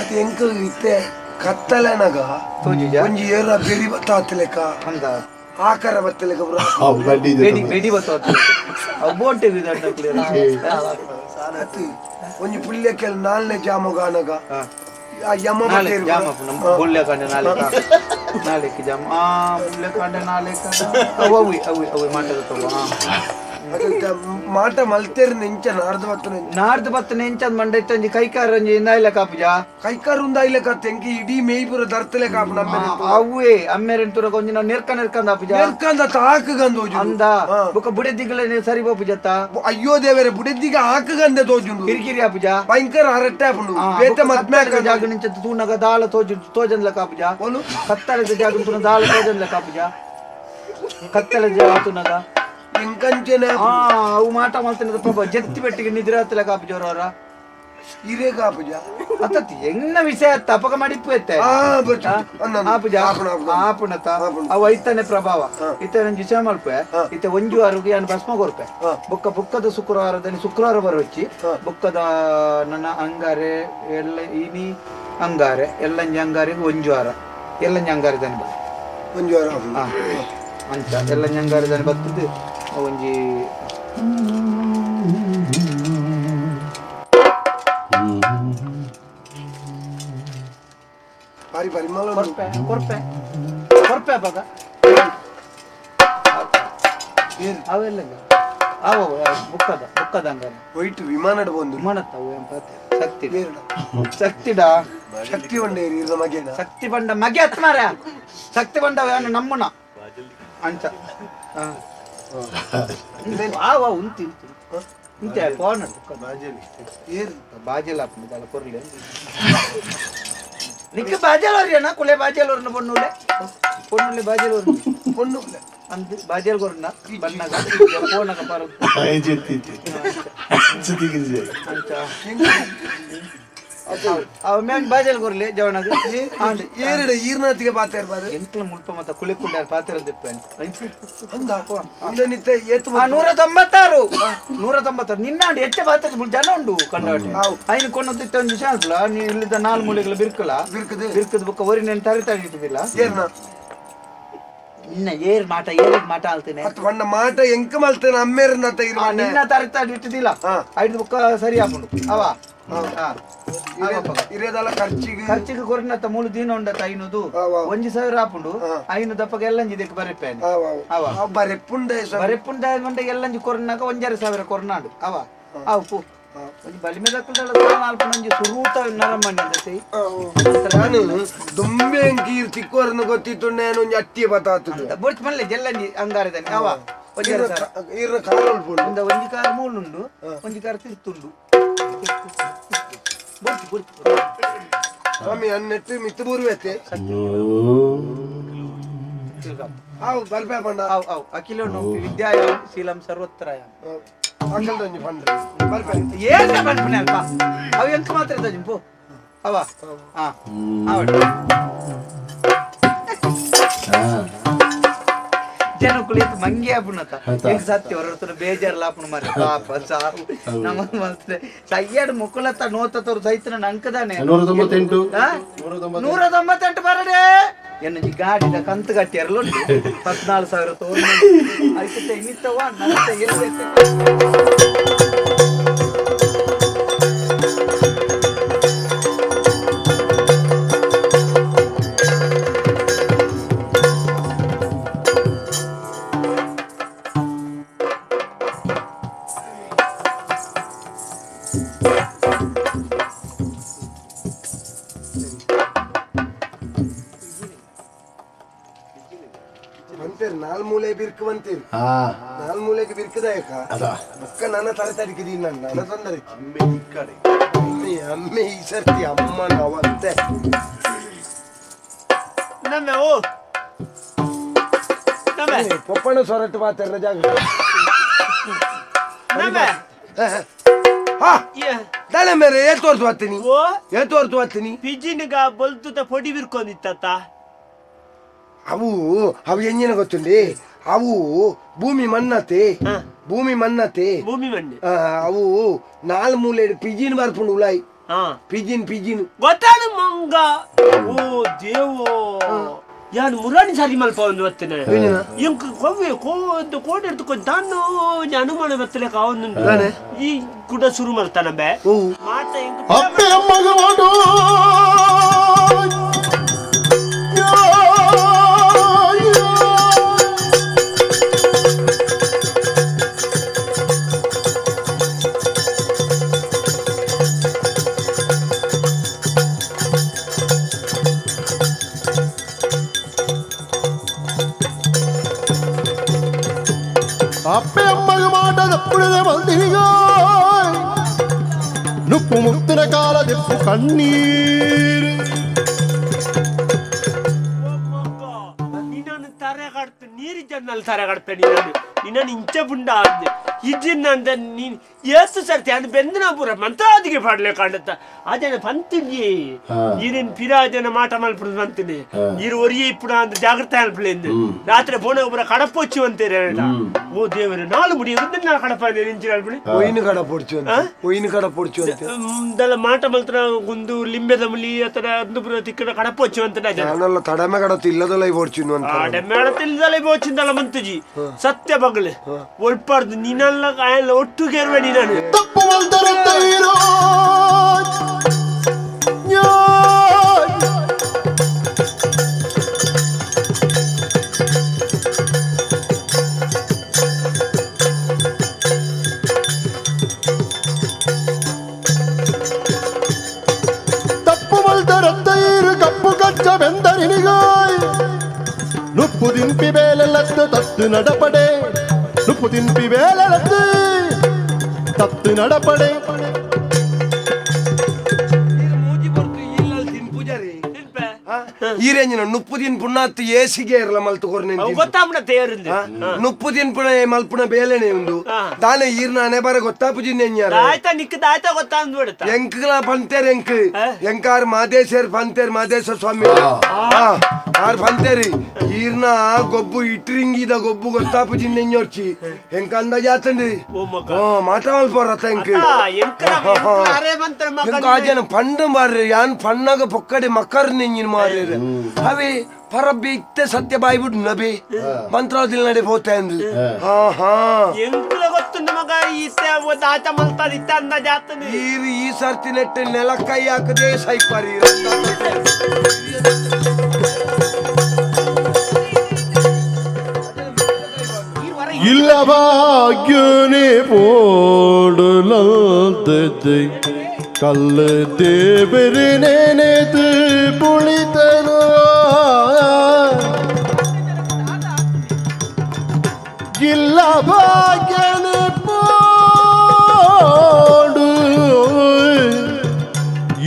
Speaker 5: ಅದು ಎಂಕ ಇತ್ತೆ ಕತ್ತಲೆನಗ ಒಂಜಿ ಏರ ಬೆಡಿ ಬತ್ತ ಆತಲೆಕ
Speaker 3: ಅಂದ
Speaker 5: ಆಕಾರ ಬತ್ತಲೆಕ
Speaker 3: ಬೆಡಿ ಬೆಡಿ ಬತ್ತ ಅವು ಬೋಟೆ
Speaker 5: ಅದು ಒಂಜಿ ಪುಲ್ಯಕ್ಕೆ ನಾಲ್ನೇ ಜಾಮಗಾನಗ ಆ ಯಮ ಬತ್ತೇರು
Speaker 3: ಜಾಮ ಪುಲ್ಯ ಕಂಡೆ ನಾಳೆ ನಾಳೆಕ್ಕೆ ಜಾಮ ಆ ಪುಲ್ಯ ಕಂಡೆ ನಾಳೆ ಅವು ಅವು ಅವು ಅವು ಮಾಟದ ತಗೋ
Speaker 5: ಮಾಟ ಮಲ್ತೇರ್ ನೆಂಚ ನಾರ್ದು ಬತ್ತ
Speaker 3: ನಾರ್ದು ಬತ್ತ ನೆಂಚ ಮಂಡೈತ ಒಂಜಿ ಕೈಕಾರ ಒಂಜಿ ಇಂದಾಯಿಲ ಕಾಪುಜ
Speaker 5: ಕೈಕಾರ ಉಂದಾಯಿಲ ಕಾತ ಎಂಕಿ ಇಡೀ ಮೇಯ್ಪುರ ದರ್ತಲೆ ಕಾಪು ನಮ್ಮ
Speaker 3: ಅವೇ ಅಮ್ಮೇರೆನ್ ತುರಗ ಒಂಜಿ ನಾವು ನೆರ್ಕ ನೆರ್ಕಂದ ಆಪುಜ
Speaker 5: ನೆರ್ಕಂದ ತಾಕಗಂದ
Speaker 3: ಅಂದ ಬೊಕ ಬುಡೆದಿಗ್ಲ ಸರಿ ಬೋಪುಜತ್ತ
Speaker 5: ಅಯ್ಯೋ ದೇವರೇ ಬುಡೆದಿಗ ಆಕಗಂದ ತೋಜುಂಡು
Speaker 3: ಕಿರಿಕಿರಿ ಆಪುಜ
Speaker 5: ಭಯಂಕರ ಹರಟ್ಟೆ ಆಪುಂಡು ಬೇತೆ ಮದ್ಮೆ
Speaker 3: ಜಾಗ ನಿಂಚ ತೂನಗ ದಾಳ ತೋಜು ತೋಜನ್ಲ ಕಾಪುಜ ಕತ್ತಲೆದ ಜಾಗ ತೂನ ದಾಳ ತೋಜನ್ಲ ಕಾಪುಜ ಕತ್ತಲೆ ಜಾಗ ತೂನಗ
Speaker 5: ಎಂಕಂಚೆನೆ
Speaker 3: ಅವು ಮಾಟ ಮಲ್ತನದ ಪಾಪ ಜತ್ತಿ ಬೆಟ್ಟಿಗೆ ನಿದ್ರೆ ಆತಲ ಕಾಪು ಜೋರವರ
Speaker 5: ಇರೇಗ ಆಪುಜ
Speaker 3: ಅತ್ತತ್ತಿ ಎನ್ನ ವಿಷಯ ತಪಕ ಮಡಿಪು ಎತ್ತೆ ಆಪುಜ ಆಪುಣತ ಅವು ಐತನೆ ಪ್ರಭಾವ ಇತ್ತ ನಂಜಿ ವಿಷಯ ಮಲ್ಪೆ ಇತ್ತ ಒಂಜು ವಾರಕ್ಕೆ ಯಾನ್ ಭಸ್ಮ ಕೊರ್ಪೆ ಬೊಕ್ಕ ಬುಕ್ಕದ ಶುಕ್ರವಾರದಲ್ಲಿ ಶುಕ್ರವಾರ ಬರೋಚ್ಚಿ ಬುಕ್ಕದ ನನ್ನ ಅಂಗಾರೆ ಎಲ್ಲ ಇನಿ ಅಂಗಾರೆ ಎಲ್ಲಂಜಿ ಅಂಗಾರಿಗೆ ಒಂಜು ವಾರ ಎಲ್ಲಂಜಿ ಅಂಗಾರೆ ದಾನಿ ಬ
Speaker 5: ಒಂಜು ವಾರ
Speaker 3: ಅಂಚ ಎಲ್ಲಂಜಿ ಅಂಗಾರೆ ದಾನಿ ಬರ್ತದೆ ಒಂಜಿ
Speaker 5: ಬಾರಿ ಪರಿಮಳ
Speaker 3: ಕೊರ್ಪೆ ಕೊರ್ಪೆ ಕೊರ್ಪೆ ಬಗ ಅವೆಲ್ಲ ಅವ ಬುಕ್ಕದ ಬುಕ್ಕದ ಅಂಗಾರೆ
Speaker 5: ವೈಟ್ ವಿಮಾನಡ್ ಬಂದು
Speaker 3: ವಿಮಾನತ್ತ ಅವು ಎಂಪಾತೆ ಶಕ್ತಿ ಶಕ್ತಿಡಾ
Speaker 5: ಶಕ್ತಿ ಬಂಡೆ ಇರದ ಮಗೆನ
Speaker 3: ಶಕ್ತಿ ಬಂಡ ಮಗೆ ಅತ್ ಮಾರ ಶಕ್ತಿ ಬಂಡ ಏನು ನಮ್ಮನ ಅಂಚ ಆವ ಉಂತಿ ಉಂತಿ ಫೋನ್
Speaker 5: ಏರ್
Speaker 3: ಬಾಜೆಲ್ ಹಾಕ್ಬಿದ್ದಲ್ಲ ಕೊರ್ಲಿ ನಿಕ್ಕ ಬಾಜೆಲ್ ಅವ್ರಿಯಣ್ಣ ಕುಲೆ ಬಾಜೆಲ್ ಅವ್ರನ್ನ ಪೊಣ್ಣುಲೆ ಪೊಣ್ಣುಲೆ ಬಾಜೆಲ್ ಅವ್ರನ್ನ
Speaker 5: ಪೊಣ್ಣುಲೆ
Speaker 3: ಅಂದ್ ಬಾಜೆಲ್ ಕೊರ್ನ ಬಣ್ಣಗ ಫೋನಗ ಬರ ಅವ ಮೇನ್ ಬಾಜೆಲ್ ಕೊರ್ಲಿ ಜವನಗ
Speaker 5: ಏರಿಡ ಈರ್ನಾತಿಗೆ ಪಾತ್ರ ಇರ್ಬಾರ್ದು
Speaker 3: ಎಂಟ್ಲ ಮುಲ್ಪ ಮತ್ತ ಕುಲೆ ಕುಂಡಾರ ಪಾತ್ರ ದಿಪ್ಪೇನೆ
Speaker 5: ಅಂದ ನಿತ್ತ ಏತು
Speaker 3: 196 196 ನಿನ್ನ ಹೆಚ್ಚ ಪಾತ್ರ ಜನ ಉಂಡು ಕಂಡಾಟ ಐನು ಕೊಂಡೊಂದಿತ್ತ ಒಂದು ವಿಷಯ ಅಲ್ಲ ನೀ ಇಲ್ಲಿದ್ದ ನಾಲ್ ಮೂಲೆಗಳ ಬಿರ್ಕಲ
Speaker 5: ಬಿರ್ಕದ
Speaker 3: ಬಿರ್ಕದ ಬುಕ್ಕ ಒರಿ ನೆನ್ ತರಿ ತರಿ ಇಟ್ಟಿದ್ದಿಲ್ಲ
Speaker 5: ಏರ್ನ
Speaker 3: ನಿನ್ನ ಏರ್ ಮಾಟ ಏರಿಗ್ ಮಾಟ ಆಲ್ತೇನೆ
Speaker 5: ಅತ್ ವಣ್ಣ ಮಾಟ ಎಂಕ ಮಲ್ತೇನೆ ಅಮ್ಮೇರನ್ನ ಇರುವ
Speaker 3: ನಿನ್ನ ತರಿ ತರಿ ಇಟ್ಟಿದ್ದಿಲ್ಲ ಐದು ಬುಕ್ಕ ಸರಿ ಹಾಕೊಂಡು ಅವ
Speaker 5: ಇರೇದಲ್ಲ ಖರ್ಚಿಗೆ
Speaker 3: ಖರ್ಚಿಗೆ ಕೊರಿನತ್ತ ಮೂಲು ದಿನ ಉಂಡತ್ತ ಐನೂದು 1000 ಆಪುಂಡು ಐನು ದಪ್ಪಗೆ ಎಲ್ಲಂಜಿ ಇದಕ್ಕೆ ಬರೆಪ್ಪೇನೆ ಅವ
Speaker 5: ಬರೆಪ್ಪುಂಡ
Speaker 3: ಬರೆಪ್ಪುಂಡ ಮಂಡೆ ಎಲ್ಲಂಜಿ ಕೊರ್ನಾಗ 1500 ಕೊರ್ನಾಡು ಅವ ಅವು ಪು ಒಂಜಿ ಬಲಿಮೆ ದಕ್ಕಲ್ದಲ್ಲ ನಾಲ್ಕು ಮಂಜಿ ಸುರೂತ ನರಮಣ್ಣಿ ಅಂದತೆ
Speaker 5: ನಾನು ದುಂಬೆ ಅಂಕೀರ್ ತಿಕ್ಕೋರನ್ನು ಗೊತ್ತಿತ್ತು ನಾನು ಒಂಜಿ ಅಟ್ಟಿ ಬತಾತುದು
Speaker 3: ಬೊರ್ಚ್ ಮಲ್ಲೆ ಜಲ್ಲಂಜಿ ಅಂಗಾರದಾನೆ ಅವ 1500
Speaker 5: ಈರ್ನ ಕಾರ್ ಉಲ್ಪುಂಡು
Speaker 3: ಒಂದ ಒಂಜಿ ಕಾರ್ ಮೂಲುಂಡು ಒಂಜಿ ಕಾರ್ ತಿರ್ತುಂಡು ಬೊರ್ಚ್ ಬೊರ್ಚ್
Speaker 5: ಸ್ವಾಮಿ ಅನ್ನೆಟ್ಟು ಮಿತ್ತು ಬೂರ್ವೆತೆ ಆವು ಬರ್ಬೆ ಬಂಡ
Speaker 3: ಆವು ಆವು ಅಖಿಲೋ ನೋಪಿ ವಿದ್ಯಾಯಾಂ ಶೀಲಂ ಸರ್ವತ್ರಯಾಂ
Speaker 5: ಅಕಲ್ದೊಂಜಿ ಪಂಡ್ರೆ ಬರ್ಬೆ
Speaker 3: ಏನ ಪನ್ಪುನೆ ಅಲ್ಪ ಅವು ಎಂಕ ಮಾತ್ರ ಇದ್ದಜಿ ಪೋ ಅವ ಹಾ ಆವಡ್ ಜನಕುಲು ಏತ್ ಮಂಗೆ ಆಪುನತ ಎಂಕ್ ಸತ್ಯ ಹೊರತುನ ಬೇಜಾರ್ಲ ಆಪುನು ಮಾರ್ರೆ ಪಾಪ ಸಾವು ನಮ ಮಲ್ತದೆ ಸಯ್ಯಾಡ್ ಮುಕುಲತ ನೋತತರು ಸೈತನ ನಂಕದಾನೆ
Speaker 2: 198
Speaker 3: 198 ಬರಡೆ ಎನ್ನಜಿ ಗಾಡಿದ ಕಂತು ಗಟ್ಟಿ ಎರಲುಂಟು 14000 ತೋರು ಐತೆ ಇನ್ನಿತ್ತವ ನನ್ನ ಎಲ್ಲಿ
Speaker 5: ನಾಲ್ ಮೂಲೆ ಬಿರ್ಕು ಬಂತೀರಿ ನಾಲ್ ಮೂಲೆಗೆ ಬಿರ್ಕದಾಯಕ ಬುಕ್ಕ ನನ್ನ ತಲೆ ತಡಿಕಿದೀನಿ ನನ್ನ ತೊಂದರೆ ಅಮ್ಮೆ ಅಮ್ಮೆ ಈ ಸರ್ತಿ ಅಮ್ಮ ನಾವಂತೆ
Speaker 4: ನಮ್ಮೆ ಓ ನಮ್ಮೆ
Speaker 5: ಪೊಪ್ಪಣ ಸೊರಟು ಮಾತಾಡ ಜಾಗ
Speaker 4: ನಮ್ಮೆ
Speaker 5: ಹಾ ದಲೆ ಮೇರೆ ಏ ತೋರ್ತು ಹತ್ತೀನಿ ಏ ತೋರ್ತು ಹತ್ತೀನಿ
Speaker 4: ಪಿಜಿನಿಗ ಬಲ್ತುತ ಪೊಡಿ ಬಿರ್ಕೊಂಡಿತ್ತ
Speaker 5: ಅವು ಅವು ಎಂಜಿನ ಗೊತ್ತುಂಡಿ ಅವು ಭೂಮಿ ಮನ್ನತೆ ಭೂಮಿ ಮನ್ನತೆ
Speaker 4: ಭೂಮಿ ಮಣ್ಣು
Speaker 5: ಅವು ನಾಲ್ ಮೂಲೆ ಪಿಜಿನ್ ಬರ್ಪುಂಡು ಉಲಾಯಿ ಪಿಜಿನ್ ಪಿಜಿನ್
Speaker 4: ಗೊತ್ತಾನು ಮಂಗ ಓ ದೇವೋ ಯಾನ್ ಮುರಾಣಿ ಸಾರಿ ಮಲ್ಪ ಒಂದು ಬತ್ತನೆ ಇಂಕ್ ಕೊವ್ವೆ ಕೋದು ಕೋಡೆ ಎಡ್ದುಕೊಂಡು ತಾನು ಅನುಮಾನ ಬತ್ತಲೆ ಕಾವೊಂದು ಈ ಕುಡ ಶುರು ಮಲ್ತಾನ ಬೇ ಮಾತ ಇಂಕ್
Speaker 2: ಅಪ್ಪೆ ಅಮ್ಮಗ ಅಪ್ಪೆ ಅಮ್ಮಗ ಮಾಟದ ಪುಳಿದ ಬಂದಿಗ ನುಪ್ಪು ಮುತ್ತಿನ ಕಾಲ ದಿಪ್ಪು ಕಣ್ಣೀರು
Speaker 4: ನಿನ್ನನ್ನು ತರೆ ಕಡ್ತು ನೀರು ಜನ್ನಲ್ಲಿ ತರೆ ಕಡ್ಪೆ ನಿನ್ನನ್ನು ನಿನ್ನನ್ನು ಇಂಚ ಪುಂಡ ಅಂದೆ ಇಜ್ಜಿಂದ ನೀನ್ ಏಸು ಸರ್ತಿ ಅದು ಬೆಂದನ ಪೂರ ಮಂತ್ರಾದಿಗೆ ಪಾಡ್ಲೆ ಕಾಣತ್ತ ಅದೇನ ಪಂತಿಂಜಿ ಈರಿನ್ ಪಿರಾಜನ ಮಾಟ ಮಲ್ಪುದು ಪಂತಿನಿ ಈರು ಒರಿಯೆ ಇಪ್ಪುಡ ಅಂತ ಜಾಗ್ರತೆ ಅಲ್ಪಲೇಂದು ರಾತ್ರಿ ಪೋಣ ಪೂರ ಕಡಪೊಚ್ಚು ಅಂತೀರ ಓ ದೇವರೇ ನಾಲು ಮುಡಿ ನಾನು ಕಡಪ ನಿಂಚಿನ ಅಲ್ಪಳಿ
Speaker 5: ಒಯ್ನು ಕಡ ಪೊಡ್ಚು ಅಂತ ಒಯ್ನು ಕಡ ಪೊಡ್ಚು ಅಂತ
Speaker 4: ದಲ್ಲ ಮಾಟ ಮಲ್ತ್ರ ಒಂದು ಲಿಂಬೆದ ಮುಲಿ ಅತರ ಒಂದು ಪೂರ ತಿಕ್ಕಡ ಕಡಪೊಚ್ಚು ಅಂತ
Speaker 5: ನಾನಲ್ಲ ತಡಮೆ ಕಡತ್ತು ಇಲ್ಲದಲ್ಲ ಪೊಡ್ಚು ಅಂತ
Speaker 4: ತಡಮೆ ಕಡತ್ತು ಇಲ್ಲದಲ್ಲ ಪೊಚ್ಚಿಂದಲ್ಲ ಮಂತುಜಿ ಸತ್ಯ ಬಗಲು ಒಳ್ಪಾರ್ದು ನೀನಲ್ಲ ಕಾಯಲ್ಲ ಒಟ್ಟು ಕೇರ್ವೆ ನೀನು
Speaker 2: ತಪ್ಪು ಮಲ್ತರುತ್ತೀರೋ ತಪ್ಪು ಮಲ್ತರತ್ತೈರು ಕಪ್ಪು ಕಚ್ಚ ಬೆಂದರಿನಿಗಾಯ್ ನುಪ್ಪು ತಿಂಪಿ ಬೇಲೆಲ್ಲತ್ತು ತತ್ತು ನಡಪಡೆ ನುಪ್ಪು ತಿಂಪಿ ಬೇಲೆಲ್ಲತ್ತು ತತ್ತು ನಡಪಡೆ
Speaker 5: ಈರೇಂಜಿನ ನುಪ್ಪು ತಿನ್ಪುಣ ಏಸಿಗೆ ಇರಲ್ಲ ಮಲ್ತು ಕೊರ್ನೆ
Speaker 4: ಗೊತ್ತಾಪುಣ ತೇರಿಂದ
Speaker 5: ನುಪ್ಪು ತಿನ್ಪುಣ ಮಲ್ಪುಣ ಬೇಲೆನೆ ಉಂಡು ದಾನೆ ಈರ್ನ ಅನೆ ಬರ ಗೊತ್ತಾಪುಜಿ ನೆಂಜಾರ
Speaker 4: ಆಯ್ತಾ ನಿಕ್ಕದ ಆಯ್ತಾ ಗೊತ್ತಾ ಅಂದ್ಬಿಡುತ್ತ
Speaker 5: ಎಂಕ್ಲ ಪಂತೇರ್ ಎಂಕ್ ಎಂಕಾರ್ ಮಾದೇಶರ್ ಪಂತೇರ್ ಮಾದೇಶ ಸ್ವಾಮಿ ಆರ್ ಪಂತೇರಿ ಈರ್ನ ಗೊಬ್ಬು ಇಟ್ರಿಂಗಿದ ಗೊಬ್ಬು ಗೊತ್ತಾಪುಜಿ ನೆಂಜೋರ್ಚಿ ಎಂಕ ಅಂದಾಜಾತಂಡಿ ಮಾಟ ಮಲ್ಪೋರತ್ತ ಎಂಕ್ ಎಂಕ್ ಆಜನ ಪಂಡು ಮಾರ್ರಿ ಯಾನ್ ಪಣ್ಣಗ ಪೊಕ್ಕಡಿ ಮಕ್ಕರ್ ನೆಂಜಿನ ಮಾರ್ರಿ ಅವೇ ಪರಬ್ಬಿ ಇತ್ತೆ ಸತ್ಯ ಬಾಯಿ ಬಿಡು ನಬಿ ಮಂತ್ರಾದಿಲ್ ನಡೆ ಪೋತೆ ಅಂದು ಹಾ ಹಾ ಈ ಸರ್ತಿ ನೆಟ್ಟೆ ನೆಲಕ್ಕೈ ಹಾಕದೆ ಸೈಪಾರಿ
Speaker 2: ಇಲ್ಲ ಭಾಗ್ಯನೇ ಪೋಡಲಂತೆ ಕಲ್ಲ ದೇವರೇ ನೆನೆದು ಪುಳಿತನು ಇಲ್ಲ ಭಾಗ್ಯನೇ ಪೋಡು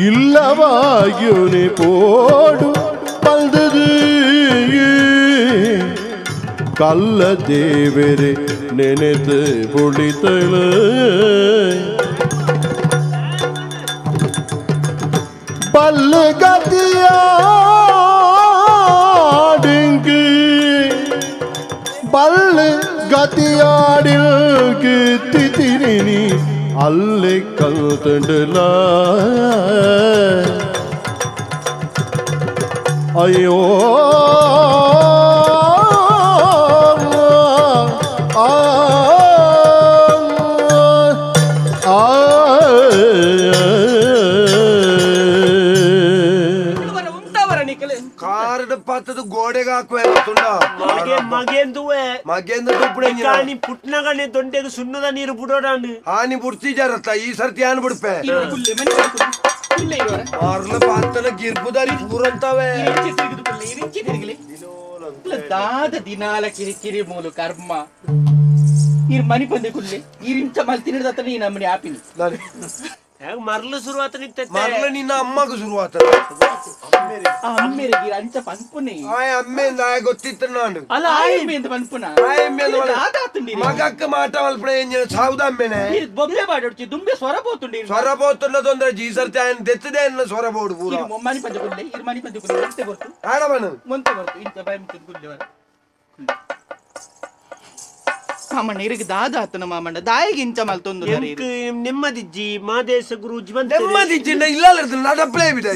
Speaker 2: ಇಲ್ಲ ಭಾಗ್ಯನೇ ಪೋಡು ಪಲ್ದದು ಕಲ್ಲ ದೇವರೇ ನೆನೆದು ಪುಳಿತಳು பல்லு கதியாடுங்கு பல்லு கதியாடிற்கு திதிரினி அல்லை கல்தண்டல ஐயோ ஆ ஆ
Speaker 5: ಕಾರಡ ಪಾತದ ಗೋಡೆಗೆ ಹಾಕುವ
Speaker 4: ಮಗೇಂದುವೆ
Speaker 5: ಮಗೇಂದು
Speaker 4: ಪುಟ್ನಗನೆ ದೊಂಡೆಗೆ ಸುಣ್ಣದ ನೀರು ಬಿಡೋಡಾನು
Speaker 5: ಹಾನಿ ಬಿಡ್ತಿಜಾರತ್ತ ಈ ಸರ್ತಿ ಆನ್ ಬಿಡ್ಪೆ ಮಾರ್ಲ ಪಾತನ ಗಿರ್ಬುದಾರಿ ಪೂರಂತಾವೆ
Speaker 6: ದಾದ ದಿನಾಲ ಕಿರಿಕಿರಿ ಮೂಲು ಕರ್ಮ ಇರ್ ಮನಿ ಬಂದೆ ಕುಲ್ಲೆ ಇರಿಂಚ ಮಲ್ತಿನದತ್ತ ನೀ ನಮ್ಮನಿ ಆಪಿನಿ
Speaker 4: ಮರ್ಲು ಶುರುವಾತ
Speaker 5: ಮರ್ಲು ನಿನ್ನ ಅಮ್ಮಗ ಶುರುವಾತ
Speaker 6: ಅಮ್ಮೇರಿಗೆ ಅಂಚ ಪನ್ಪುನೆ
Speaker 5: ಆಯ್ ಅಮ್ಮೆ ನಾಯ ಗೊತ್ತಿತ್ತು ನಾನು
Speaker 6: ಅಲ್ಲ ಆಯ್ ಅಮ್ಮೆ ಪನ್ಪುನ
Speaker 5: ಆಯ್ ಅಮ್ಮೆ ಮಗಕ್ಕ ಮಾಟ ಮಲ್ಪನೆ ಎಂಜಿನ ಸಾವುದ ಅಮ್ಮೆನೆ
Speaker 6: ಬೊಬ್ಬೆ ಬಾಡೊಡ್ಚಿ ದುಂಬೆ ಸ್ವರ ಪೋತುಂಡಿ
Speaker 5: ಸ್ವರ ಪೋತುಂಡ ತೊಂದ್ರೆ ಜೀ ಸರ್ತಿ ಆಯನ್ ದೆತ್ತದೆ ಅನ್ನ ಸ್ವರ ಬೋಡು ಪೂರ
Speaker 6: ಮನಿ ಪಂಜ ಕುಲ್ಲೆ ಇರ್ ಮನಿ ಪಂಜ ಕುಲ್ಲೆ ಮೊಂತೆ ಬರ್ತು
Speaker 5: ಆಡವನು
Speaker 6: ಮೊಂತೆ ಬರ್ತು ಇಂಚ ಬಾಯಿ ಮುಚ್ಚಿದ ಕುಲ್ಲೆ ಮಾಮಣ್ಣ ಇರಿಗೆ ದಾದ ಆತನ ಮಾಮಣ್ಣ ದಾಯಿಗೆ ಇಂಚ ಮಲ್ತೊಂದು
Speaker 4: ನೆಮ್ಮದಿಜ್ಜಿ ಮಾದೇಶ ಗುರುಜಿ
Speaker 5: ನೆಮ್ಮದಿಜ್ಜಿ ಇಲ್ಲ ನಡಪ್ಲೇ ಬಿಡ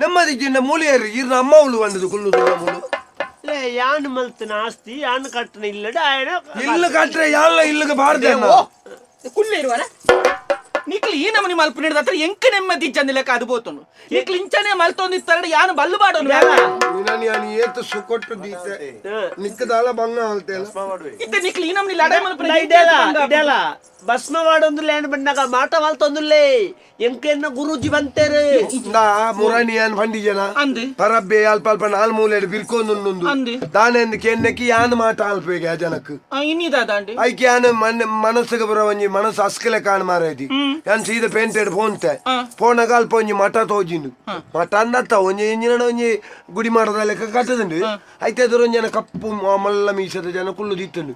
Speaker 5: ನೆಮ್ಮದಿಜ್ಜಿಂದ ಮೂಲಿಯರು ಇರ್ನ ಅಮ್ಮ ಉಳು ಬಂದದ್ದು ಕುಲ್ಲು ಮೂಲು
Speaker 4: ಯಾನ್ ಮಲ್ತನ ಆಸ್ತಿ ಯಾನ್ ಕಟ್ಟನ ಇಲ್ಲಡ ಆಯನ
Speaker 5: ಇಲ್ಲ ಕಟ್ರೆ ಯಾಲ್ಲ ಇಲ್ಲಗೆ ಬಾರ್ದೆ
Speaker 6: ಕುಲ್ಲೆ ಇರುವರ ನಿಕ್ಲು ಈ ನಮನಿ ಮಲ್ಪು ಹಿಡಿದ ಎಂಕ ನೆಮ್ಮದಿ ಚಂದಿಲಕ್ಕ ಅದು ಬೋತನು ನಿಕ್ಲು ಇಂಚನೆ ಮಲ್ತೊಂದಿತ್ತಾರಡ ಯಾನು ಬಲ್ಲು ಬಾಡೋನು
Speaker 5: ನಾನು ಏತು ಸುಕೊಟ್ಟು ದೀತೆ ನಿಕ್ಕದಾಲ ಬಂಗ ಅಲ್ತೇಲ
Speaker 6: ಇತ್ತೆ ನಿಕ್ಲು ಈ ನಮನಿ ಲಡಾಯಿ ಮಲ್ಪು
Speaker 4: ಇದೆಲ್ಲ ಇದೆಲ್ಲ ಭಸ್ಮವಾಡೊಂದುಲ್ಲ ಏನು ಬಣ್ಣಗ ಮಾಟ ಮಲ್ತೊಂದುಲ್ಲೇ ಎಂಕೆನ್ನ ಗುರೂಜಿ ಬಂತೇರೆ
Speaker 5: ನಾ ಮುರಾಣಿ ಯಾನ್ ಪಂಡಿಜನ
Speaker 6: ಅಂದ್
Speaker 5: ಪರಬ್ಬೆ ಅಲ್ಪ ಅಲ್ಪ ನಾಲ್ ಮೂಲೆಡ್ ಬಿರ್ಕೊಂದುಂಡು
Speaker 6: ಅಂದ್
Speaker 5: ದಾನೆಂದು ಕೆನ್ನಕ್ಕೆ ಯಾನ್ ಮಾಟ ಅಲ್ಪೇಗೆ ಆ ಜನಕ್
Speaker 6: ಇನ್ನಿ ದಾದಾಂಡಿ
Speaker 5: ಐಕೆ ಯಾನ್ ಮನಸ್ಸಿಗೆ ಬರೋ ಒಂಜಿ ಮನಸ್ಸು ಅಸ್ಕಲೆ ಕಾಣ್ ಮಾರೈತಿ ಯಾನ್ ಸೀದ ಪೇಂಟೆಡ್ ಫೋನ್ತೆ ಫೋನಾಗ ಅಲ್ಪ ಒಂಜಿ ಮಠ ತೋಜಿಂಡು ಮಠ ಅಂದತ್ತ ಒಂಜಿ ಇಂಜಿನ ಒಂಜಿ ಗುಡಿ ಮಾಡದ ಲೆಕ್ಕ ಕಟ್ಟದುಂಡು ಐತೆ ಎದುರು ಒಂಜಿ ಜನ ಕಪ್ಪು ಮಲ್ಲ ಮೀಸದ ಜನ ಕುಳ್ಳು ದಿತ್ತುಂಡು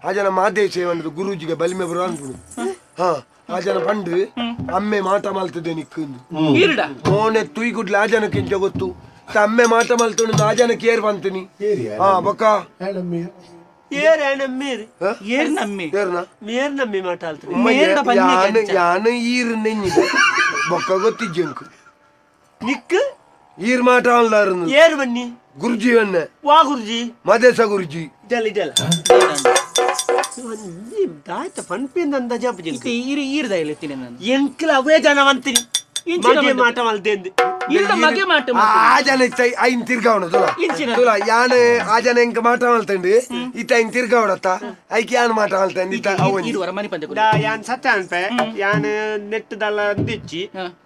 Speaker 5: ಆ ಜನ ಮಾದೇಶ ಒಂದು ಗುರೂಜಿಗೆ ಬಲಿಮೆ ಬರೋ ಅನ್ಪುಡು ಹಾ ಆ ಜನ ಪಂಡು ಅಮ್ಮೆ ಮಾಟ ಮಲ್ತದೆ ನಿಕ್ಕು ಮೋನೆ ತುಯ್ ಗುಡ್ಲ ಆ ಜನಕ್ಕೆ ಇಂಚ ಗೊತ್ತು ಅಮ್ಮೆ ಮಾಟ ಮಲ್ತುಂಡು ಆ ಜನಕ್ಕೆ ಏರ್ ಬಂತೀನಿ ಹಾ ಬೊಕ್ಕ ಯಾನು ಈರ್ ನೆಂಜಿದೆ ಬೊಕ್ಕ ಗೊತ್ತಿಜ್ಜಂಕು
Speaker 4: ನಿಕ್
Speaker 5: ಈರ್ ಮಾಟ ಅಲ್ದಾರನು
Speaker 4: ಏರ್ ಬನ್ನಿ
Speaker 5: ಗುರುಜಿ ಅನ್ನ
Speaker 4: ವಾ ಗುರುಜಿ
Speaker 5: ಮದೇಶ ಗುರುಜಿ
Speaker 4: ಜಲಿ ಜಲ ದಾಯ್ತ ಪನ್ಪಿಂದ ಅಂದಾಜು
Speaker 6: ಈರು ಈರ್ದ ಹೇಳ್ತೀನಿ ನಾನು
Speaker 4: ಎಂಕ್ಲ ಅವೇ ಜನ ಅಂತೀನಿ ಮಗೆ ಮಾಟ ಮಲ್ತೇಂದು
Speaker 6: ಇಲ್ಲ ಮಗೆ ಮಾಟ
Speaker 5: ಆ ಜನ ಇತ್ತ ಐನ್ ತಿರ್ಗಾವಣ ತುಲ ತುಲ ಯಾನ್ ಆ ಜನ ಎಂಕ ಮಾಟ ಮಲ್ತಂಡು ಇತ್ತ ಐನ್ ತಿರ್ಗಾವಣತ್ತ ಐಕ್ ಯಾನ್ ಮಾಟ ಮಲ್ತಂಡು ಇತ್ತ ಅವನ್
Speaker 6: ಇರುವರ ಮನಿ ಪಂದೆ
Speaker 4: ಯಾನ್ ಸತ್ಯ ಅನ್ಪೆ ಯಾನ್ ನೆಟ್ಟದಲ್ಲ ಅಂದಿಚ್ಚಿ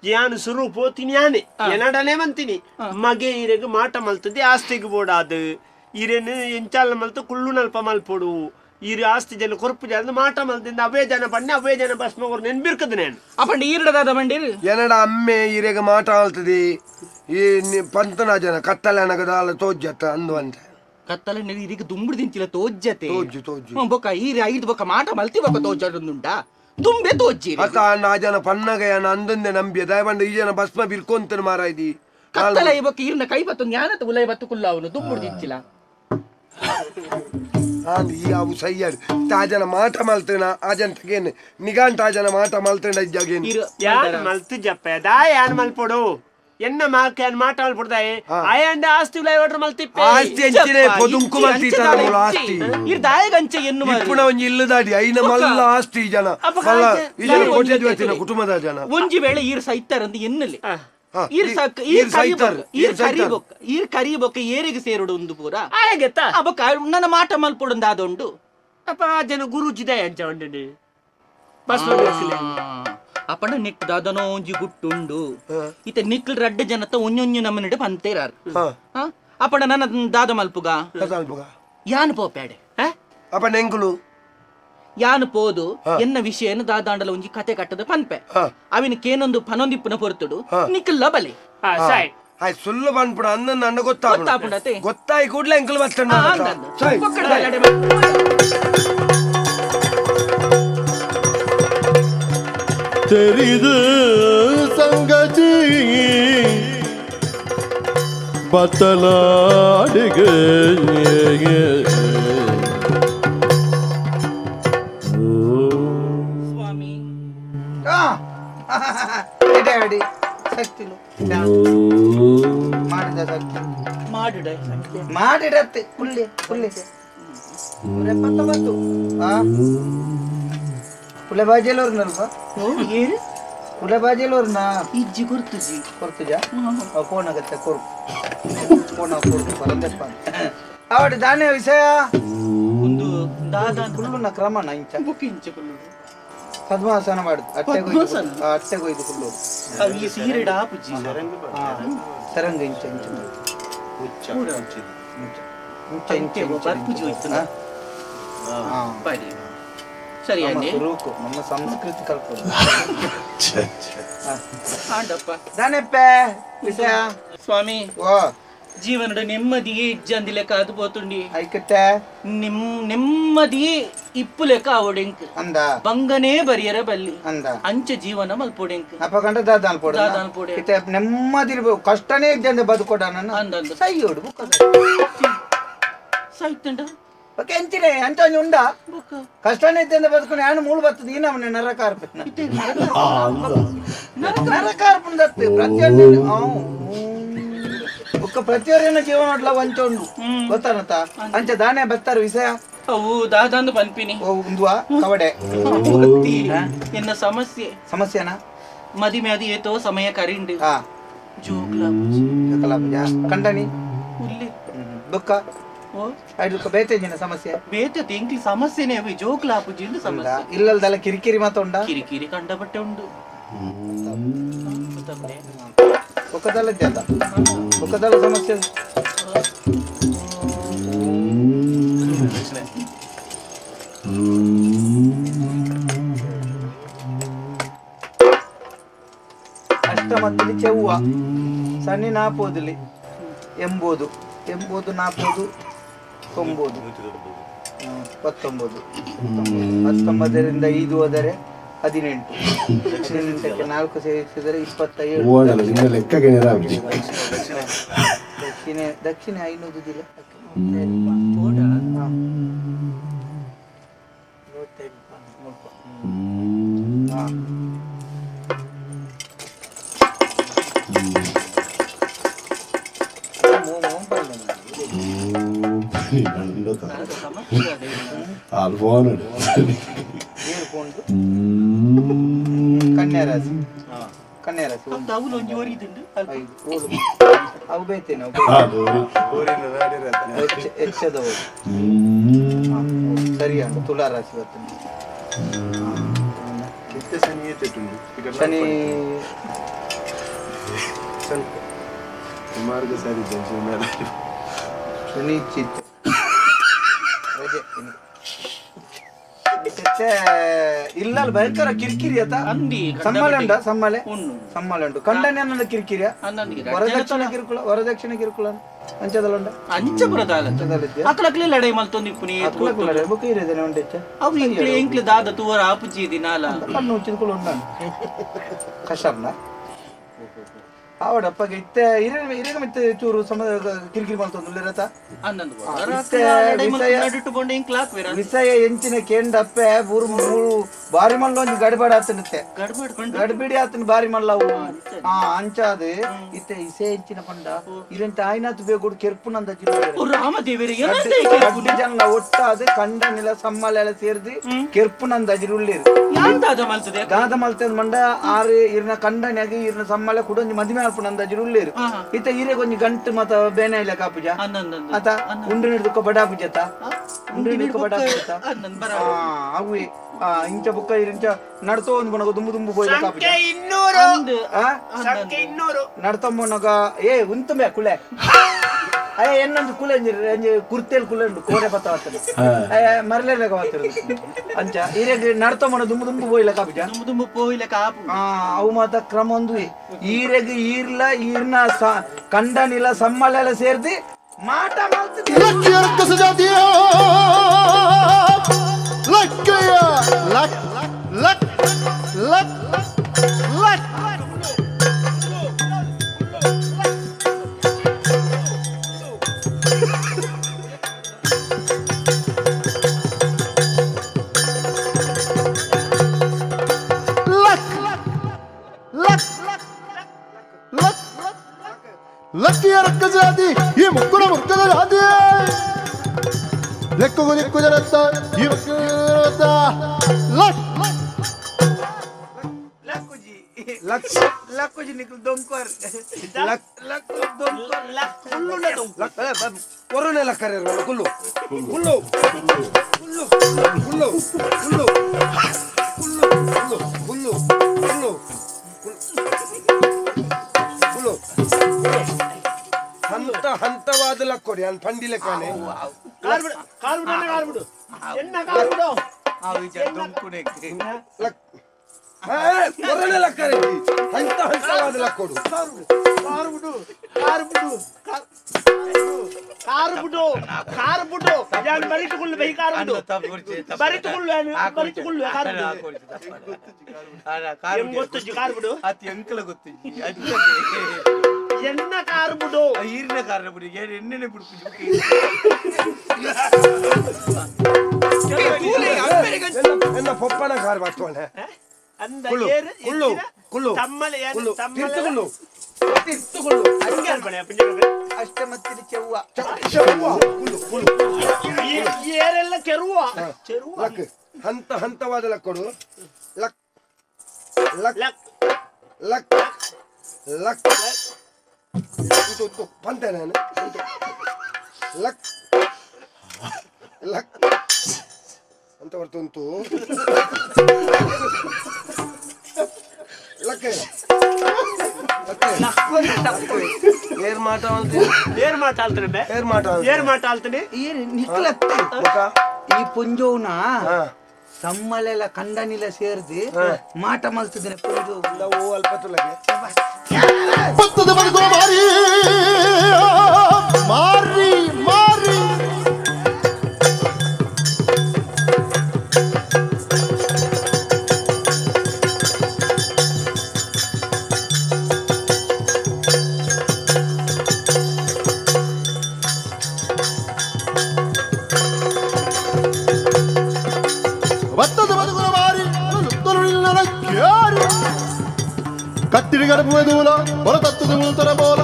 Speaker 4: ಯಾನ್ ಸುರು ಪೋತೀನಿ ಯಾನೆ ಎನಡನೆ ಮಂತೀನಿ ಮಗೆ ಈರೆಗ್ ಮಾಟ ಮಲ್ತದೆ ಆಸ್ತಿಗೆ ಬೋಡಾದು ಈರೇನು ಎಂಚಾಲ ಮಲ್ತು ಕುಳ್ಳು ನಲ್ಪ ಮಲ್ಪೊಡು ಈರು ಆಸ್ತಿ ಜನ ಕೊರ್ಪು ಜನ ಮಾಟ ಮಲ್ದಿಂದ ಅವೇ ಜನ ಬಣ್ಣ ಅವೇ ಜನ ಭಸ್ಮ ನೆನ್ಬಿರ್ಕದ ನಾನು
Speaker 6: ಅಪ್ಪಂడి ಈರಡದಾದ ಬಂಡೀರು
Speaker 5: ಎನಡ ಅಮ್ಮೆ ಈರೆಗ ಮಾಟ ಆಲ್ತದೆ ಈ ಪಂತನ ಜನ ಕತ್ತಲೆ ಅನಗದಾಲ ತೋಜ್ಜತ್ತ ಅಂದು ಅಂತ
Speaker 6: ಕತ್ತಲೆ ಇದೀಗ ದುಂಬುಡು ದಿಂಚಿಲ ತೋಜ್ಜತೆ
Speaker 5: ತೋಜ್ಜು ತೋಜ್ಜು
Speaker 6: ಬೊಕ್ಕ ಈರೆ ಐದು ಬೊಕ್ಕ ಮಾಟ ಮಲ್ತಿ ಬೊಕ್ಕ ತೋಜ್ಜಾಡುಂಟಾ ತುಂಬೆ ತೋಜ್ಜಿ
Speaker 5: ಅತ್ತ ಆ ಜನ ಪನ್ನಗ ಯಾನ ಅಂದಂದೆ ನಂಬಿಯ ದಯವಂಡ ಈ ಜನ ಭಸ್ಮ ಬಿರ್ಕೊಂತನ ಮಾರಾಯ್ದಿ
Speaker 6: ಕತ್ತಲೆ ಈ ಬೊಕ್ಕ ಈರ್ನ ಕೈ ಬತ್ತು ಜ್ಞಾನದ ಉಲೈ ಬತ್ತು ಕುಲ್ಲ ಅವನು ದುಂಬುಡು ದಿಂಚಿಲ
Speaker 5: ಈ ಅವು ಸಯ್ಯಾಡು ಆ ಜನ ಮಾಟ ಮಲ್ತೇನ ಆ ಜನ ತಗೇನು ನಿಗಾಂಟ ಆ ಜನ ಮಾಟ ಮಲ್ತೇನ ಇದ್ದಾಗೇನು
Speaker 4: ಯಾನ್ ಮಲ್ತು ಜಪ್ಪ ದಾ ಯಾನ್ ಮಲ್ಪೊಡು ಎನ್ನ ಮಾಕ ಯಾನ್ ಮಾಟ ಮಲ್ಪೊಡ್ದಾಯೆ ಆಯಂಡ ಆಸ್ತಿ ಉಲಾಯ ಮಲ್ತಿಪ್ಪೆ
Speaker 5: ಆಸ್ತಿ ಅಂಚಿನೆ ಪೊದುಂಕು ಮಲ್ತಿತ್ತಾರ ಆಸ್ತಿ
Speaker 6: ಇರ್ ದಾಯಗಂಚೆ ಎನ್ನು
Speaker 5: ಇಪ್ಪುನ ಒಂಜಿ ಇಲ್ಲದಾಡಿ ಐನ ಮಲ್ಲ ಆಸ್ತಿ ಜನ ಮಲ್ಲ ಈ ಜನ ಕೋಟ್ಯಾಧಿಪತಿನ ಕುಟುಂಬದ ಜನ
Speaker 6: ಒಂಜಿ ವೇಳೆ ಈರ್ ಸೈತಾರಂದು ಎನ್ನಲಿ ಈರ್ ಕರಿಬೊಕ್ಕ ಈರ್ ಕರಿಬೊಕ್ಕ ಏರಿಗೆ ಸೇರುಡು ಒಂದು ಪೂರ
Speaker 4: ಆಯಗೆತ್ತ
Speaker 6: ಅಬೊಕ್ಕ ನನ್ನ ಮಾಟ ಮಲ್ಪೊಡುಂದು ಆದೊಂಡು
Speaker 4: ಅಪ್ಪ ಆ ಜನ ಗುರೂಜಿ ದಯ ಅಂಚ ಉಂಡು
Speaker 6: ಅಪ್ಪಣ ನಿಕ್ ದಾದನೋ ಒಂಜಿ ಗುಟ್ಟುಂಡು ಇತ ನಿಕ್ಲ್ ರಡ್ಡ ಜನತ ಒಂಜೊಂಜಿ ನಮ್ಮನಿಡೆ ಪಂತೇರಾರು ಅಪ್ಪಣ ನನ್ನ ದಾದ ಮಲ್ಪುಗ ಯಾನ್ ಪೋಪ್ಯಾಡೆ
Speaker 5: ಅಪ್ಪ ನೆಂಕುಲು
Speaker 6: ಯಾನು ಪೋದು ಎನ್ನ ವಿಷಯನ ದಾದಾಂಡಲ ಒಂಜಿ ಕತೆ ಕಟ್ಟದ ಪನ್ಪೆ ಅವಿನ ಕೇನೊಂದು ಪನೊಂದಿಪ್ಪುನ ಪೊರ್ತುಡು ನಿಕ್ಕಲ್ಲ ಬಲೆ
Speaker 5: ಸುಳ್ಳು ಪನ್ಪುಡ ಅಂದ ನನ್ನ ಗೊತ್ತಾಪುಂಡತೆ ಗೊತ್ತಾಯಿ ಕೂಡ್ಲೆ ಎಂಕುಲು ಬತ್ತಣ್ಣ
Speaker 2: ತೆರಿದು ಸಂಗತಿ ಬತ್ತಲಾಡಿಗೆ
Speaker 3: ಮಾಡಿಡತ್ತೆ ಕುಳ್ಳಿ ಕುಳ್ಳಿ ಕುಲೆ ಬಾಜಿಯಲ್ಲಿ ಕುಲೆ ಬಾಜಿಯಲ್ಲಿ
Speaker 6: ಇಜ್ಜಿ ಕೊರ್ತುಜಿ
Speaker 3: ಕೊರ್ತುಜ ಫೋನ್ ಆಗತ್ತೆ ಕೊರು ಫೋನ್ ಕೊರ್ತು ಬರಂದಪ್ಪ ಅವಡು ದಾನೆ ವಿಷಯ
Speaker 6: ಒಂದು ದಾದ
Speaker 3: ಕುಳ್ಳುನ ಕ್ರಮನ ಇಂಚ
Speaker 6: ಬುಕ್ ಇಂಚ ಕುಳ್ಳು
Speaker 3: ಪದ್ಮಾಸನ ಮಾಡುದು ಅಟ್ಟೆ ಕೊಯ್ದು ಕುಳ್ಳು
Speaker 6: ಈ ಸೀರೆ ಡಾಪುಜಿ
Speaker 3: ಸರಂಗ ಇಂಚ ಇಂಚ ಇಂಚ ಇಂಚ
Speaker 6: ಬರ್ಪುಜಿ ಹೋಯ್ತು ಸರಿ
Speaker 3: ನಮ್ಮ ಸಂಸ್ಕೃತಿ ಕಲ್ಪನೆ
Speaker 6: ಆಂಡಪ್ಪ
Speaker 3: ದಾನೆಪ್ಪೆ ವಿಷಯ
Speaker 6: ಸ್ವಾಮಿ
Speaker 3: ಓ
Speaker 6: ಜೀವನದ ನೆಮ್ಮದಿಯೇ ಇಜ್ಜಂದಿ ಲೆಕ್ಕ ಅದು ಪೋತುಂಡಿ
Speaker 3: ಐಕತ್ತೆ
Speaker 6: ನೆಮ್ಮದಿಯೇ ಇಪ್ಪು ಲೆಕ್ಕ ಅವಡೆಂಕ್
Speaker 3: ಅಂದ
Speaker 6: ಬಂಗನೇ ಬರಿಯರ ಬಲ್ಲಿ
Speaker 3: ಅಂದ
Speaker 6: ಅಂಚ ಜೀವನ ಮಲ್ಪೊಡೆಂಕ್
Speaker 3: ಅಪ್ಪ ಕಂಡ ದಾದಾನ್
Speaker 6: ದಾದಾನ್ ಪೊಡೆ
Speaker 3: ಇತ್ತೆ ನೆಮ್ಮದಿ ಕಷ್ಟನೇ ಇದ್ದಂದೆ ಬದುಕೊಡ ನನ್ನ
Speaker 6: ಅಂದ ಅಂದ
Speaker 3: ಸೈಯೋಡು ಬುಕ್ಕ
Speaker 6: ಸೈತಂಡ
Speaker 3: ಬೊಕ್ಕ ಎಂಚಿನೆ ಅಂಚ ಒಂಜಿ ಉಂಡ ಕಷ್ಟನೇ ಇದ್ದಂದೆ ಬದುಕೊಂಡು ಯಾನು ಮೂಳು ಬರ್ತದೆ ಈ ನಮ್ಮನೆ ನರಕಾರ್ಪಣ ನರಕಾರ್ಪಣ ದತ್ತು ಪ್ರತಿಯೊಂದು ಬೊಕ್ಕ ಪ್ರತಿಯೊರಿನ ಜೀವನ ವಂಚ ಉಂಡು ಗೊತ್ತಾನತ ಅಂಚ ದಾನೆ ಬತ್ತಾರೆ ವಿಷಯ
Speaker 6: ಅವು ದಾದಾಂದು ಪನ್ಪಿನಿ
Speaker 3: ಓ ಉಂದುವಾ ಕವಡೆ
Speaker 6: ಎನ್ನ ಸಮಸ್ಯೆ
Speaker 3: ಸಮಸ್ಯೆನಾ
Speaker 6: ಮದಿಮೆ ಅದು ಏತೋ ಸಮಯ ಕರಿಂಡು ಜೋಕ್ಲ
Speaker 3: ಕಂಡನಿ
Speaker 6: ಉಲ್ಲಿ
Speaker 3: ಬೊಕ್ಕ ಐದು ಬೇತೆ ಸಮಸ್ಯೆ
Speaker 6: ಬೇತೆ ತಿಂಕ್ಲಿ ಸಮಸ್ಯೆನೇ ಜೋಕ್ಲಾಪುಜಿ ಸಮಸ್ಯೆ
Speaker 3: ಇಲ್ಲಲ್ದಲ್ಲ ಕಿರಿಕಿರಿ ಮಾತ ಉಂಡ
Speaker 6: ಕಿರಿಕಿರಿ ಕಂಡಪಟ್ಟೆ ಉಂಡು
Speaker 3: ಒಕ್ಕದಲ್ಲ ಜಾತ ಒಕ್ಕದಲ್ಲ ಸಮಸ್ಯೆ ಅಷ್ಟಮತ್ತಲ್ಲಿ ಚೆವ್ವ ಸನ್ನಿ ನಾಪೋದಲ್ಲಿ ಎಂಬುದು ಎಂಬುದು ನಾಪೋದು ತೊಂಬೋದು 19 19ರಿಂದ 5 ಹೋದರೆ 18 18ಕ್ಕೆ 4 ಸೇರಿಸಿದರೆ 27. ದಕ್ಷಿಣ ದಕ್ಷಿಣ 500 ಜಿಲ್ಲೆ ಕನ್ಯಾ ರಾಶಿ ಕನ್ಯಾ ರಾಶಿ ಅವು ಬೇತೇನೆ ಹೆಚ್ಚದವು ಸರಿ ಉಂಟು. ತುಲಾ ರಾಶಿ ಬರ್ತದೆ. ಶನಿ ಶನಿ ಚಿತ್ ಇಲ್ಲ ಭಯಂಕರ ಕಿರಿಕಿರಿ ಆತ. ಸಮ್ಮಲೆ ಉಂಡ ಸಮ್ಮಲೆ ಸಮ್ಮಲೆ ಉಂಟು. ಕಂಡನೆ ಕಿರಿಕಿರಿಯ ವರದಕ್ಷಿಣೆ ಕಿರುಕುಳ ವರದಕ್ಷಿಣೆ ಕಿರುಕುಳ ಅಂಚದಲ್ಲ ಉಂಡ
Speaker 6: ಅಂಚ ಅಕ್ಲಕ್ಲೆ ಲಡೈ ಮಲ್ತೊಂದು ಇಪ್ಪುನಿ
Speaker 3: ಅಕ್ಲಕ್ಲೆ ಬೊಕ್ಕ ಇರೇದೇನೆ ಉಂಡೆಚ್ಚ
Speaker 6: ಅವು ಇಂಕ್ಲೆ ಇಂಕ್ಲೆ ದಾದ ತೂವರ ಆಪುಜಿ ದಿನಾಲ
Speaker 3: ಕಣ್ಣು ಉಚ್ಚಿದ್ಕೊಳ್ಳ ಉಂಡ ಕಷ್ಟನ ಆವಡಪ್ಪಗೆ ಇತ್ತೆ ಇರೆ ಇರೆಗ ಮಿತ್ತೆ ಚೂರು ಸಮ ಕಿರಿಕಿರಿ ಮಲ್ತೊಂದು ರಥ ವಿಷಯ ಎಂಚಿನ ಕೇಂಡಪ್ಪೆ ಊರು ಮೂರು ಬಾರಿ ಮಲ್ಲ ಒಂಜಿ ಗಡಿಬಡ ಆತನಿತ್ತೆ ಗಡಿಬಿಡಿ ಆತನ ಬಾರಿ ಮಲ್ಲ ಅವು ಆ ಅಂಚಾದ ಇತ್ತೆ ಇಸೆ ಎಂಚಿನ ಪಂಡ ಇರಂತ ಆಯ್ನಾತ್ ಬೇಗುಡು ಕೆರ್ಪುನಂದ ಜನ ಒಟ್ಟಾದ ಕಂಡನಿಲ ಸಮ್ಮಲೆಲ್ಲ ಸೇರ್ದಿ ಕೆರ್ಪುನಂದ ಅಜಿರುಳ್ಳೇರು ದಾದ ಮಲ್ತದ ಮಂಡ ಆರು ಇರ್ನ ಕಂಡನಿಯಾಗಿ ಇರ್ನ ಸಮ್ಮಲೆ ಕುಡೊಂಜಿ ಮದಿಮೆ ಅಲ್ಪುನಂದ ಅಜಿರುಳ್ಳೇರು ಇತ್ತ ಇರೆ ಕೊಂಜಿ ಗಂಟು ಮತ ಬೇನೆ ಇಲ್ಲ ಕಾಪುಜ ಆತ ಉಂಡು ಹಿಡಿದುಕೊ ಬಡಾ ಪೂಜತ ಉಂಡು ಹಿಡಿದುಕೊ ಬಡಾ ಪೂಜತ ಅವು ಇಂಚ ಬುಕ್ಕ ಇಂಚ ನಡ್ತೋ ಒಂದು ಬನಗ ದುಂಬು ದುಂಬು ಪೋಯ್ಲ ಕಾಪುಜ ನಡ್ತೊಂಬನಗ ಏ ಉಂತುಂಬೆ ಕುಳೆ ಅಯ್ಯ ಎನ್ನೊಂದು ಕುಲೆ ಅಂಜಿ ಕುರ್ತೆಲ್ ಕುಲೆ ಉಂಟು ಕೋರೆ ಬತ್ತ ಬರ್ತದೆ ಅಯ್ಯ ಮರಲೆಲ್ಲ ಬರ್ತದೆ ಅಂಚ ಇರೆಗ್ ನಡ್ತೊಂಬನ ದುಂಬು ದುಂಬು ಪೋಯ್ಲ ಕಾಪುಜ
Speaker 6: ದುಂಬು ದುಂಬು ಪೋಯ್ಲ ಕಾಪು
Speaker 3: ಅವು ಮಾತ ಕ್ರಮ ಒಂದು ಈರೆಗ್ ಈರ್ಲ ಈರ್ನ ಕಂಡನಿಲ ಸಮ್ಮಲೆಲ್ಲ ಸೇರ್ದಿ ಮಾಟ
Speaker 2: ಈ ಮುಕ್ಕುನ ಮುಕ್ಕದ ಜಾತಿ ಲೆಕ್ಕಗೂ ದಿಕ್ಕು ಜನತ್ತ ಈ ಲಕ್
Speaker 3: ಲಕ್ಕುಜಿ ನಿಕ್ಲು ದೊಂಕರ್ ಲಕ್ ಲಕ್ ದೊಂಕರ್ ಲಕ್ ಕುಲ್ಲು
Speaker 5: ಲಕ್ ಕೊರೋನೆ ಲಕ್ಕರೆ ಕುಲ್ಲು ಕುಲ್ಲು ಕುಲ್ಲು ಕುಲ್ಲು ಕುಲ್ಲು ಕುಲ್ಲು ಕುಲ್ಲು ಕುಲ್ಲು ಕುಲ್ಲು ಹಂತ ಹಂತವಾದ ಲಕ್ಕೊಡಿ ಅನ್ ಪಂಡಿಲೆ ಕಾಣೆ
Speaker 4: ಕಾರ್ಬಿಡು ಎನ್ನ ಕಾರ್ಬಿಡು
Speaker 5: ಲಕ್ ಕೊರೋನೆ ಲಕ್ಕರೆ ಹಂತ ಹಂತವಾದ ಲಕ್ಕೊಡು
Speaker 4: ಕಾರ್ಬಿಡು ಕಾರ್ಬಿಡು ಕಾರ್ಬಿಡು ಕಾರ್ಬಿಡು ಯಾನ್ ಬರಿತುಕೊಳ್ಳು ಬೈ ಕಾರ್ಬಿಡು ಬರಿತುಕೊಳ್ಳು ಬರಿತುಕೊಳ್ಳು ಕಾರ್ಬಿಡು ಎಂ ಗೊತ್ತುಜಿ ಕಾರ್ಬಿಡು
Speaker 3: ಅತಿ ಅಂಕಲ ಗೊತ್ತುಜಿ
Speaker 4: ಎನ್ನ ಕಾರ್ಬಿಡು
Speaker 3: ಈರ್ನ ಕಾರ್ಬಿಡು ಎಣ್ಣೆನೆ ಬಿಡ್ಪುಜಿ
Speaker 5: ಎನ್ನ ಪೊಪ್ಪನ ಕಾರ್ ಬರ್ತೋಳೆ
Speaker 4: ಅಂದ
Speaker 5: ಕುಲ್ಲು ಕುಲ್ಲು
Speaker 4: ತಮ್ಮಲೆ
Speaker 5: ಕುಲ್ಲು ತಿರ್ತುಕೊಳ್ಳು ತಿರ್ತುಕೊಳ್ಳು
Speaker 4: ಹಂಗೆ ಅಲ್ಪಣೆ
Speaker 3: ಅಷ್ಟಮತ್ತಿನ ಚೆವ್ವ
Speaker 5: ಚೆವ್ವ ಕುಲ್ಲು ಕುಲ್ಲು
Speaker 4: ಏರೆಲ್ಲ ಕೆರುವ ಚೆರುವ
Speaker 5: ಲಕ್ ಹಂತ ಹಂತವಾದ ಲಕ್ಕೊಡು luck luck luck luck ಉಂಟು ಉಂಟು ಬಂತೆ ನಾನು ಲಕ್ ಅಂತ ಬರ್ತುಂಟು ಲಕ್ಕೆ ಏರ್ ಮಾಟ
Speaker 4: ಏರ್ ಮಾಟ ಆಲ್ತನೆ ಬೇ
Speaker 5: ಏರ್ ಮಾಟ
Speaker 4: ಏರ್ ಮಾಟ ಆಲ್ತನೆ
Speaker 3: ಏರ್ ನಿಕ್ಲತ್ತೆ ಈ ಪುಂಜೋನ ಸಮ್ಮಲೆಲ್ಲ ಕಂಡನಿಲ ಸೇರ್ದು ಮಾಟ ಮಲ್ತದಿನ ಪುಂಜೋ
Speaker 5: ಓ ಅಲ್ಪ ತುಲಗೆ
Speaker 2: ಪತ್ತದ ಬದುಕುವ ಮಾರಿ ಮಾರಿ ಮಾರಿ ಕತ್ತಿರಿ ಗರ್ಭದೂಲ ಬರ ತತ್ತದ ಮುಲ್ತರ ಬೋಲ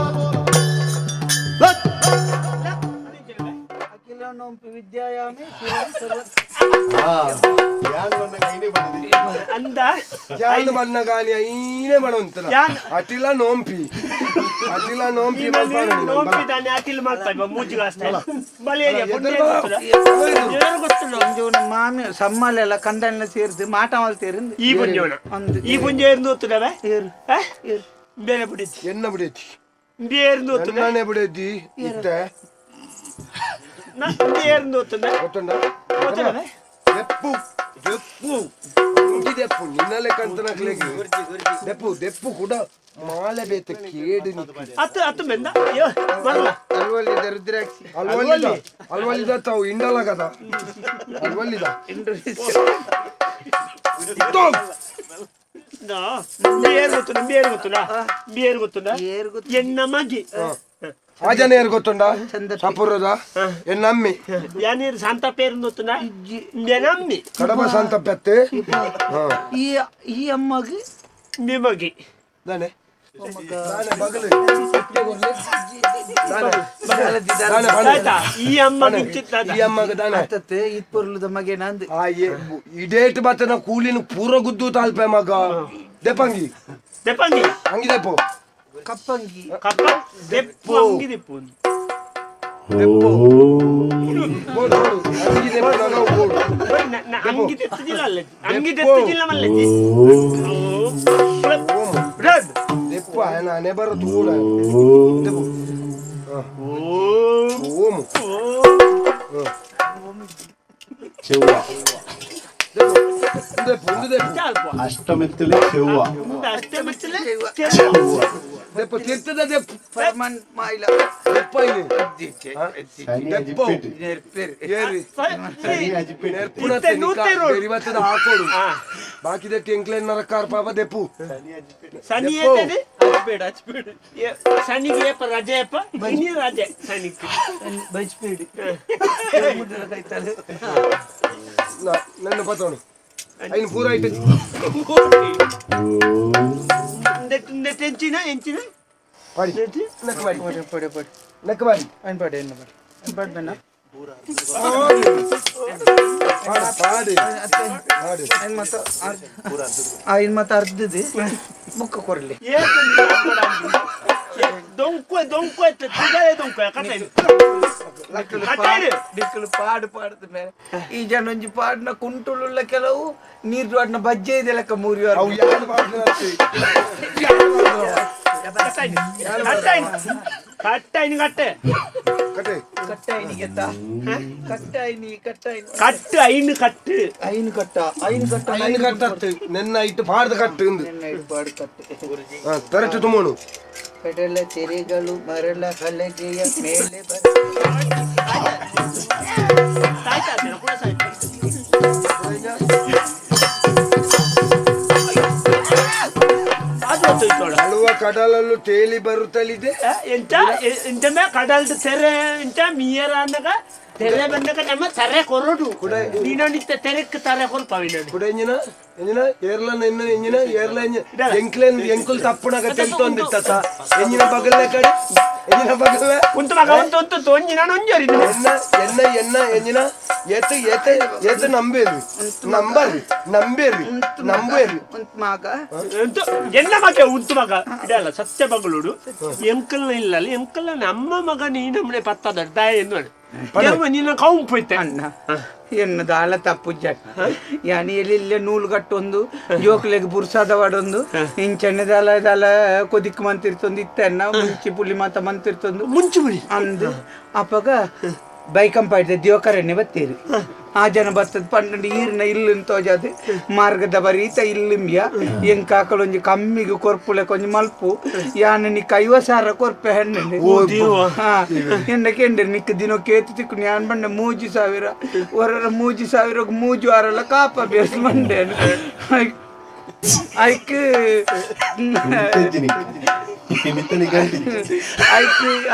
Speaker 3: ಅಖಿಲನೋಂಪಿ ವಿದ್ಯಾಯಾಮಿ
Speaker 4: ಅಂದ
Speaker 5: ಯಾನ್ ಬಣ್ಣ ಗಾನಿ ಐನೇ ಬಣವಂತನ ಅಟಿಲ ನೋಂಪಿ ಅಟಿಲ ನೋಂಪಿ
Speaker 4: ನೋಂಪಿ ದಾನೆ ಅಟಿಲ್ ಮಾಡ್ತಾ ಮೂಜಿಗೆ ಅಷ್ಟೇ ಮಲೇರಿಯಾ
Speaker 3: ಪುಂಜೋನ ಮಾಮಿ ಸಮ್ಮಲೆಲ್ಲ ಕಂಡನ್ನ ಸೇರ್ದು ಮಾಟ ಮಲ್ತೇರಿಂದ
Speaker 4: ಈ ಪುಂಜೋನ ಈ ಪುಂಜ ಏರ್ದು ಗೊತ್ತುಡವೆ
Speaker 3: ಏರು ಏರು
Speaker 4: ಬೇರೆ ಬಿಡಿತಿ
Speaker 5: ಎನ್ನ ಬಿಡೇತಿ
Speaker 4: ಬೇರ್ದು ಗೊತ್ತುಡ
Speaker 5: ಎನ್ನನೆ ಬಿಡೇತಿ ಇತ್ತೆ
Speaker 4: ಏರ್ದು ಗೊತ್ತುಡ
Speaker 5: ಗೊತ್ತುಂಡ
Speaker 4: ಗೊತ್ತುಡವೆ
Speaker 5: ದೆಪ್ಪು ದೆಪ್ಪು ದೆಪ್ಪು ನಿನ್ನಲೆ ಕಂತನಕ್ಲೆಗೆ ದೆಪ್ಪು ದೆಪ್ಪು ಕೂಡ ಮಾಲೆ ಬೇತ ಕೇಡು
Speaker 4: ಅತ್ತು ಅತ್ತು ಬೆಂದ ಅಯ್ಯೋ ಬರಲ್ಲ
Speaker 3: ಅಲ್ವಲ್ಲಿದ ರುದ್ರಾಕ್ಷಿ
Speaker 5: ಅಲ್ವಲ್ಲಿದ ಅಲ್ವಲ್ಲಿದ ತಾವು ಇಂಡಲ ಕದ ಅಲ್ವಲ್ಲಿದ
Speaker 4: ಬೇರ್ ಗೊತ್ತುಂಡ ಬೇರ್ ಗೊತ್ತುಂಡ ಬೇರ್ ಗೊತ್ತುಂಡ ಎನ್ನ ಮಗಿ
Speaker 5: ಆಜನ ಏರ್ ಗೊತ್ತುಂಡ ಸಪುರದ ಎನ್ನಮ್ಮಿ
Speaker 4: ಯಾನೇರು ಶಾಂತ ಪೇರು ಗೊತ್ತುಂಡ ನಮ್ಮಿ
Speaker 5: ಕಡಬ ಶಾಂತ ಪೆತ್ತೆ
Speaker 3: ಈ ಈ ಅಮ್ಮಗೆ
Speaker 4: ನಿಮಗೆ
Speaker 5: ದಾನೆ ಬಗಲು
Speaker 4: ಈ ಅಮ್ಮ
Speaker 5: ಈ ಅಮ್ಮಗ ದಾನೆ
Speaker 3: ಅತ್ತತ್ತೆ ಇತ್ಪೊರ್ಲುದ ಮಗೆ ನಂದು
Speaker 5: ಆ ಇಡೇಟ್ ಬತ್ತನ ಕೂಲಿನ ಪೂರ ಗುದ್ದು ತಾಲ್ಪೆ ಮಗ ದೆಪಂಗಿ
Speaker 4: ದೆಪಂಗಿ
Speaker 5: ಅಂಗಿ ದೆಪ್ಪು
Speaker 3: ಕಪ್ಪಂಗಿ
Speaker 4: ಕಪ್ಪ ದೆಪ್ಪು ಅಂಗಿ ದೆಪ್ಪು
Speaker 5: ದೆಪ್ಪು ಬೋಡು ಅಂಗಿ ದೆಪ್ಪು ನಗ ಬೋಡು
Speaker 4: ಅಂಗಿ ದೆತ್ತುಜಿಲ್ಲ ಅಲ್ಲ ಅಂಗಿ ದೆತ್ತುಜಿಲ್ಲ ಮಲ್ಲಜಿ ರೆಡ್
Speaker 5: ದೆಪ್ಪು ನಾನೇ ಬರೋ ತೂಡ ದೆಪ್ಪು ಓಂ
Speaker 2: ಚೆವ್ವ
Speaker 5: ದೆಪ್ಪು ದೆಪ್ಪು
Speaker 2: ಅಷ್ಟಮೆತ್ತಲೆ ಚೆವ್ವ
Speaker 4: ಅಷ್ಟಮೆತ್ತಲೆ
Speaker 2: ಚೆವ್ವ
Speaker 5: ದೆಪ್ಪು ತಿರ್ತದ ದೆಪ್ಪು
Speaker 3: ಪರ್ಮನ್ ಮಾಯಿಲ
Speaker 5: ದೆಪ್ಪ ಇಲ್ಲಿ ದೆಪ್ಪು ಏರಿ ನೆರ್ಪುನ ಹಾಕೋಡು ಬಾಕಿದ ಟೆಂಕ್ಲೇನ್ ನರಕಾರ ಪಾಪ ದೆಪ್ಪು
Speaker 4: ಸನಿ ಏತದೆ ಅಚ್ಬೇಡ ಅಚ್ಬೇಡ ಸನಿಗೆ ಏಪ ರಜೆ ಏಪ ಇನಿ ರಜೆ ಸನಿಗೆ
Speaker 3: ಬಜ್ಬೇಡಿ ಮುದ್ದಲ ಕೈತಲೆ
Speaker 5: ನನ್ನ ಪತೋಣ ಐನು ಪೂರ ಐಟು
Speaker 4: ಎಂಚಿನ ಎಂಚಿನ
Speaker 5: ಪಾಡಿ ನಕ್ ಬಾಡಿ
Speaker 3: ಪಡೆ ಪಡೆ ಪಡೆ
Speaker 5: ನಕ್ ಬಾಡಿ
Speaker 3: ಐನ್ ಪಾಡಿ ಐನ್ ಪಾಡಿ ಐನ್ ಪಾಡಿ ಬೆನ್ನ
Speaker 5: ಪಾಡಿ ಪಾಡಿ
Speaker 3: ಐನ್ ಮತ ಐನ್ ಮತ ಅರ್ಧದೆ ಬುಕ್ಕ ಕೊರಲಿ
Speaker 4: ದೊಂಕು ದೊಂಕು ತುಗರೆ ದೊಂಕು ಕಟ್ಟೆ
Speaker 3: ದಿಕ್ಕಲು ಪಾಡು ಪಾಡ್ದ ಮೇಲೆ ಈ ಜನ ಒಂಜಿ ಪಾಡಿನ ಕುಂಟುಲುಳ್ಳ ಕೆಲವು ನೀರು ಪಾಡಿನ ಬಜ್ಜೆ ಇದೆ ಲೆಕ್ಕ ಮೂರಿ
Speaker 4: ಕಟ್ಟಾಯಿನಿ ಕಟ್ಟೆ
Speaker 3: ಕಟ್ಟಾಯಿನಿ ಕಟ್ಟಾಯಿನಿ ಕಟ್ಟಾಯಿನಿ
Speaker 4: ಕಟ್ಟು ಐನು ಕಟ್ಟು
Speaker 3: ಐನು ಕಟ್ಟ ಐನು ಕಟ್ಟ
Speaker 5: ಐನು ಕಟ್ಟತ್ತು ನಿನ್ನ ಇಟ್ಟು ಪಾಡ್ದ ಕಟ್ಟು
Speaker 3: ನಿನ್ನ ಇಟ್ಟು ಪಾಡು ಕಟ್ಟು
Speaker 5: ತರಟು ತುಮೋನು
Speaker 3: ಕಡಲ ತೆರೆಗಳು ಮರಳ ಹಲಗೆಯ ಮೇಲೆ ಬರ
Speaker 5: ಅಳುವ ಕಡಲಲ್ಲೂ ತೇಲಿ ಬರುತ್ತಲಿದೆ
Speaker 4: ಎಂತ ಎಂತ ಕಡಲ್ದ ತೆರೆ ಎಂತ ಮೀಯರ ಅನ್ನಗ ತೆರೆ ಬಂದಾಗ ನಮ್ಮ ತೆರೆ ಕೊರಡು ನೀನೊಂದಿತ್ತ ತೆರೆಕ್ ತರೆ ಕೊರ್ಪವಿ ನಾನು
Speaker 5: ಕೂಡ ಎಂಜಿನ ಎಂಜಿನ ಏರ್ಲನ್ ಎನ್ನ ಎಂಜಿನ ಏರ್ಲ ಎಂಜಿನ ಎಂಕ್ಲೇನ್ ಎಂಕುಲ್ ತಪ್ಪುನಗ ತೆಂತೊಂದಿತ್ತ ಎಂಜಿನ ಬಗಲ್ಲೆ ಕಡೆ ಎಂಜಿನ ಬಗಲ್ಲೆ
Speaker 4: ಉಂಟು ಮಗ ಉಂಟು ಉಂಟು ತೊಂಜಿ ನಾನು ಒಂಜರಿ
Speaker 5: ಎನ್ನ ಎನ್ನ ಎನ್ನ ಎಂಜಿನ ಏತ ಏತ ಏತ ನಂಬೇರಿ ನಂಬರಿ ನಂಬೇರಿ ನಂಬೇರಿ
Speaker 3: ಉಂಟು ಮಗ
Speaker 4: ಎನ್ನ ಮಗ ಉಂಟು ಮಗ ಇದಲ್ಲ ಸತ್ಯ ಬಗಲುಡು ಎಂಕಲ್ನ ಇಲ್ಲ ಎಂಕಲ್ನ ನಮ್ಮ ಮಗ ನೀ ನಮ್ಮನೆ ಪತ್ತದ ದಾಯ ಎಂದು ನಿನ್ನ ಕೌಂಪು
Speaker 3: ಅಣ್ಣ ಎನ್ನ ದಾಲ ತಪ್ಪು ಜಟ್ಟ ಯಾನಿ ಎಲ್ಲಿ ನೂಲು ಕಟ್ಟೊಂದು ಜೋಕ್ಲೆಗ್ ಬುರ್ಸಾದ ವಾಡೊಂದು ಇಂಚೆಣ್ಣೆ ದಾಲ ದಾಲ ಕೊದಿಕ್ ಮಂತಿರ್ತೊಂದು ಇತ್ತೆನ್ನ ಮುಂಚಿ ಪುಲಿ ಮಾತ ಮಂತಿರ್ತೊಂದು
Speaker 4: ಮುಂಚಿ ಪುಲಿ
Speaker 3: ಅಂದು ಅಪ್ಪಗ ಬೈಕಂಪಾಯ್ತ ದಿವಕರಣ್ಣೆ ಬತ್ತೀರಿ ಆ ಜನ ಬರ್ತದ ಪಂಡ ಈರ್ನ ಇಲ್ಲನ್ ತೋಜಾದೆ ಮಾರ್ಗದ ಬರೀತ ಇಲ್ಲಿಂಬ್ಯ ಎಂಕ್ ಕಾಕಲೊಂಜಿ ಕಮ್ಮಿಗೆ ಕೊರ್ಪುಲೆ ಕೊಂಜಿ ಮಲ್ಪು ಯಾನ ನಿಕ್ಕ 50,000 ಕೊರ್ಪೆ ಹೆಣ್ಣು ಎನ್ನ ಕೆಂಡ್ರಿ ನಿಕ್ಕ ದಿನ ಕೇತು ತಿಕ್ಕು ಯಾನ್ ಬಂಡೆ 3,000 ಹೊರ 3,000 ಮೂಜು ವಾರಲ್ಲ ಕಾಪ ಬೇಸ್ ಮಂಡೆ ಐಕ್ ಐಕ್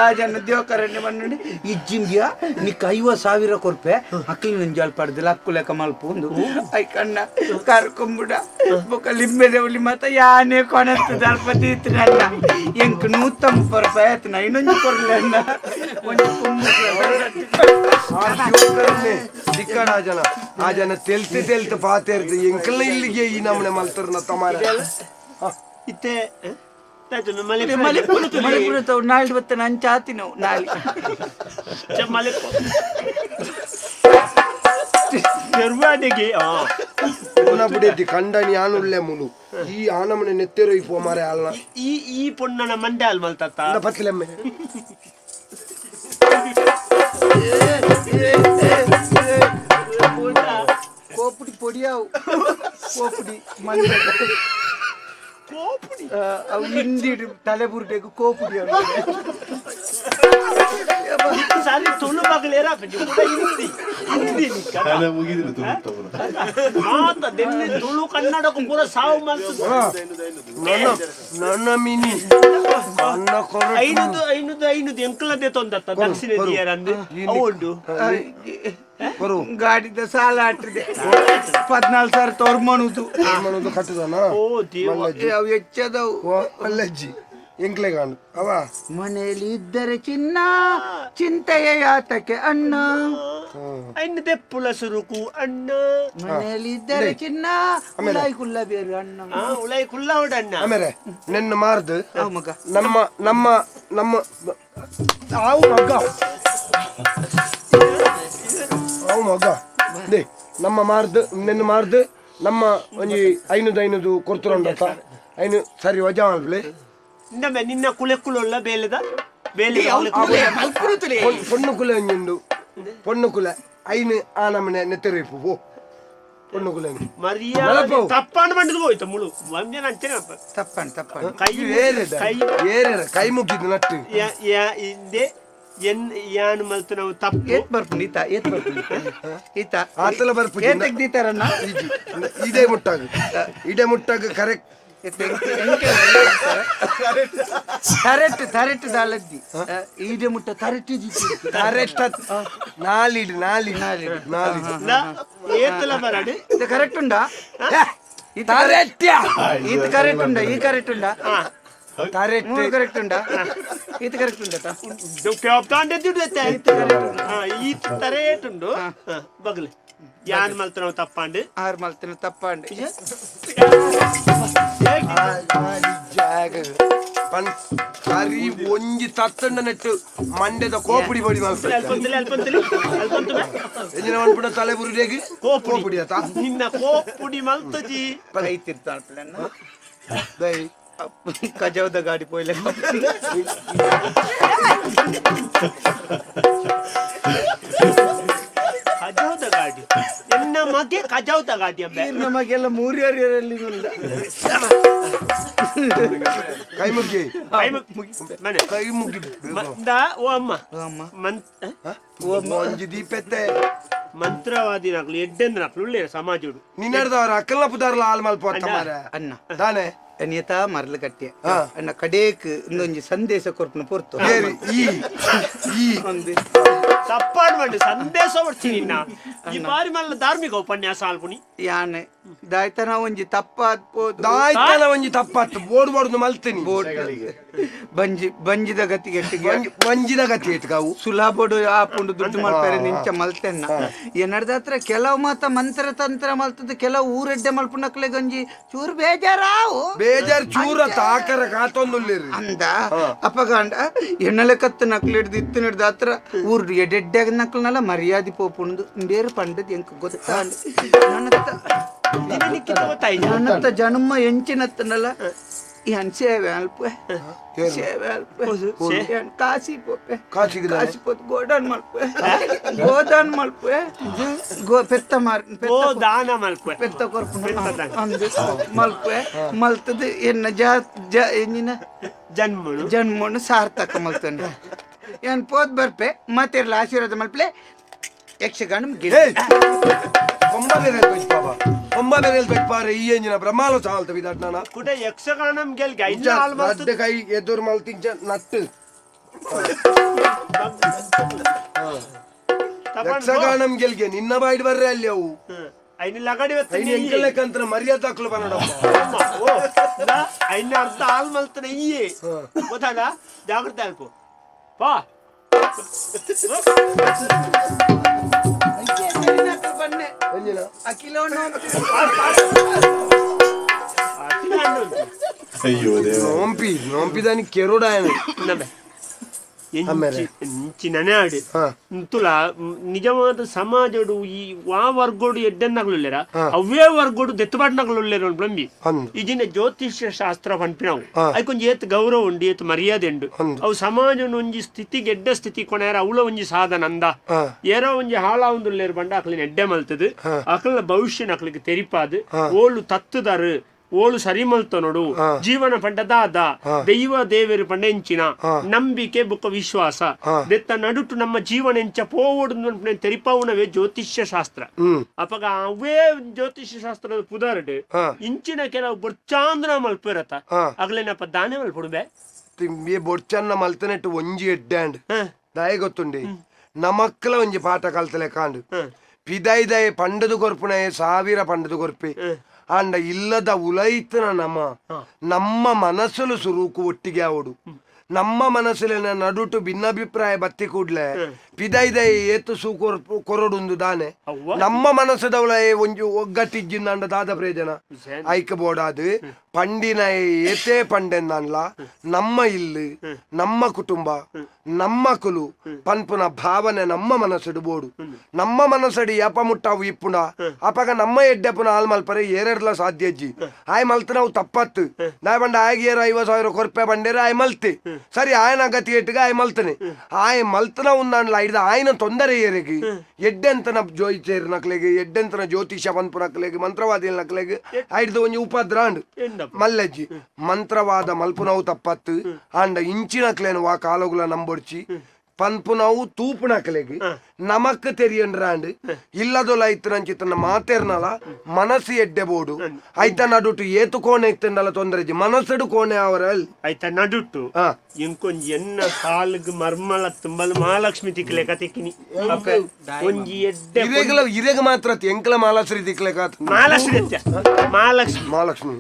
Speaker 3: ಆ ಜನ ದೇವಕರಣ್ಯ ಬಂಡಿ ಇಜ್ಜಿಂಬ್ಯ ನಿಕ್ಕ 50,000 ಕೊರ್ಪೆ ಅಕ್ಲಿ ನಂಜಾಲ್ ಪಡ್ದಿಲ್ಲ ಅಕ್ಕುಲೆಕ ಮಲ್ಪು ಒಂದು ಐಕಣ್ಣ ಕರ್ಕೊಂಬುಡ ಬೊಕ್ಕ ಲಿಂಬೆದೇವಲಿ ಮಾತ ಯಾನೇ ಕೊನತ್ತದ ಅಲ್ಪ ತೀತ್ರಣ್ಣ ಎಂಕ್ 150 ರೂಪಾಯಿ ಆಯ್ತು ಇನ್ನೊಂದು ಕೊರ್ಲೆ ಅಣ್ಣ ಒಂದು
Speaker 5: ದಿಕ್ಕಡ ಆ ಜನ ಆ ಜನ ತೆಲ್ತೆ ತೆಲ್ತೆ ಪಾತೇರ್ದು ಎಂಕಲ್ಲ ಇಲ್ಲಿಗೆ ಈ ನಮ್ಮನೆ ಮಲ್ತರ್ನ ತಮಾರ
Speaker 4: ಇತ್ತೆ
Speaker 3: ನಾಳೆ ಬತ್ತ ನಂಚಾತಿ ನಾವು ನಾಳೆ
Speaker 5: ಕಂಡನಿ ಆನುಳ್ಳೆ ಮುಲು ಈ ಆನಮನೆ ನೆತ್ತೆರೋ ಈ ಪೋಮಾರೆ ಅಲ್ಲ
Speaker 4: ಈ ಈ ಪೊಣ್ಣನ ಮಂಡೆ ಅಲ್ ಮಲ್ತತ್ತ
Speaker 5: ಪತ್ತಿಲೆಮ್ಮೆ
Speaker 3: ಕೋಪುಡಿ ಪೊಡಿಯಾವು ಕೋಪುಡಿ ಮಂಡೆ
Speaker 4: ಕೋಪುಡಿ
Speaker 3: ಅವು ಹಿಂದಿಡು ತಲೆ ಬುರ್ಡೆಗು ಕೋಪುಡಿ
Speaker 4: ಸಾರಿ ತುಳು ಮಗಳೇರ ಹಿಂದಿ ಹಿಂದಿ ಮಾತ ದೆನ್ನೆ ತುಳು ಕನ್ನಡಕ್ಕೂ ಪೂರ ಸಾವು ಮಲ್ತು
Speaker 5: ನನ್ನ ಮಿನಿ ನನ್ನ ಕೊರ
Speaker 4: ಐನೂದು ಐನೂದು ಐನೂದು ಎಂಕಲದೆ ತೊಂದತ್ತ ದಕ್ಷಿಣ ದಿಯರಂದು ಅವುಂಡು
Speaker 3: ಗಾಡಿದ ಸಾಲ ಆಟಿದೆ 14,000 ತೋರ್ಮಣುದು
Speaker 5: ಮಣುದು ಕಟ್ಟದನ
Speaker 4: ಓ ದೇವ
Speaker 3: ಅವು ಹೆಚ್ಚದವು
Speaker 5: ಮಲ್ಲಜ್ಜಿ ಎಂಕ್ಲೆ ಕಾಣು ಅವ
Speaker 3: ಮನೆಯಲ್ಲಿ ಇದ್ದರೆ ಚಿನ್ನ ಚಿಂತೆಯ ಯಾತಕ್ಕೆ ಅಣ್ಣ
Speaker 4: ಐನು ದೆಪ್ಪುಲ ಸುರುಕು ಅಣ್ಣ
Speaker 3: ಮನೆಯಲ್ಲಿ ಇದ್ದರೆ ಚಿನ್ನ ಉಲಾಯಿ ಕುಲ್ಲ ಬೇರು ಅಣ್ಣ
Speaker 4: ಉಲಾಯಿ ಕುಲ್ಲ ಹೊಡಣ್ಣ
Speaker 5: ಆಮೇಲೆ ನಿನ್ನ ಮಾರ್ದು
Speaker 3: ಮಗ
Speaker 5: ನಮ್ಮ ನಮ್ಮ ನಮ್ಮ ಆವು ಮಗ ಅವು ಮಗ they ನಮ್ಮ ಮಾರ್ದು ನಿನ್ನ ಮಾರ್ದು ನಮ್ಮ ಒಂಜಿ ಐನೂದು ಐನೂದು ಕೊಡ್ತಿರೋಂಡತ್ತ ಐನು ಸರಿ ವಜಾ ಮಲ್ಪಲೆ
Speaker 4: ನಿನ್ನ ನಿನ್ನ ಕುಲೆ ಕುಲೊಲ್ಲ ಬೇಲೆದ ಬೇಲೆ
Speaker 5: ಪೊಣ್ಣು ಕುಲೆ ಒಂಜುಂಡು ಪೊಣ್ಣು ಕುಲೆ ಐನು ಆ ನಮ್ಮನೆ ನೆತ್ತರಿಪು ಪೋ ಪೊಣ್ಣು ಕುಲೆ
Speaker 4: ಮರ್ಯಾದೆ ತಪ್ಪಾಂಡು ಬಂಡದು ಹೋಯ್ತು ಮುಳು ಒಂದೇನ ಅಂಚನೆ
Speaker 3: ತಪ್ಪಂಡು ತಪ್ಪಂಡು
Speaker 4: ಕೈ
Speaker 5: ಕೈ ಏರೇರ ಕೈ ಮುಗಿದ್ದು ನಟ್ಟು
Speaker 4: ಇಂದೆ ಎನ್ ಯಾನ್ ಮಲ್ತು ನಾವು ತಪ್ಪು
Speaker 3: ಏತ್ ಬರ್ಪುಂಡು ಈತ ಏತ್ ಬರ್ಪುಂಡು ಈತ
Speaker 5: ಆತಲ ಬರ್ಪು
Speaker 3: ಏತ್ ತೆಗ್ದಿತ್ತಾರಣ್ಣ
Speaker 5: ಇದೇ ಮುಟ್ಟಾಗ ಇದೇ ಮುಟ್ಟಾಗ ಕರೆಕ್ಟ್
Speaker 3: ತರೆಟ್ ತರೆಟ್ ದಾಲದ್ದಿ ಈಡೆ ಮುಟ್ಟ ತರೆಟ್
Speaker 5: ತರೆಟ್ ನಾಲಿಡು ನಾಲಿಡು ನಾಲಿಡು
Speaker 4: ಏತಲ ಬರಡು
Speaker 3: ಇದು ಕರೆಕ್ಟ್ ಉಂಡಾ
Speaker 5: ತರೆಟ್
Speaker 3: ಇದು ಕರೆಕ್ಟ್ ಉಂಡಾ ಈ ಕರೆಕ್ಟ್ ಉಂಡಾ
Speaker 5: ತರೆಟ್
Speaker 3: ಕರೆಕ್ಟ್ ಉಂಡಾ ಇದು ಕರೆಕ್ಟ್ ಉಂಡಾ
Speaker 4: ಈ ತರೇಟ್ ಉಂಡು ಬಗಲು ಯಾನ್ ಮಲ್ತನವು ತಪ್ಪಾಂಡು
Speaker 3: ಆರು ಮಲ್ತನ ತಪ್ಪಾಂಡು
Speaker 5: ಸರಿ ಒಂಜಿ ತತ್ತಂಡ ನೆಟ್ಟು ಮಂಡ್ಯದ ಕೋಪುಡಿ ಬಡಿ ಮಲ್ಪುಡ ತಲೆ ಬುರುಡೆಗೆ ಕೋಪುಡಿ ಆತ
Speaker 4: ನಿನ್ನ ಕೋಪುಡಿ ಮಲ್ತಜಿ
Speaker 3: ಕಜಾವದ ಗಾಡಿ ಪೋಯ್ಲೆ
Speaker 4: ಕಜಾವದ ಗಾಡಿ ಎನ್ನ ಮಗೆ ಕಜಾವದ ಗಾಡಿ ಅಂಬೆ
Speaker 3: ನಮಗೆಲ್ಲ ಮೂರ್ಯರಲ್ಲಿ
Speaker 5: ಕೈ ಮುಗಿ
Speaker 4: ಕೈ ಮುಗಿ ಮನೆ
Speaker 5: ಕೈ ಮುಗಿ
Speaker 4: ಮಂದ ಓ ಅಮ್ಮ
Speaker 5: ಒಂಜಿ ದೀಪೆತ್ತೆ
Speaker 4: ಮಂತ್ರವಾದಿ ನಕ್ಲು ಎಡ್ಡೆಂದ್ರ ನಕ್ಲು ಉಳ್ಳೇರು ಸಮಾಜಡು
Speaker 5: ನಿನ್ನಡ್ದವ್ರ ಅಕ್ಕಲ್ನ ಪುದಾರ್ಲ ಹಾಲ್ ಮಲ್ಪ ಮಾರ
Speaker 3: ಅಣ್ಣ
Speaker 5: ದಾನೆ
Speaker 3: ಅನ್ಯತಾ ಮರಲು ಕಟ್ಟಿಯ ಅಣ್ಣ ಕಡೇಕ್ ಇಂದೊಂಜಿ ಸಂದೇಶ ಕೊರ್ಪುನ ಪೊರ್ತು
Speaker 5: ಈ ಈ
Speaker 3: ಒಂದು
Speaker 4: ತಪ್ಪಾಡು ಮಾಡಿ ಸಂದೇಶ ಬರ್ತೀನಿ ನಿನ್ನ ಈ ಬಾರಿ ಮಲ್ಲ ಧಾರ್ಮಿಕ ಉಪನ್ಯಾಸ ಆಲ್ಪುನಿ
Speaker 3: ಯಾನೆ ದಾಯ್ತನ ಒಂಜಿ ತಪ್ಪಾತ್ ಪೋದು
Speaker 5: ದಾಯ್ತನ ಒಂಜಿ ತಪ್ಪಾತ್ ಬೋರ್ಡ್ ಬೋರ್ಡ್ ಮಲ್ತೀನಿ
Speaker 3: ಬೋರ್ಡ್ ಬಂಜಿ ಬಂಜಿದ ಗತಿಗೆ
Speaker 5: ಬಂಜಿದ ಗತಿ ಇಟ್ಕಾವು
Speaker 3: ಸುಲಾಬೋಡು ಆಪುಂಡು ದುಡ್ಡು ಮಲ್ಪೆರೆ ನಿಂಚ ಮಲ್ತೆನ್ನ ಎನ್ನಡ್ದ ಹತ್ರ ಕೆಲವು ಮಾತ ಮಂತ್ರ ತಂತ್ರ ಮಲ್ತದ ಕೆಲವು ಊರೆಡ್ಡೆ ಮಲ್ಪುನಕ್ಲೆ ಗಂಜಿ ಚೂರು ಬೇಜಾರಾವು
Speaker 5: ಬೇಜಾರ್ ಚೂರ ತಾಕರ ಕಾತೊಂದುಲ್ಲಿರಿ
Speaker 3: ಅಂದ ಅಪಗಂಡ ಎಣ್ಣಲೆ ಕತ್ತು ನಕ್ಲು ಹಿಡ್ದು ಇತ್ತು ಹಿಡ್ದು ಹತ್ರ ಊರು ಎಡೆಡ್ಡ್ಯಾಗ ನಕ್ಲನಲ್ಲ ಮರ್ಯಾದೆ ಪೋಪುಂಡು ಬೇರೆ ಪಂಡದ್ ಎಂಕ್ ಗೊತ್ತಾಂಡ್ ನನ್ನತ್ತ ಜನ್ಮ ಎಂಚಿನತ್ತನಲ್ಲ ಏನ್ ಸೇವೆ ಅಲ್ಪ ಸೇವೆ ಅಲ್ಪ ಏನ್ ಕಾಸಿ ಪೋಪೆ ಕಾಸಿ ಪೋತ್ ಗೋಡನ್ ಮಲ್ಪೆ ಗೋದಾನ್ ಮಲ್ಪೆ ಗೋ ಪೆತ್ತ ಮಾರ್
Speaker 4: ಗೋದಾನ ಮಲ್ಪೆ
Speaker 3: ಪೆತ್ತ ಕೊರ್ಪು ಅಂದು ಮಲ್ಪೆ ಮಲ್ತದ ಎನ್ನ ಜಾ ಜ ಎಂಜಿನ
Speaker 4: ಜನ್ಮನು
Speaker 3: ಜನ್ಮನು ಸಾರ್ಥಕ ಮಲ್ತನೆ ಏನ್ ಪೋತ್ ಬರ್ಪೆ ಮತ್ತಿರ್ಲ ಆಶೀರ್ವಾದ ಮಲ್ಪಲೆ ಯಕ್ಷಗಾನ
Speaker 4: ಯಕ್ಷಗಾನಂ ಗೆಲ್ಗೆ
Speaker 5: ಕೈ ಎದುರು ಮಲ್ತಿಂಚ ನಟ್ಟು ಯಕ್ಷಗಾನಂ ಗೆಲ್ಗೆ ನಿನ್ನ ಬಾಯಿಡ್ ಬರ್ರೆ ಅಲ್ಲಿ ಅವು ಎಂಕಲೆಕ್ಕಂತ ಮರ್ಯಾದೆ ಹಾಕ್ಲು ಬನ್ನಡ
Speaker 4: ಐನ ಅರ್ಧ ಹಾಲ್ ಮಲ್ತನ ಇಯ್ಯೆ ಗೊತ್ತಾದ ಜಾಗ್ರತೆ ಅಲ್ಪ ಪಾ
Speaker 5: ನೋಂಪಿ ನೋಂಪಿದಾನಿ ಕೆರುಡಾಯನ
Speaker 4: ನೆನೆ ತುಲ ನಿಜವಾದ ಸಮಾಜಡು ಈ ವಾ ವರ್ಗೋಡು ಎಡ್ಡೆನ್ನಗ್ಲುಲ್ಲೇರ ಅವೇ ವರ್ಗೋಡು ದೆತ್ತುಬಾಟ್ನಗ್ಲುಲ್ಲೇರ ಬ್ಲಂಬಿ ಈಜಿನ ಜ್ಯೋತಿಷ್ಯ ಶಾಸ್ತ್ರ ಪನ್ಪಿನವು ಅದಕ್ಕೊಂಜಿ ಏತ್ ಗೌರವ ಉಂಡು ಏತ್ ಮರ್ಯಾದೆ ಉಂಡು ಅವು ಸಮಾಜನ ಒಂಜಿ ಸ್ಥಿತಿಗೆ ಎಡ್ಡೆ ಸ್ಥಿತಿ ಕೊನೆಯಾರ ಅವಳ ಒಂಜಿ ಸಾಧನ ಅಂದ ಏರೋ ಒಂಜಿ ಹಾಳಾವುಂದುಲ್ಲೇರು ಬಂಡ ಅಕ್ಲಿನ ಎಡ್ಡೆ ಮಲ್ತದು ಅಕ್ಲ ಭವಿಷ್ಯನ ಅಕ್ಲಿಗೆ ತೆರಿಪಾದು ಓಳು ತತ್ತುದಾರು ಓಳು ಸರಿ ಮಲ್ತನೋಡು ಜೀವನ ಪಂಡ ದಾದ ದೈವ ದೇವರು ಪಂಡ ಎಂಚಿನ ನಂಬಿಕೆ ಬುಕ್ಕ ವಿಶ್ವಾಸ ದೆತ್ತ ನಡುಟು ನಮ್ಮ ಜೀವನ ಎಂಚ ಪೋವೋಡು ತೆರಿಪಾವುನವೇ ಜ್ಯೋತಿಷ್ಯ ಶಾಸ್ತ್ರ ಅಪಗ ಅವೇ ಜ್ಯೋತಿಷ್ಯ ಶಾಸ್ತ್ರದ ಪುದಾರ್ಡ್ ಇಂಚಿನ ಕೆಲವು ಬೊರ್ಚಾಂದ್ರ ಮಲ್ಪಿರತ್ತ ಅಗ್ಲೇನಪ್ಪ ದಾನೆ ಮಲ್ಪುಡುಬೆ
Speaker 5: ಬೊರ್ಚನ್ನ ಮಲ್ತನೆಟ್ಟು ಒಂಜಿ ಎಡ್ಡ್ಯಾಂಡ್ ದಾಯ ಗೊತ್ತುಂಡಿ ನಮಕ್ಕಲ ಒಂಜಿ ಪಾಠ ಕಲ್ತಲೆ ಕಾಂಡು ಪಿದೈದಯ ಪಂಡದು ಕೊರ್ಪುಣೆ ಸಾವಿರ ಪಂಡದು ಕೊರ್ಪಿ ಆಂಡ ಇಲ್ಲದ ಉಲೈತನ ನಮ್ಮ ನಮ್ಮ ಮನಸ್ಸಲು ಸುರೂಕು ಒಟ್ಟಿಗೆ ಅವಡು ನಮ್ಮ ಮನಸ್ಸಲಿನ ನಡುಟು ಭಿನ್ನಾಭಿಪ್ರಾಯ ಬತ್ತಿ ಕೂಡ್ಲೆ ಪಿದೈದೈ ಏತು ಸೂ ಕೊರಡುಂದು ದಾನೆ ನಮ್ಮ ಮನಸ್ಸದವಳ ಒಂಜಿ ಒಗ್ಗಟ್ಟಿಜ್ಜಿಂದ ದಾದ ಪ್ರಯೋಜನ ಐಕ ಬೋಡಾದು ಪಂಡಿನ ಏತೇ ಪಂಡೆಂದನ್ಲ ನಮ್ಮ ಇಲ್ಲು ನಮ್ಮ ಕುಟುಂಬ ನಮ್ಮ ಕುಲು ಪನ್ಪುನ ಭಾವನೆ ನಮ್ಮ ಮನಸ್ಸುಡು ಬೋಡು ನಮ್ಮ ಮನಸ್ಸಡಿ ಯಪ ಮುಟ್ಟಾವು ಇಪ್ಪುಣ ಅಪಗ ನಮ್ಮ ಎಡ್ಡೆಪುನ ಹಾಲ್ ಮಲ್ಪರೆ ಏರೆಡ್ಲ ಸಾಧ್ಯ ಅಜ್ಜಿ ಆಯ್ ಮಲ್ತು ನಾವು ತಪ್ಪತ್ತು ನಾ ಬಂಡ ಆಯ್ ಏರ 50,000 ಕೊರ್ಪೆ ಬಂಡೇರ ಆಯ್ ಮಲ್ತಿ ಸರಿ ಆಯನ ಗತಿ ಎಟ್ಟಿಗೆ ಆಯ್ ಮಲ್ತನೆ ಆಯ್ ಮಲ್ತನ ಉಂದಾನ್ಲ ಹಿಡ್ದ ಆಯ್ನ ತೊಂದರೆ ಏರಿಗೆ ಎಡ್ಡೆಂತನ ಜೋಯಿಚೇರ್ ನಕ್ಲೆಗೆ ಎಡ್ಡೆಂತನ ಜ್ಯೋತಿಷ ಪನ್ಪು ನಕ್ಲೆಗೆ ಮಂತ್ರವಾದಿ ನಕ್ಲೆಗೆ ಐಡ್ದು ಒಂಜಿ ಉಪದ್ರ ಅಂಡ್ ಮಲ್ಲಜ್ಜಿ ಮಂತ್ರವಾದ ಮಲ್ಪುನವು ತಪ್ಪತ್ತು ಆಂಡ ಇಂಚಿನಕ್ಲೇನು ವಾ ಕಾಲುಗಳ ನಂಬೊಡ್ಚಿ ಪನ್ಪುನವು ತೂಪುನಕ್ಲೆಗೆ ನಮಕ್ ತೆರಿಯಂಡ್ರಾಂಡ್ ಇಲ್ಲದೊಲ ಇತ್ತನಂಚಿತ್ತನ ಮಾತೇರ್ನಲ ಮನಸ್ಸು ಎಡ್ಡೆ ಬೋಡು ಐತ ನಡುಟು ಏತು ಕೋಣೆ ಇತ್ತಂಡಲ ತೊಂದರೆ ಮನಸ್ಸುಡು ಕೋಣೆ ಅವರ
Speaker 4: ಐತ ನಡುಟು ಇಂಕೊಂಜಿ ಎನ್ನ ಕಾಲ್ಗ್ ಮರ್ಮಲ ತುಂಬಲ್ ಮಹಾಲಕ್ಷ್ಮಿ ತಿಕ್ಲೆ ಕತೆಕಿನಿ ಒಂಜಿ ಎಡ್ಡೆ
Speaker 5: ಇರೆಗಲ ಇರೆಗ ಮಾತ್ರ ಎಂಕಲ ಮಹಾಲಕ್ಷ್ಮಿ ತಿಕ್ಲೆ ಕಾತ
Speaker 4: ಮಹಾಲಕ್ಷ್ಮಿ ಮಹಾಲಕ್ಷ್ಮಿ
Speaker 5: ಮಹಾಲಕ್ಷ್ಮಿ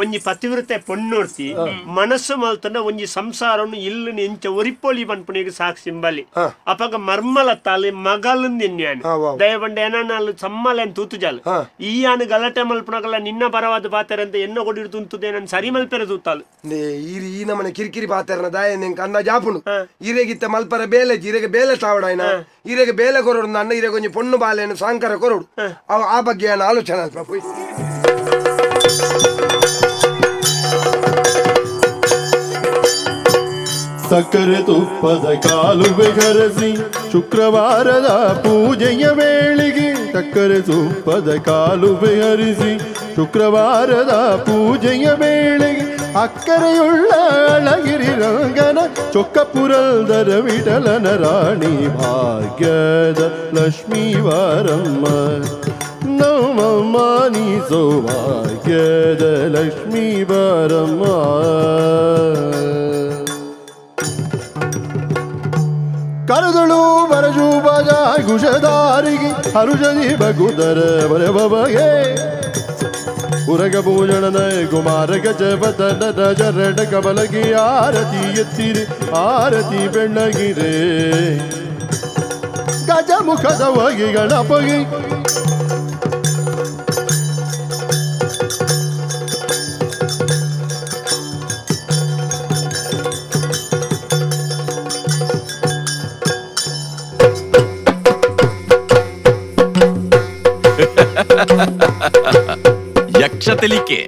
Speaker 4: ಒಂಜಿ ಪತಿವ್ರತೆ ಪೊಣ್ಣೋರ್ತಿ ಮನಸ್ಸು ಮಲ್ತನ ಒಂಜಿ ಸಂಸಾರವನ್ನು ಇಲ್ಲು ಎಂಚ ಒರಿಪೊಲಿ ಪನ್ಪುನಿಗೆ ಸಾಕ್ಷಿ ಸಿಂಬಲಿ ಅಪಗ ಮರ್ಮಲ ತಾಲಿ ಮಗಲುಂದು ಎನ್ಯಾನು ದಯಪಂಡ ಏನಾನು ಸಮ್ಮಲೆನ್ ತೂತುಜಾಲು ಈ ಆನು ಗಲಾಟೆ ಮಲ್ಪುನಗಲ ನಿನ್ನ ಪರವಾದ ಪಾತೆರ ಅಂತ ಎನ್ನ ಕೊಡಿರು ತುಂತುದೆ ನಾನು ಸರಿ ಮಲ್ಪೆರ ತೂತಾಲು
Speaker 5: ಈ ನಮ್ಮನೆ ಕಿರಿಕಿರಿ ಪಾತೆರನ ದಾಯ ನಿಂಗೆ ಅಂದಾಜ್ ಆಪುಂಡು ಇರೆಗಿತ್ತ ಮಲ್ಪರ ಬೇಲೆ ಇರೆಗೆ ಬೇಲೆ ತಾವಡಾಯ್ನ ಇರೆಗೆ ಬೇಲೆ ಕೊರಡು ಅಣ್ಣ ಇರೆಗೆ ಒಂಜಿ ಪೊಣ್ಣು ಬಾಲೆಯನ್ನು ಸಾಂಕರ ಕೊರಡು ಆ ಬಗ್ಗೆ ಏನು ಆಲೋಚನೆ ಅಲ್ಪ ಪೋಯ್.
Speaker 2: ಸಕ್ಕರೆ ತುಪ್ಪದ ಕಾಲುವೆ ಹರಸಿ ಶುಕ್ರವಾರದ ಪೂಜೆಯ ವೇಳೆಗೆ ಸಕ್ಕರೆ ತುಪ್ಪದ ಕಾಲುವೆ ಹರಿಸಿ ಶುಕ್ರವಾರದ ಪೂಜೆಯ ವೇಳೆಗೆ ಅಕ್ಕರೆಯುಳ್ಳ ಅಳಗಿರಿ ರಂಗನ ಚೊಕ್ಕಪುರಲ್ದರ ವಿಠಲನ ರಾಣಿ ಭಾಗ್ಯದ ಲಕ್ಷ್ಮೀ ವಾರಮ್ಮ ನಮ್ಮಮ್ಮ ನೀ ಸೌಭಾಗ್ಯದ ಲಕ್ಷ್ಮೀ ಬಾರಮ್ಮ. ಕರೆದಳು ಬರಜು ಬಜ ಕುಶದಾರಿಗೆ ಹರುಷದಿ ಬಗುದರ ಬರಬಗೆ ಉರಗಭೂಷಣನ ಕುಮಾರ ಗಜವದನ ಚರಣ ಕಮಲಗಿ ಆರತಿ ಎತ್ತಿರಿ ಆರತಿ ಬೆಳ್ಳಗಿರೆ ಗಜಮುಖದ ಹೋಗಿ ಗಣಪಗಿ
Speaker 7: ಯಕ್ಷ ತೆಲಿಕೆ.